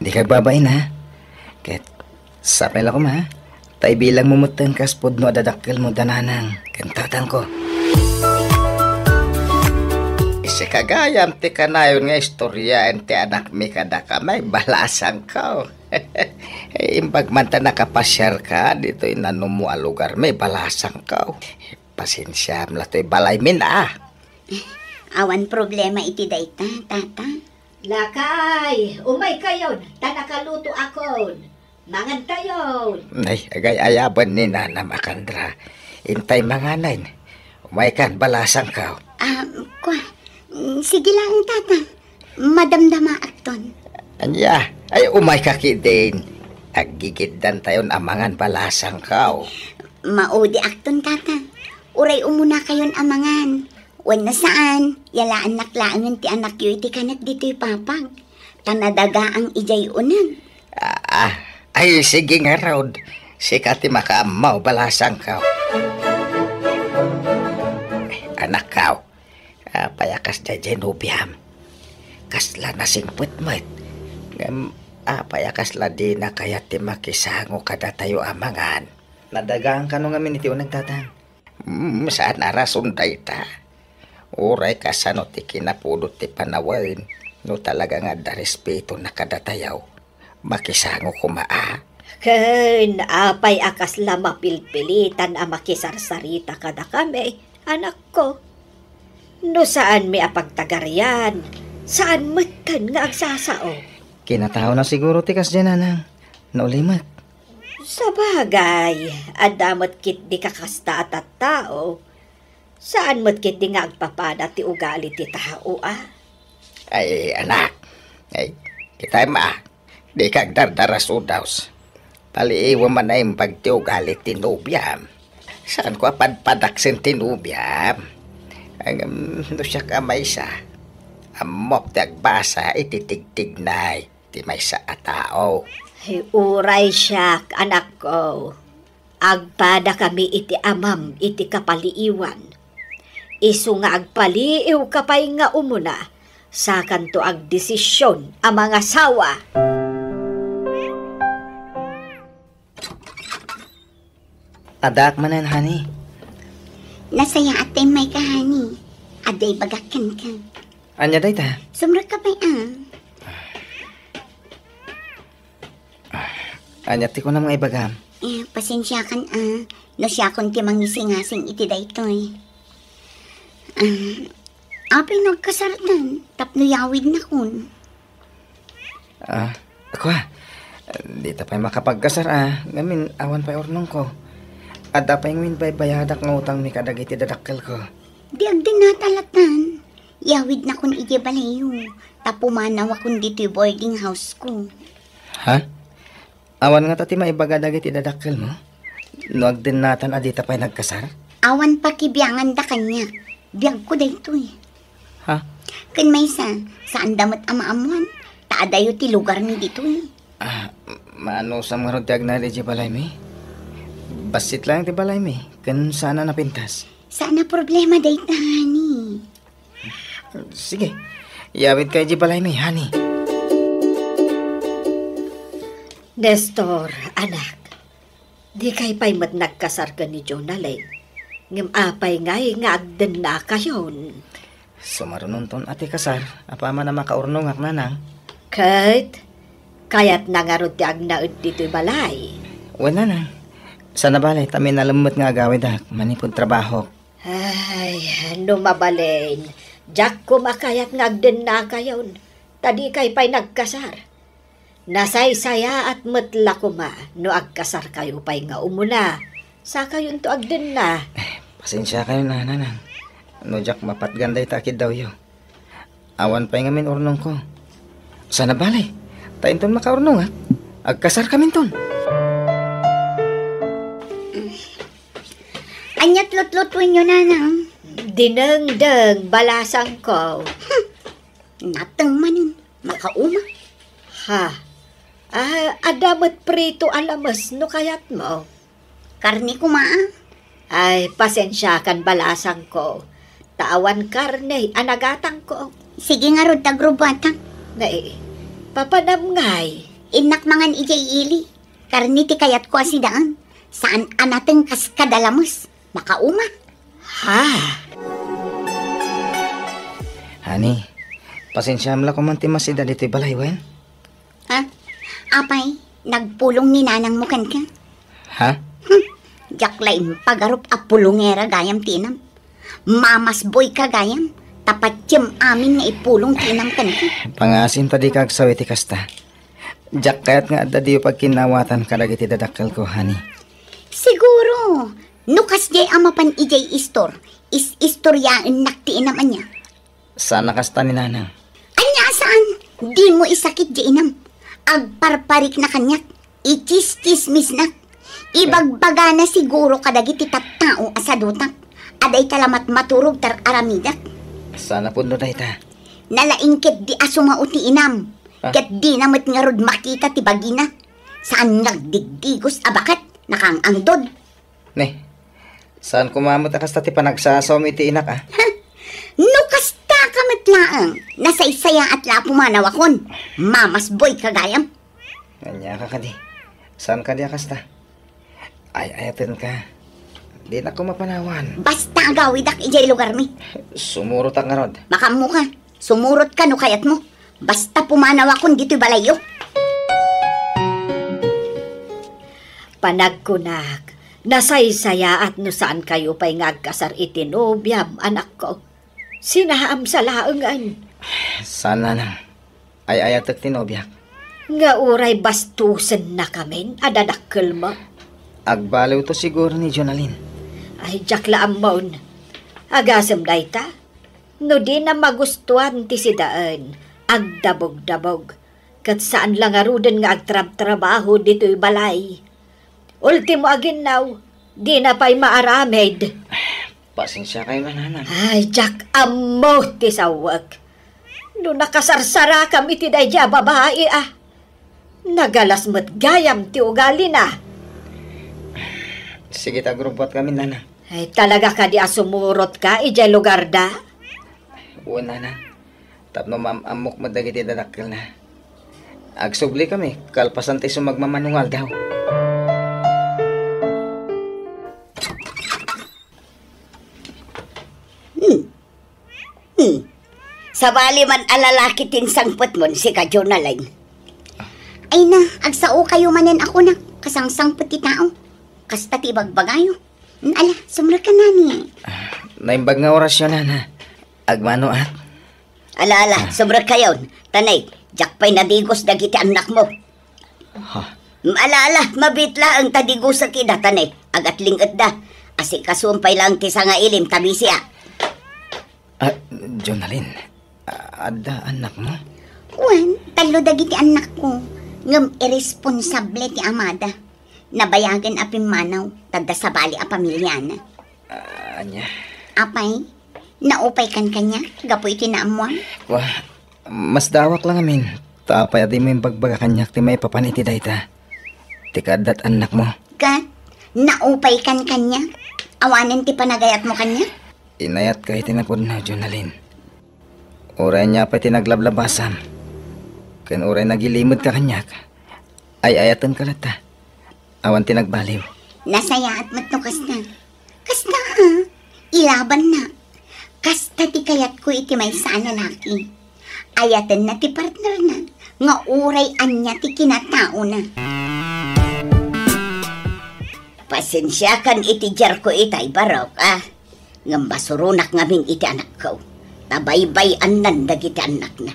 Dika agbabain, ha? Ket sapay la koma, ha? Ta ibilangmo metten kas pudno a dadakkelmo da nanang ken tatangko. Sika gayam ti kanayon nga istoryaen ti anakmi kadakami, balasangko. Imbag man ta nakapasiarka ditoy nanumo a lugarmi, balasangko. Pasensiam la toy balaymi, ah. Awan problema iti dayta, tata. Lakay, umaykayon, ta nakalutoakon. Mangantayon. Ay, agay-ayaben ni Nanam a Candra. Intay manganen. Umaykan, balasangko. Ah, kua, mm, sige laeng, tata. Madamdamaakton. Ania, ay, umayka ketdin. Aggigiddantayon a mangan, balasangko. Maudiakton, tata. Uray umunakayon a mangan. Wenno saan, yalaannak laengen ti anakyo iti kanek ditoy papag. Ta nadagaang idiay uneg. Ah, ah. Ay, sige ngarud. Sika ti makaammo, balasangko. Anakko, apay a kasdiay diay nobiam? Kasla nasingpet met. Ngem apay a kasla dina kayat ti makisango kadatayo a mangan? Nadagaang kano ngamin iti uneg, tatang? Mm, saan a rason dayta. Uray kasano ti kinapudot ti panawen, no talaga nga adda respetona kadatayo, makisango koma a. Ken apay a kasla mapilpilitan a makisarsarita kadakami, anakko? No saanmi a pagtagarian, saan metten nga agsasao. Kinataona siguro ti kasdiay, nanang, no ulimek. Sabagay, adda met ketdi kakasta a tattao. Saan met ketdi nga agpapada ti ugali ti tao, a? Ay, anak. Ay, kitay ma, dika agdardarasudaw. Paliiwem a naimbag ti ugali ti nobiam. Saanko a padpadaksen ti nobiam. Ngem no siak a maysa, ammok ti agbasa iti tigtignay ti maysa a tao. Ay, uray siak, anakko. Agpadakami iti amam iti kapaliiwan. Isu nga agpaliiwka pay nga umuna, sakanto agdesision a mangasawa. Addaak manen, honey. Nasayaat ti immayka, honey. Adda ibagak kenka. Ania dayta? Sumrekka pay, a. Ania ti kunam nga ibagam? Eh, pasensiakan, a. No siakon ti mangisingasing iti daytoy. Ah, apay no agkasartan tapno yawidnakon? Ah, kua, dita pay makapagkasar, a, ngamin awan pay urnongko. Adda pay ngamin baybayadak nga utangmi kadagiti dadakkelko. Di agdennata latan. Yawidnakon idiay balayyo, ta pumanawakon ditoy boarding house ko. Ha? Awan ngata ti maibaga dagiti dadakkelmo? No agdennatan a dita pay nagkasar? Awan pakibianganda kaniak. Biagko daytoy. Ha? Ken maysa, saanda met a maammoan, ta adayo ti lugarmi ditoy. Ah, maanusam ngarud ti agnaed idiay balaymi? Bassit laeng ti balaymi, ken saan a napintas. Saan a problema dayta, honey. Sige, yawidka idiay balaymi, honey. Nestor, anak, dikay pay met nagkasar ken ni Jonalyn. Ngem apay ngay nga agdennakayon? Sumarunonton a ti kasar, apaman a makaurnongak, nanang. Ket, kayatna ngarud ti agnaed ditoy balay? Wen, nanang. Saan a bale, ta minalem met nga agawidak manipud trabahok. Ay, no mabalin, diak koma kayat nga agdennakayon, ta dikay pay nagkasar. Nasaysayaat met la koma no agkasarkayo pay nga umuna, sakayonto agdenna. Eh, pasensiakayon, nanang, no diak mapatgan dayta a kiddawyo. Awan pay ngamin urnongko. Saan a bale, ta inton makaurnongak, agkasarkaminton. Aniat lutlutuenyo, nanang? Dinengdeng, balasangko. Nateng manen, makauma. Ha? Ah, adda met prito a lames no kayatmo. Karne koma, a? Ay, pasensiakan, balasangko. Ta awan karne a nagatangko. Sige ngarud ta grubuatak. Nay, papanam ngay? Innak mangan idiay ili. Karne ti kayatko a sidaan. Saan a nateng kas kada lames. Makauma. Ha? Honey, pasensiam la koman ti masida ditoy balay, wen? Ha? Apay, nagpulong ni nanangmo kenka? Ha? Hmm, diak la impagarup a pulongera gayam ti inam. Mamasboyka gayam, ta patiem amin nga ipulong ti inam kenka. Pangaasim ta dika agsawi ti kasta. Diak kayat nga adda diyo pagkinnawatan kadagiti dadakkelko, honey. Siguro, no kasdiay a mapan idiay istor, is-istoriaennak ti inam ania. Saan a kasta ni nanang. Ania a saan? Dimo isakit diay inam. Agparparikna kaniak. Ichischismisnak. Ibagbagana siguro kadagiti tattao a sadutak a dayta la matmaturog ti ar-aramidak. Saan a pudno dayta? Nalaing ketdi a sumao ti inam. Ah. Ket dina met ngarud makita ti bagina. Saan nga agdigdigos a baket, nakaang-angdod. Ne, saan koma met a kasta ti panagsasawmi iti inak, a? Ha? No kasta ka met laeng, nasaysayaat la a pumanawakon. Mamasboyka gayam. Ania ka kadi? Saan kadi a kasta? Ay-ayatenka. Dinak koma panawan. Basta agawidak idiay lugarmi. Sumurotak ngarud. Makaammoka. Sumurotka no kayatmo. Basta pumanawakon ditoy balayyo. Panagkunak, nasaysayaat no saankayo pay nga agkasar iti nobiam, anakko. Sinaamsa laengen. Saan, nanang. Ay-ayatek ti nobiak. Nga uray bastosennakamin a dadakkelmo? Agbaliwto siguro ni Jonalyn. Ay, diak la ammon. Agasem dayta? No dina magustuan ti sidaen, agdabogdabog. Ket saan la ngaruden nga agtrabtrabaho ditoy balay. Ultimo a ginnaw, dina pay maaramid. Pasensiakayo, nanang. Ay, diak ammo ti sawek. No nakasarsarakam iti daydiay a babai, a. Nagalas met gayam ti ugalina. Sige ta, agrubuatkami, nanang. Ay, talaga kadi a sumurotka idiay lugarda? Wen, nanang. Tapno maam-ammok met dagiti dadakkelna. Agsublikami, kalpasan ti isu magmamano nga aldaw. Hmm. Hmm. Sabali man a lalaki ti insangpetmon, sika Jonalyn. Ay na, agsaokayo manen a kunak, kasangsangpet ti tao. Kasta ti ibagbagayo. Hmm, ala, sumrekka nani. Ah, naimbag nga orasyo, nana. Agmanoak. Ala, ala, ah, sumrekkayon. Tanay, diak pay nadigos dagiti annakmo. Ha? Mm, ala, ala, mabiit laeng ta digosek ida, tanay. Agatlingetda. Asikasuem pay laeng ti sangailim ta bisiak. Ah, Jonalyn, a-, adda annakmo? Wen, tallo dagiti annakko. Ngem irresponsable ti amada. Nabayagen a pimmanaw, ta adda sabali a pamiliana. Ah, ania? Apay, naupaykan kaniak gapu iti naammuam? Wa, masdaawak la ngamin, ta apay a dimo imbagbaga kaniak ti maipapan iti dayta? Ti kaaddat annakmo. Ket, naupaykan kaniak? Awanen ti panagayatmo kaniak? Inayatka iti napudno, Jonalyn. Uray ania pay ti naglablabasam, ken uray nagilimedka kaniak, ay-ayatenka latta. Awan ti nagbaliw. Nasayaat met no kasta. Kasta, ah, ilabanna. Kasta ti kayatko iti maysa a lalaki. Ayatenna ti partnerna, nga uray ania ti kinataona. Pasensiakan iti diarko itay, Barok, a. Ngem masuronak ngamin iti anakko, ta baybay-annan dagiti annakna.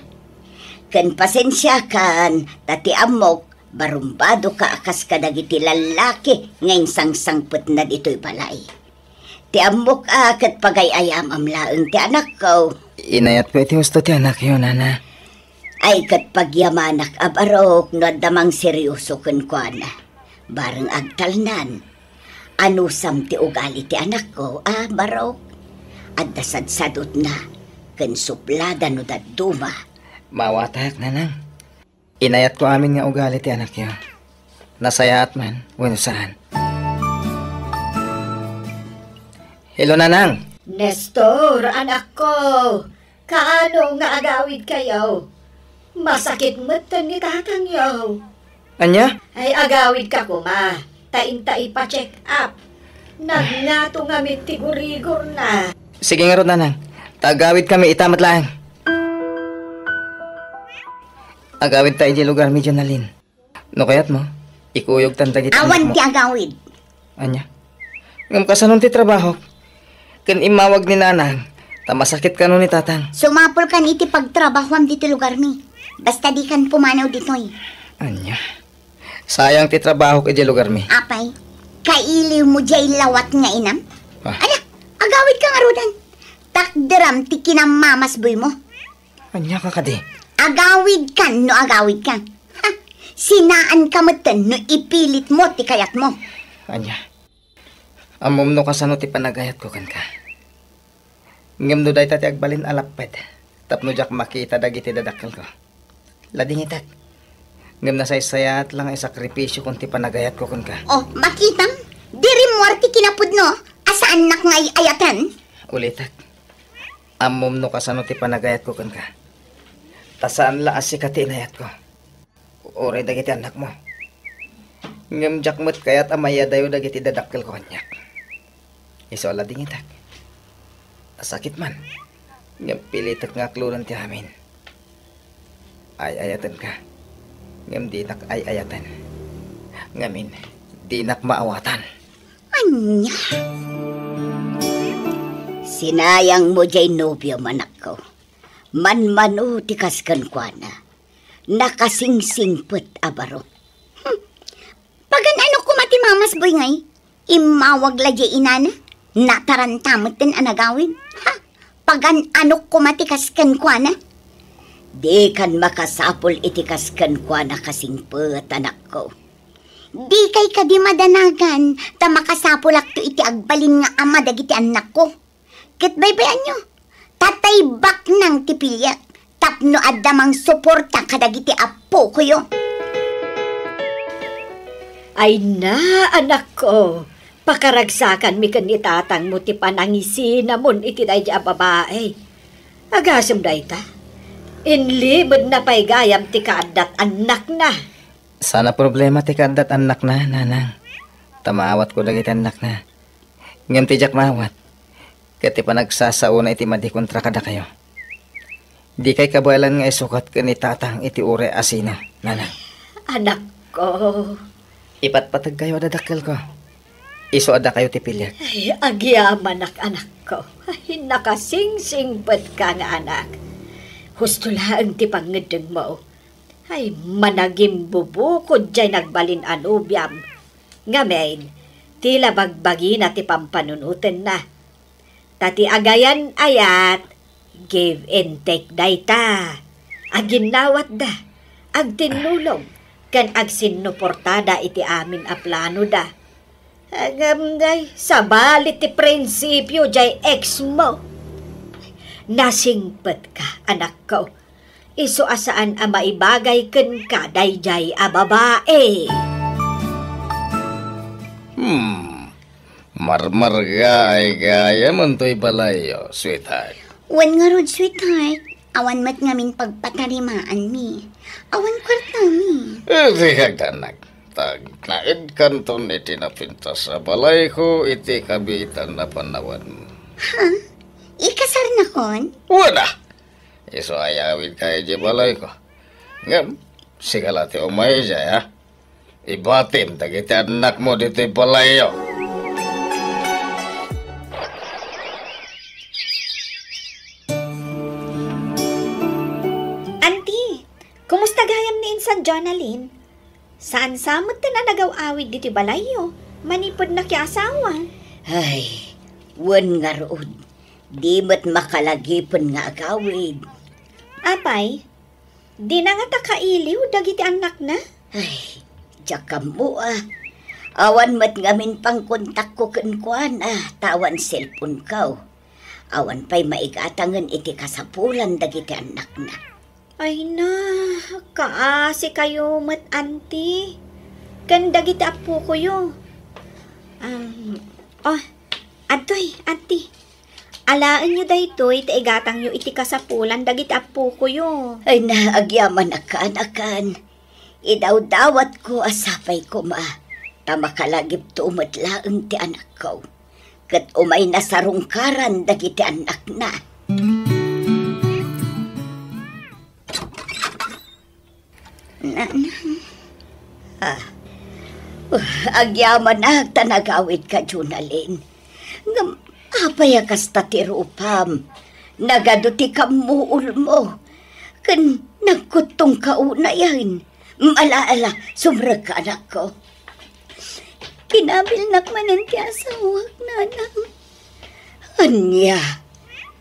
Ken pasensiakan, ta ti ammok, barumbadoka a kas kadagiti lallaki nga insangsangpetna ditoy balay. Ti ammok a ket pagay-ayam-am laeng ti anakko. Inayatko iti husto ti anakyo, nana. Ay, ket pagyamanak a Barok no adda mangserioso kenkuana. Bareng agtalnan. Anusam ti ugali ti anakko, a Barok? Adda sadsadutna, ken suplada no dadduma. Maawatak, nanang. Inayatko amin nga ugali ti anakyo. Nasayaat man wenno saan. Hello, nanang. Nestor, anakko. Kaano nga agawidkayo? Masakit metten ni tatangyo. Ania? Ay, agawidka koma. Ta inta ipa-check up. Nagngato ngamin ti gurigorna. Sige ngarud, nanang. Ta agawidkami ita met laeng. Agawidta idiay lugarmi, Jonalyn. No kayatmo, ikuyogtan dagiti annakmo. Awan ti agawid. Ania? Ngem kasanon ti trabahok? Ken immawag ni nanang, ta masakit kano ni tatang. Sumapulkan iti pagtrabahoam ditoy lugarmi. Basta dikan pumanaw ditoy. Ania? Sayang ti trabahok idiay lugarmi. Apay, kailiwmo diay lawat nga inam? Ah. Ala, agawidka ngaruden. Takderam ti kinamamasboymo. Ania ka kadi? Agawidkan no agawidka. Ha? Sinaanka metten no ipilitmo ti kayatmo. Ania? Ammom no kasano ti panagayatko kenka. Ngem no dayta ti agbalin a lapped, tapno diak makita dagiti dadakkelko. Ladingitek. Ngem nasaysayaat la nga isakripisiokon ti panagayatko kenka. Oh, makitam? Di rimmuar ti kinapudno a saannak nga ay-ayaten? Ulitek. Ammom no kasano ti panagayatko kenka. Ta saan la a sika ti inayatko. Uray dagiti annakmo. Ngem diak met kayat a mayadayo dagiti dadakkelko kaniak. Isu a ladingitek. Sakit man. Ngem pilitek nga aklonen ti amin. Ay-ayatenka. Ngem dinak ay-ayaten. Ngamin, dinak maawatan. Ania? Sinayangmo diay nobiom, anakko. Manmano ti kas kenkuana. Nakasingsingpet a baro. Hmm. Pagan-anok koma ti mamasboy ngay? Immawag la diay inana. Nataranta metten a nagawid. Ha? Pagan-anok koma ti kas kenkuana. Dikan makasapul iti kas kenkuana kasingpet, anakko. Dikay kadi madanagan ta makasapulakto iti agbalin nga ama dagiti annakko. Ket baybayanyo, tatay baknang ti piliek tapno adda mangsuporta kadagiti appokoyo. Ay na, anakko, pakaragsakanmi ken ni tatangmo ti panangisinamon iti daydi a babae. Agasem dayta, inlimedna pay gayam ti kaaddat annakna. Saan a problema ti kaaddat annakna, nanang. Ta maawatko dagiti annakna. Ngem ti diak maawat, ket ti panagsasaona iti madi kontra kadakayo. Dikay kabaelan nga isukat ken ni tatang iti uray a sino, nanang. Anakko. Ipatpategkayo a dadakkelko. Isu a dakayo ti piliek. Ay, agyamanak, anakko. Ay, nakasingsingpetka nga anak. Husto laeng ti pangngeddengmo. Ay, managimbubukod jay nagbalin a nobiam. Ngamin, ti la bagbagina ti pampanunotenna. Ta ti agayan-ayat, give and take dayta. Aginnawatda, agtinnulog, ken agsinnuportada iti amin a planoda. Ngem, ay, sabali ti prinsipio jay ex mo. Nasingpetka, anakko. Isu a saan a maibagay kenka daydiay a babae. Hmm. Marmarga ay gayam toy balayyo, sweetheart. Wen ngarud, sweetheart. Awan met ngamin pagpatarimaanmi. Awan kuartami. Eh, di kagdanak. Agnaedkanton iti napintas a balayko iti kabiitan a panawen. Ha? Ikasarnakon? Wen a! Isu a iyawidka idiay balayko. Ngem, sika la ti umay idiay, ha? Ibatim dagiti annakmo ditoy balayyo. Anti, kumusta gayam ni insan Jonalyn? Saan sa met ti nagaw-awid ditoy balayyo manipud nakiasawa? Ay, wen ngarud, di met makalagipen nga agawid. Apay, dina ngata kailiw dagiti annakna? Ay, diak ammo a. Awan met ngamin pangkontakko kenkuana, ta awan cellphone-ko. Awan pay maigatangen iti kasapulan dagiti annakna. Ay na, kaasikayo met, anti. Ken dagiti appokoyo. Um, oh, adtoy, anti. Alaenyo daytoy ta igatangyo iti kasapulan dagiti appokoyo. Ay na, agyamanak, anakan. Idawdawatko a sapay koma, ta makalagipto met laeng ti anakko. Ket umayna sarungkaran dagiti annakna. Nanang. Ah. Uh, agyamanak ta nagawidka, Jonalyn. Ngem apay a kasta ti rupam? Nagadu ti kammuolmo. Ken nagkuttongka unayen. Ala, ala, sumrekka, anakko. Kinabilnak manen ti asawak, nanang. Ania?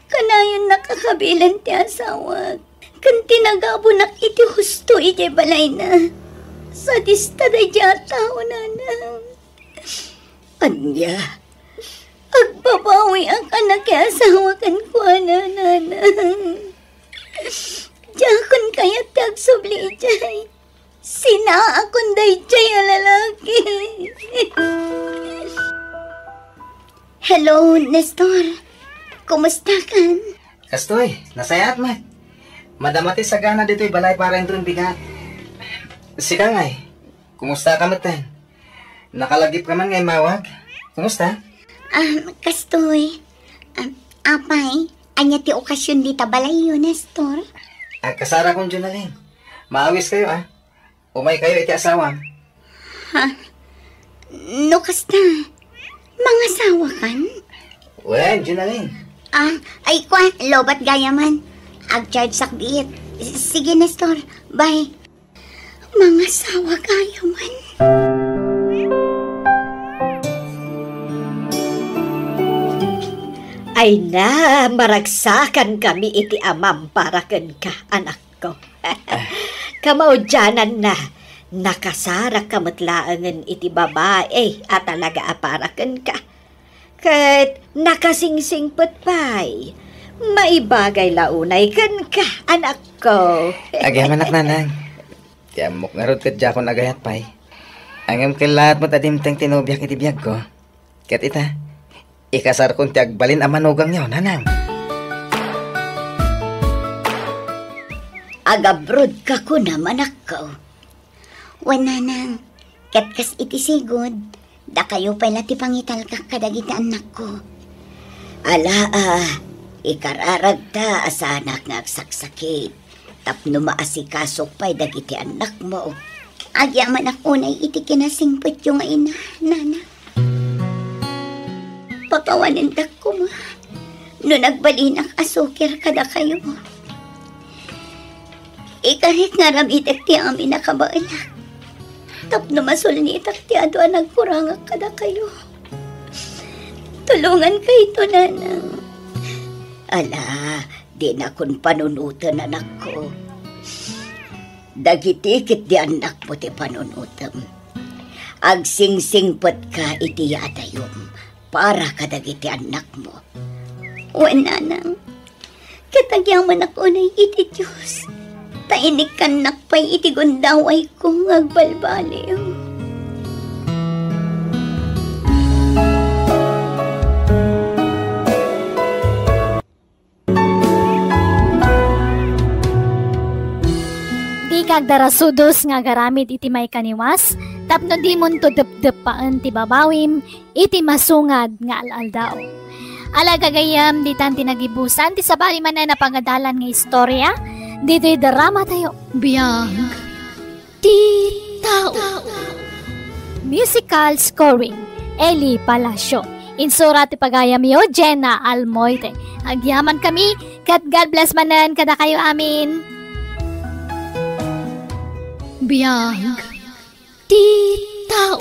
Kanayon a kabilen ti asawak. Ken tinagabunak iti husto idiay balayna. Sadista daydiay a tao, nanang. Ania? Agbabawiak a nakiasawa kenkuana, nanang. Diakon kayat ti agsubli idiay. Sinaakon daydiay a lalaki. Hello, Nestor. Kumustakan? Kastoy, nasayaat met. Madama ti sagana ditoy balay para inton bigat. Sika ngay, kumusta ka metten? Nakalagip ka man nga immawag? Kumusta? Ah, kastoy. Ah, apay, ania ti okasion dita balayyo, Nestor? Agkasarakon, Jonalyn. Maawis kayo, ah. Umay kayo iti asawam. Ha? No kasta, mangasawakan? Wen, Jonalyn. Ah, ay, kwa, lobat gayaman. Agcharge sakbit. S-, sige, Nestor. Bye. Mangasawa gayaman. Ay na, maragsakan kami iti amam para kenka, anak ko. Kamaudiananna, nakasarakka met laengen iti babai a talaga a para kenka. Ket nakasingsingpet pay. Maibagay la unay kenka, anakko. Agyamanak, nanang. Ti ammok ngarud ket diakon agayat pay. Ngem kellaat met a dimteng ti nobiak iti biagko. Ket ita, ikasarkon ti agbalin a manugangyo, nanang. Agabrodka kunam, anakko. Wen, nanang, ket kas iti sigud, dakayo pay la ti pangitalkak kadagiti annakko. Ala a, ikararagta a saanak nga agsaksakit. Tapno maasikasok pay dagiti annakmo. Agyamanak unay iti kinasingpetyo nga ina, nana. Pakawanendak koma no nagbalinak a sukir kadakayo. Ikarik nga aramidek ti amin a kabaelak tapno masulnitak ti adu a nagkurangak kadakayo. Tulongankayto, nanang. Ala, dinakon panunoten, anakko. Dagiti ketdi annakmo ti panunotem. Agsingsingpetka iti yatayom para kadagiti annakmo. Wen, nanang, ket agyamanak unay iti Dios, ta inikkannak pay iti gundawayko nga agbalbaliw. Dika agdarasudos nga agaramid iti maikaniwas, tapno dimonto depdeppaen ti babawim iti masungad nga al-aldaw. Ala gagayyem, ditan ti nagibusan ti sabali manen a pagadalan nga istorya ditoy drama tayo. Biag ti tao. Musical scoring, Eli Palacio. Insura ti pagayamyo, Jenna Almoite. Agyaman kami, ket God bless manen kadakayo amin. Biag ti tao.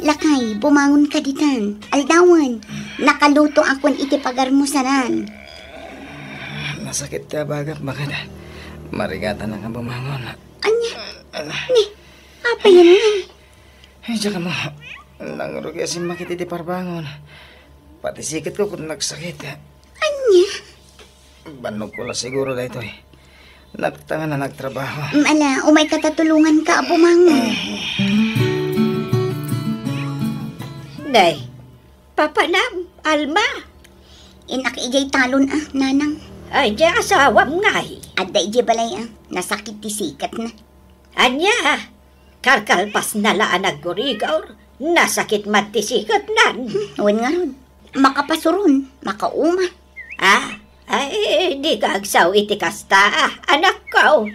Lakay, bumangon ka ditan. Aldawen, nakaluto akon iti pagarmusanan. Nasakit ti abagak, baket. Marigatan nga bumangon. Ania? Ni, apay yan ngay? Ay, diak ammo. Nangrugi a simmakit iti parbangon. Pati siketko ket nagsakit. Ania? Bannogko la siguro daytoy. Nagtangan a nagtrabaho. Mm, ala, umayka ta tulonganka a bumangon. Nay, papanam, Alma. Innak idiay talon a, nanang. Ay, diay asawam ngay? Adda idiay balay a, nasakit ti siketna. Ania? Kalkalpasna la a naggurigor, nasakit met ti siketnan. Hmm, wen ngarud. Makapasuron, makauma. Ah, ay, dika agsao iti kasta, ah, anakko.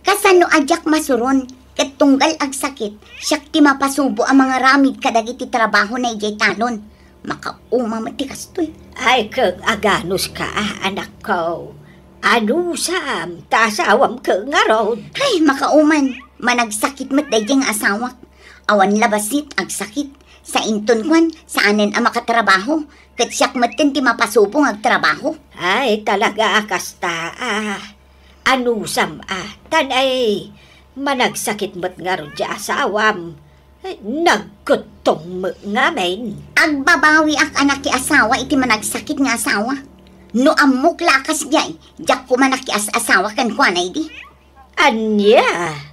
Kasano a diak masuron, ket tunggal agsakit, siak ti mapasubo a mangaramid kadagiti trabahona idiay talon. Makauma met ti kastoy. Ay, ket aganuska, ah, anakko. Anusam, ta asawam ket ngarud. Ay, makauman. Managsakit met daydiay nga asawak. Awan la bassit, agsakit. Sainton kuan, saanen a makatrabaho. Ket siak metten ti mapasubo nga agtrabaho. Ay, talaga a kasta, ah. Anusam, ah. Tan ay, managsakit met ngarud ti asawam. Ay, nagkuttom met ngamin. Agbabawiak a nakiasawa iti managsakit nga asawa. No ammok la a kasdiay, diak koma nakias-asawa kenkuana idi. Ania?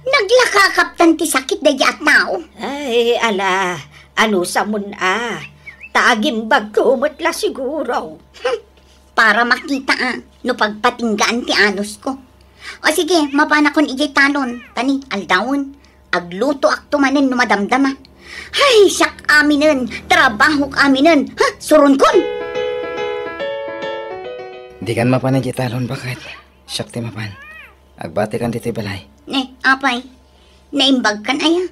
Naglaka a kaptan ti sakit daydiay a tao. Ay, ala, anusamon a. Ta agimbagko met la siguro. Hmm, para makita a no pagpatinggaan ti anusko. O sige, mapanakon idiay talon, tani, aldawen. Aglutoakto manen no madamdama. Hay, siak aminen, trabahok aminen. Ha, suronkon! Dikan mapan idiay talon, baket. Siak ti mapan. Agbatikan ditoy balay. Ne, apay. Naimbagkan aya?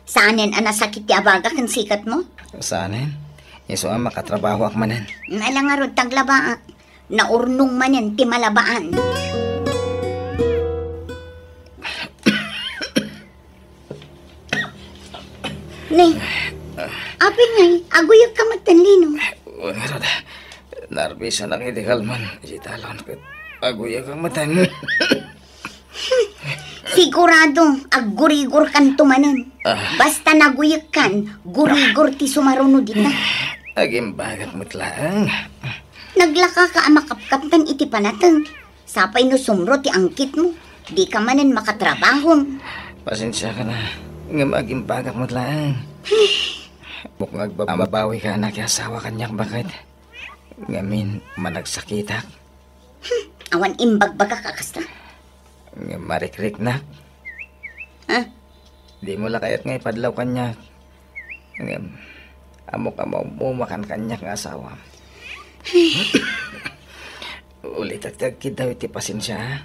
Saanen a nasakit ti abaga ken siketmo? Saanen. Isu a makatrabahoak manen. Ala ngarud, taglabaak. Naurnong manen ti malabaan. Ne, apay ngay, aguyek ka met ten lino. Wen ngarud, narbisanak iti kalman iti talon ket aguyek ka met ten. Sigurado, aggurigor kanto manen. Ah. Basta naguyek kan, gurigor ti sumaruno dita. Agimbagak met laeng. Naglaka ka a makapkaptan iti panateng. Sapay no sumro ti angkitmo, dika manen makatrabaho. Pasensiakan a, ngem agimbagak met laeng. Buknag babawika a nakiasawa kaniak, baket. Ngamin, managsakitak. Hmm, awan imbagbagak a kasta. Ngem marikriknak. Ha? Dimo la kayat nga ipadlaw kaniak. Ngem, ammok a maumakan kaniak nga asawam. Ulitek ti agkiddaw iti pasensia, ha?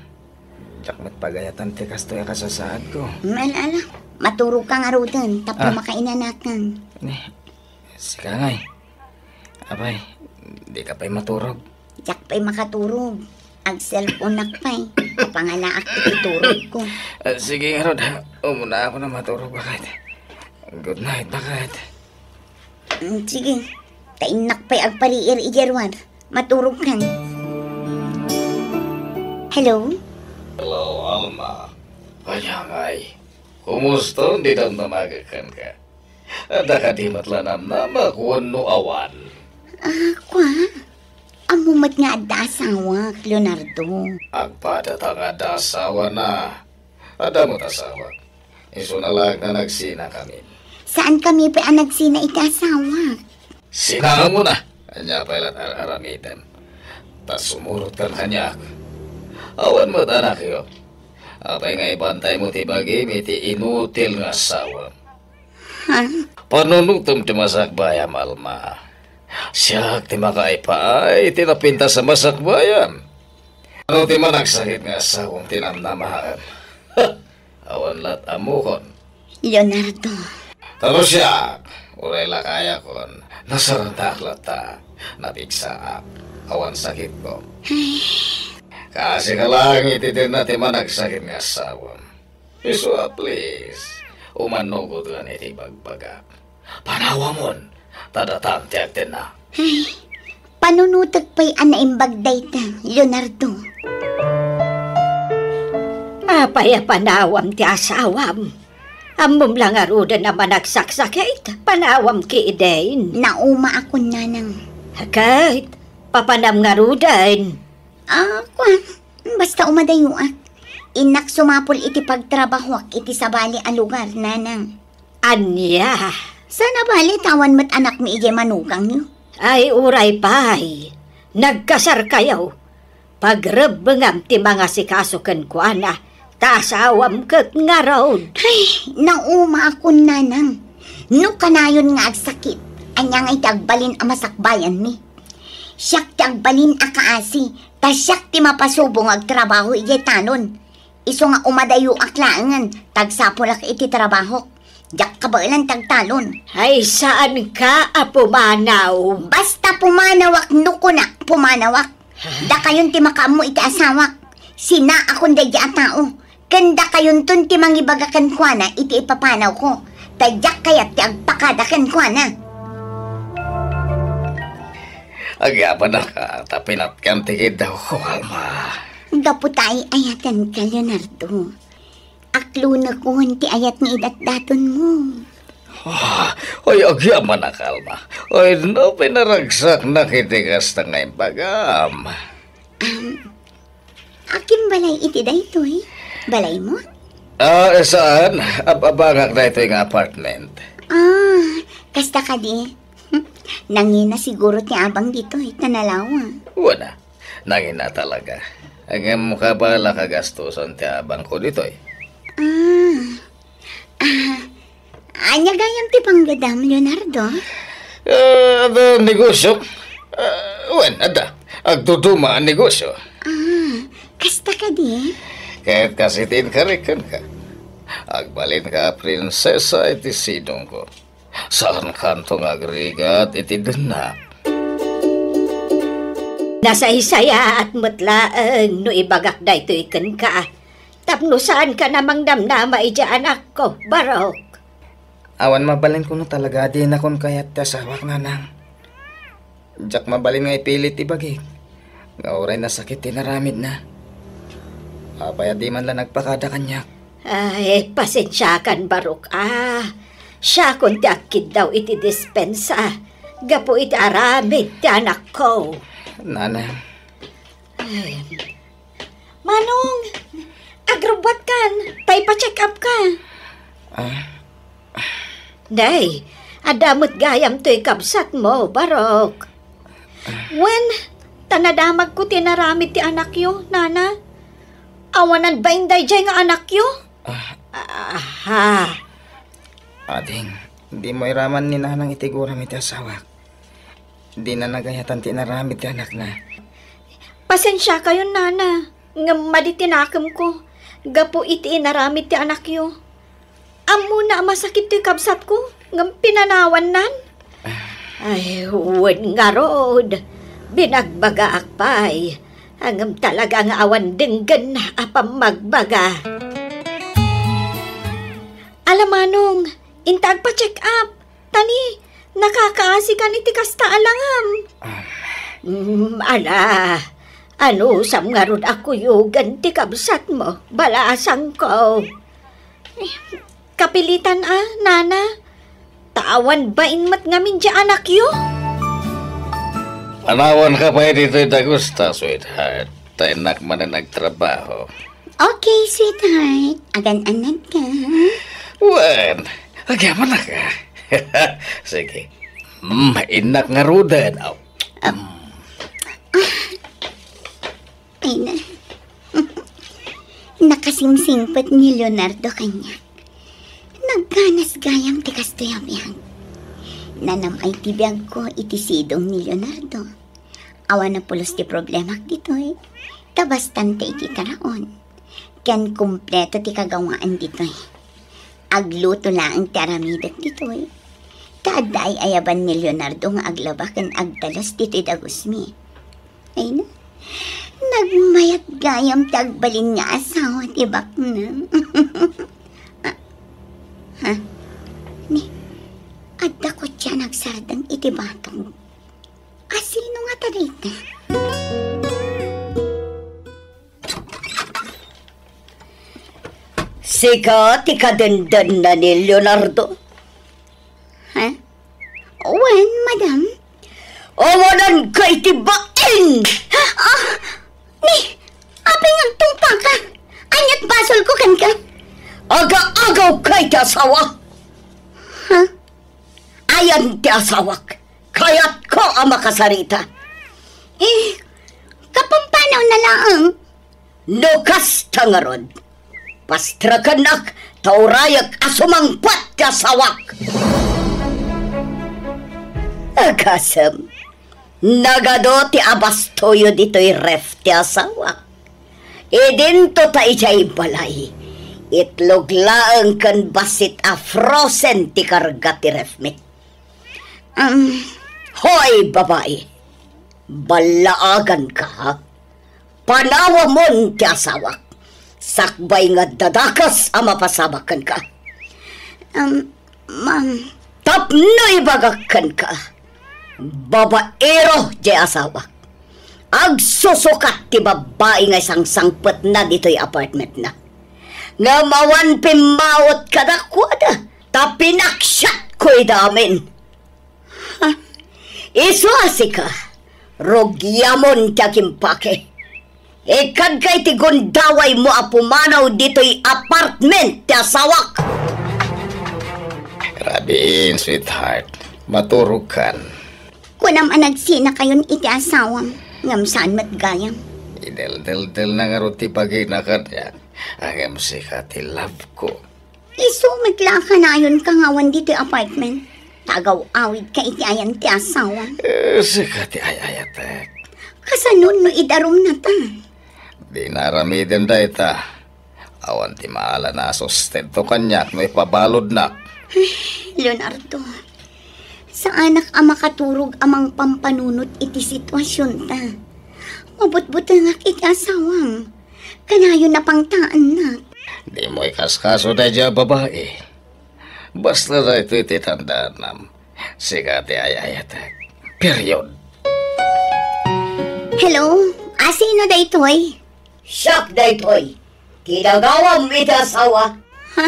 Diak met pagayatan ti kastoy a kasasaadko. Mal-, ala, maturog ka ngaruden, tapno Ah. makainanakan. Ni, sika ngay. Apay, dika pay maturog? Diak pay makaturog. Ag-cellphoneak pay. Apangalaak iti turogko. Ah, sige ngarud, ha. Umunaakon a maturog, baket. Good night, baket. Mm, sige. Ta innak pay agpariir idiay ruar. Maturogkan. Hello? Hello, Alma. Ania ngay? Kumusta? Di damdamagek kenka. Adda kadi met la namnama wenno awan? Ah, kua? Ammo met nga adda asawak, Leonardo. Agpadata nga adda asawana. Adda met asawak. Isuna laeng nga nagsinakamin. Saankami pay a nagsina iti asawak. Sinaamona. Ania pay la ti ar-aramidem? Ta sumurotkan kaniak. Awan met anakyo. Apay nga ibantaymo ti bagim iti inutil nga asawam? Ha? Panunotem ti masakbayam, Alma. Siak ti makaipaay iti napintas a masakbayam. Ano ti managsakit nga asawam ti namnamaem? Awan lat ammokon. Leonardo. Tano siak, uray lakayakon, nasarataak latta, napigsaak, awan sakitko. Ay. Kaasi ka lang iti dinna ti managsakit nga asawam. Isu a, please, umanugotkan iti ibagbagak. Panawamon, ta datan ti agtenna. Ay, panunotek pay a naimbag dayta, Leonardo. Apay a panawam ti asawam? Ammom la ngaruden a managsaksakit, panawam ketdin. Naumaakon, nanang. Ket, papanam ngaruden? Ah, kuan, basta umadayoak. Innak sumapul iti pagtrabahoak iti sabali a lugar, nanang. Ania? Saan a bale ta awan met anakmi idiay manugangyo? Ay, uray pay. Nagkasarkayo. Pagrebbengam ti mangasikaso kenkuana, ta asawam ket ngarud. Ay, naumaakon, nanang. No kanayon nga agsakit, ania nga iti agbalin a masakbayanmi? Siak ti agbalin a kaasi, ta siak ti mapasubo nga agtrabaho idiay talon. Isu nga umadayoak laengen, ta agsapulak iti trabahok. Diak kabaelan ti agtalon. Ay, saanka a pumanaw? Basta pumanawak no kunak, pumanawak. Dakayon ti makaammo iti asawak. Sinaakon daydi a tao. Ken dakayonton ti mangibaga kenkuana iti ipapanawko. Ta diak kayat ti agpakada kenkuana. Agyamanaka, ta pinatgam ti kiddawko, Alma. Gapu ta ay-ayatenka, Leonardo. Aklonekon ti ayat nga idatdatonmo. Ah, ay, agyamanaka, Alma. Ay, no, pinaragsaknak iti kasta nga imbagam. Um, akin balay iti daytoy? Balaymo? Ah, saan? Ab-abangak daytoy nga apartment. Ah, kasta kadi. Nangina siguro ti abang ditoy, ta nalawa. Wana, nangina talaga. Ngem kabalak a gastosen ti abangko ditoy. Ah. Ah, ania gayam ti panggadam, Leonardo? Ah, adda negosio. Ah, wen, adda. Agduduma a negosio. Ah, kasta kadi? Ket kas iti inkarik kenka. Agbalinka a prinsesa iti sidongko. Saankanto nga agrigat iti dennak. Nasaysayaat met laeng no ibagak daytoy kenka. Tapno saanka a mangdamnama idiay anakko, Barok. Awan mabalinko no talaga a dinakon kayat ti asawak, nanang. Diak mabalin nga ipilit ti bagik nga uray nasakit ti inaramidna. Apay a di man la nagpakada kaniak? Ay, pasensiakan, Barok, a. Siakon ti agkiddaw iti dispensa gapu iti aramid ti anakko. Nanang. Ay. Manong, agrubbuatkan, ta ipa-check up ka. Ah? Day, adda met gayam toy kabsatmo, Barok. Wen, ta nadamagko ti inaramid ti anakyo, nana. Awanan bain daydiay nga anakyo? Ah. Aha. Ading, dimo iraman ni nanang iti guram iti asawak. Dina nagayatan ti inaramid ti anakna. Pasensiakayon, nana, ngem madi ti nakemko gapu iti inaramid ti anakyo. Ammona a masakit toy kabsatko, ngem pinanawannan. Ay, wen ngarud, binagbagaak pay, ngem talaga nga awan denggenna a pammagbaga. Ala manong, inta agpa-check up. Tani, nakakaasikan iti kasta a langam. Ah. Mm, ala, anusam ngarud a kuyogen ti kabsatmo, balasangko. Eh, kapilitan a, nana. Ta awan bain met ngamin diay anakyo. Panawanka pay ditoy dagusta, sweetheart. Ta innak manen agtrabaho. Okay, sweetheart. Agan-anadka. Wen, agyamanaka. Sige. Mm, innak ngaruden. Aw. Ah. Ay na. Nakasingsingpet ni Leonardo kaniak. Nagganas gayam ti kastoy a biag. Nanam-ay ti biagko iti sidong ni Leonardo. Awan a pulos ti problemak ditoy. Ta bastante iti taraon. Ken kompleto ti kagawaan ditoy. Agluto laeng ti aramidek ditoy. Ta adda ay-ayaban ni Leonardo nga aglaba ken agdalas ditoy dagusmi. Ay na, nagmayat gayam ti agbalin nga asawa ti baknang. Ah, ha? Ni, adda kotse a nagsardeng iti batong. Asino nga ta dayta? Sika ti kadendennana ni Leonardo? Ha? Wen, madam. Awananka iti bain! Ah! Ni, apay nga agtungpaka? Ania't basolko kenka? Aga-agawka iti asawa! Ha? Ayan ti asawak. Kayatko a makasarita. Eh, kapampanaw na laeng? No kasta ngarud, pastrakennak ta urayek a sumangpet ti asawak. Agasem, nagadu ti abastoyo ditoy ref ti asawak. Idinto ta idiay balay, itlog laeng ken bassit a frozen ti karga ti ref mi. Um, hoy, babai! Ballaaganka, ha? Panawamon ti asawak. Sakbay nga adda dakes a mapasamak kenka. Um, ma'am. Tapno ibagak kenka, babaero ti asawak. Agsusukat ti babbai nga isangsangpetna ditoy apartmentna. Ngem awan pimmawet kadakuada, ta pinaksiatko ida amin. Ha? Isu a sika, rugiamon ti agimpake. Ikkadka iti gundawaymo a pumanaw ditoy apartment ti asawak. Grabe, sweetheart. Maturogkan. Kunam a nagsinakayon iti asawam, ngem saan met gayam. Ideldeldelna ngarud ti bagina kaniak. Ngem sika ti love ko. Isu met la a kanayonka nga awan ditoy apartment. Ta agaw-awidka iti ayan ti asawam. Eh, sika ti ay-ayatek. Kasano no idarumnata? Dina aramiden dayta. Awan ti maala a sustento kaniak no ipabaludnak. Leonardo, saanak a makaturog a mangpampanunot iti situasionta. Mabutbutengak iti asawam. Kanayon a pangtaennak. Dimo ikaskaso daydiay a babai. Basta daytoy ti tandaanam. Sika ti ay-ayatek. Period. Hello? Asino daytoy? Siak daytoy. Ti nagawam iti asawa. Ha?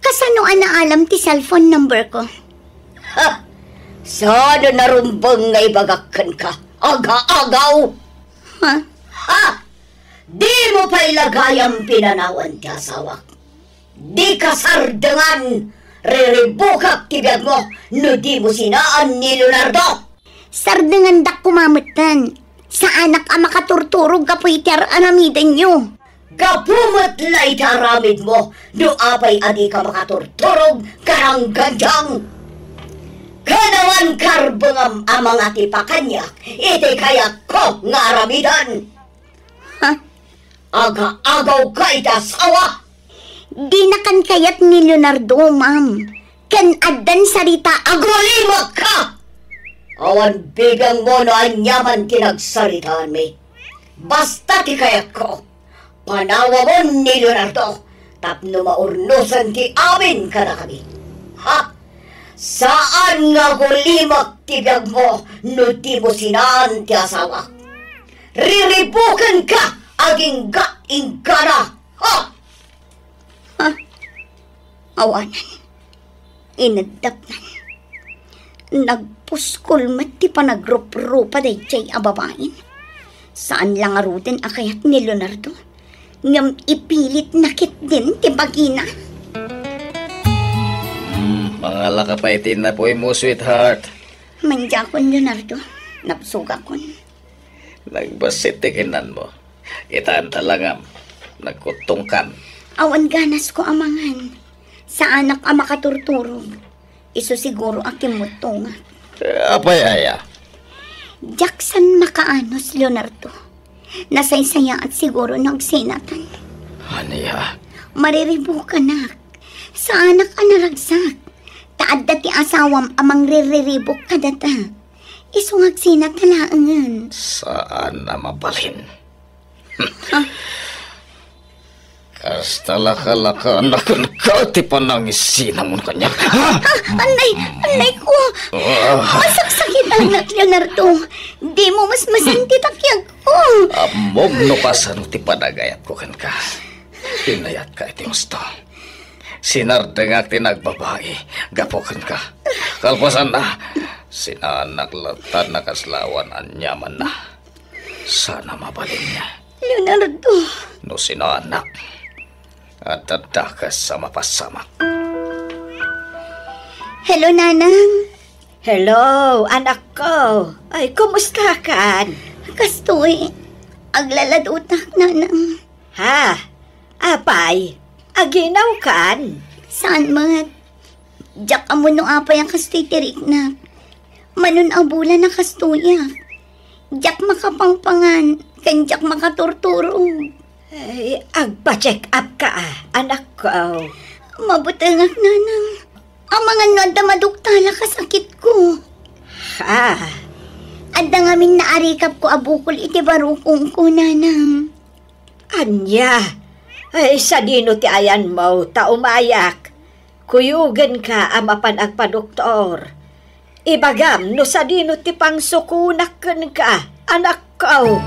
Kasano a naalam ti cellphone number ko? Ha? Saan a narumbeng nga ibagak kenka? Aga-agaw! Ha? Ha? Dimo pay la gayam pinanawan ti asawak. Dika sardengan, riribukak ti biagmo no dimo sinaan ni Leonardo. Sardengandak koma metten. Saanak a makaturturog gapu iti ar-aramidenyo. Gapu met la iti aramidmo no apay a dika makaturturog karanggandiang. Kanawan karbengam a mangatipa kaniak iti kayatko nga aramiden. Ha? Aga-agawka iti asawa? Dinakan kayat ni Leonardo, ma'am. Ken addan sarita. Agulimakka! Awan bibiangmo no aniaman ti nagsaritaanmi. Basta ti kayatko, panawamon ni Leonardo tapno maurnosen ti amin kadakami. Ha? Saan nga agulimak ti biagmo no dimo sinaan ti asawak. Riribukenka agingga inggana. Ha? Ha? Awanan. Ineddapnan. Nagpuskol met ti panagruprupa daydiay a babain. Saan la ngaruden a kayat ni Leonardo, ngem ipilitna ketdin ti bagina. Hmm, mangalaka pay ti napuymo, sweetheart. Mandiakon, Leonardo. Nabsogakon. Nagbassit ti kinanmo. Kitaenta la ngem, Nagkuttongkan. Awan ganasko a mangan. Saanak a makaturturog. Isu siguro a kimmuttongak. Eh, apay aya? Diak san makaanus, Leonardo. Nasaysayaat siguro no agsinatan. Ania? Mariribukanak. Saanak a naragsak. Ta adda ti asawam a mangririribuk kadata. Isu nga agsinata laengen. Saan a mabalin. Kasta lakalakaanna kenka ti panangisinamon kaniak. Ha? Ah, anay, anay ko. Ah. Masaksakitak, Leonardo. Dimo masmasan ti takiag ko. Ammom no kasano ti panagayatko kenka. Inayatka iti husto. Sinardengak ti nagbabai gapu kenka. Kalpasanna, sinaannak latta a nakaslawan aniamanna. Saan a mabalin. Leonardo. No sinaannak, adda dakes a mapasamak. Hello, Nanang. Hello, anakko. Ay, kumustakan? Kastoy, aglaladutak, Nanang. Ha? Apay, aginawkan? Saan met? Diak ammo no apay a kastoy ti riknak. Mano a bulan a kastoyak. Diak makapangpangan, ken diak makaturturog. Ay, agpa-check up ka, ah, anakko. Mabutengak, Nanang. Amangan no adda maduktalak a sakitko. Ah. Adda ngamin naarikapko a bukol iti barukongko, Nanang. Ania? Ay, sadino ti ayanmo ta umayak? Kuyogenka a mapan agpadoktor. Ibagam no sadino ti pangsukonak kenka, anakko.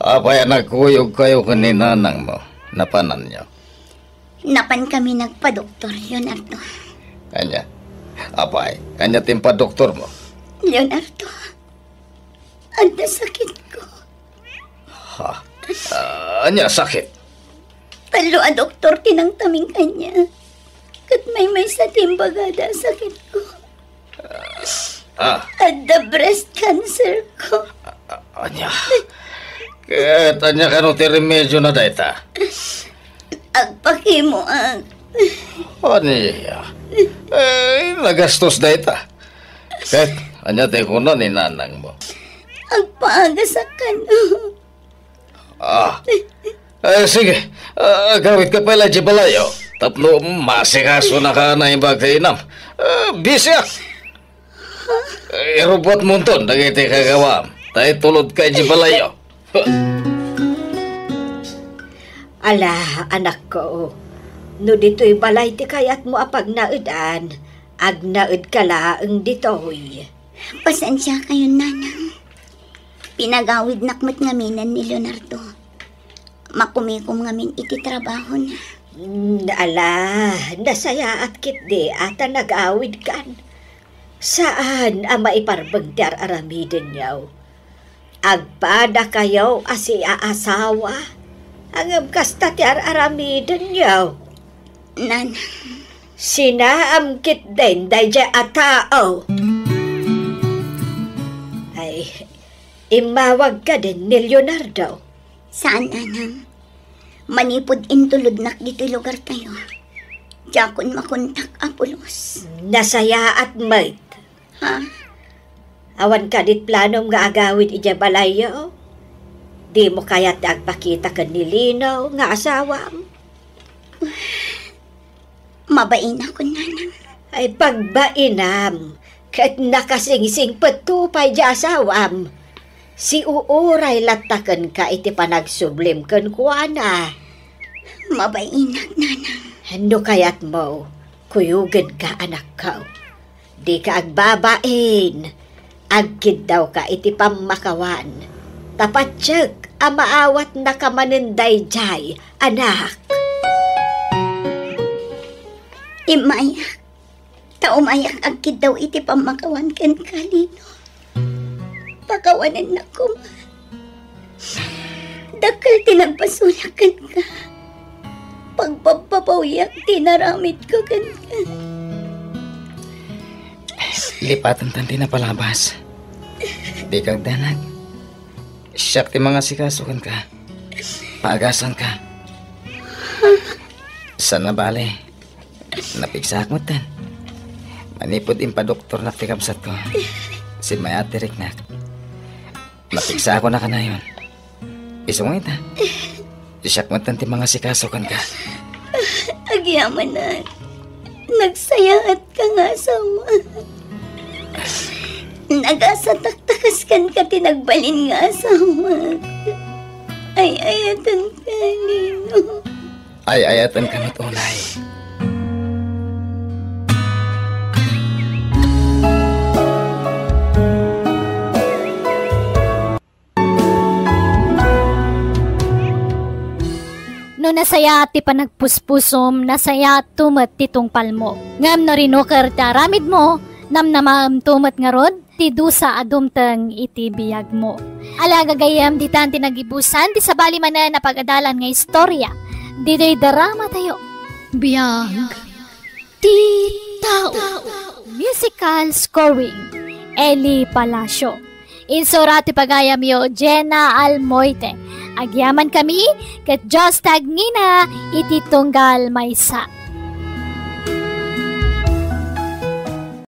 Apay a nagkuyogkayo ken ni nanangmo? Napananyo? Napankami nagpadoktor, Leonardo. Ania? Apay, ania ti impadoktormo? Leonardo, adda sakitko. Ha? Ah, ania sakit? Tallo a doktor ti nangtaming kaniak. Ket maymaysa ti imbagada a sakitko. Ah. Adda breast cancer ko. Ah, ania? Ket ania kano ti remediona dayta? Agpakimoak. Ania? Eh, nagastos dayta. Ket ania ti kuna ni nanangmo? Agpaagasak kano. Ah. Eh, sige. Ah, agawidka pay la idiay balayyo. Tapno masikasonaka a naimbag ti inam. Ah, bisiak. Eh, irubbuatmonton dagiti kagawam. Ta itulodka idiay balayyo. Ala, anakko, no ditoy balay ti kayatmo a pagnaedan, agnaedka laeng ditoy. Pasensiakayon, Nanang. Pinagawidnak met ngaminen ni Leonardo. Makumikom ngamin iti trabahona. Mm, ala, nasayaat ketdi a ta nagawidkan. Saan a maiparbeng ti ar-aramidenyo. Agpadakayo a siaasawa, ngem kasta ti ar-aramidenyo. Nanang. Sinaam ketdin daydiay a tao. Ay, immawag kadin ni Leonardo? Saan, Nanang. Manipud intulodnak ditoy lugartayo, diakon makontak a pulos. Nasayaat met. Ha? Awan kadi planom nga agawid idiay balayyo? Dimo kayat ti agpakita ken ni Lino nga asawam? Mabainakon, Nanang. Ay, pagbainam, ket nakasingsingpetto pay diay asawam. Siuuray latta kenka iti panagsublim kenkuana. Mabainak, Nanang. No kayatmo, kuyogenka, anakko. Dika agbabain. Agkiddawka iti pammakawan. Ta patiek a maawatnaka manen daydiay, anak. Immayak. Ta umayak agkiddaw iti pammakawan kenka, Lino. Pakawanennak koma. Dakkel ti nagpasulak kenka. Pagbabbabawiak ti naramidko kenka. Lipatentan ti napalabas. Dika agdanag. Siak ti mangasikaso kenka. Agasanka. Sana bale, napigsaak metten. Manipud impadoktornak ti kabsatko, simmayat ti riknak. Napigsaakon a kanayon. Isu nga ita, siak metten ti mangasikaso kenka. Agyamanak, nagsayaatka nga asawa. Nagasatak ta kas kenka ti nagbalin nga asawa. Ay-ayatenka, Nino. Ay-ayatenka met unay. No nasayaat ti panagpuspusom, nasayaatto met ti tungpalmo. Ngem no rinuker ti aramidmo, namnamaemto met ngarud ti dusa a dumteng iti biagmo. Ala, gagayyem, ditan ti nagibusan ti sabali manen a pagadalan nga istorya ditoy dramatayo. Biag ti tao. Musical scoring, Eli Palacio. Insura ti pagayamyo, Jenna Almoite. Agyaman kami ket Dios ti agngina iti tunggal maysa.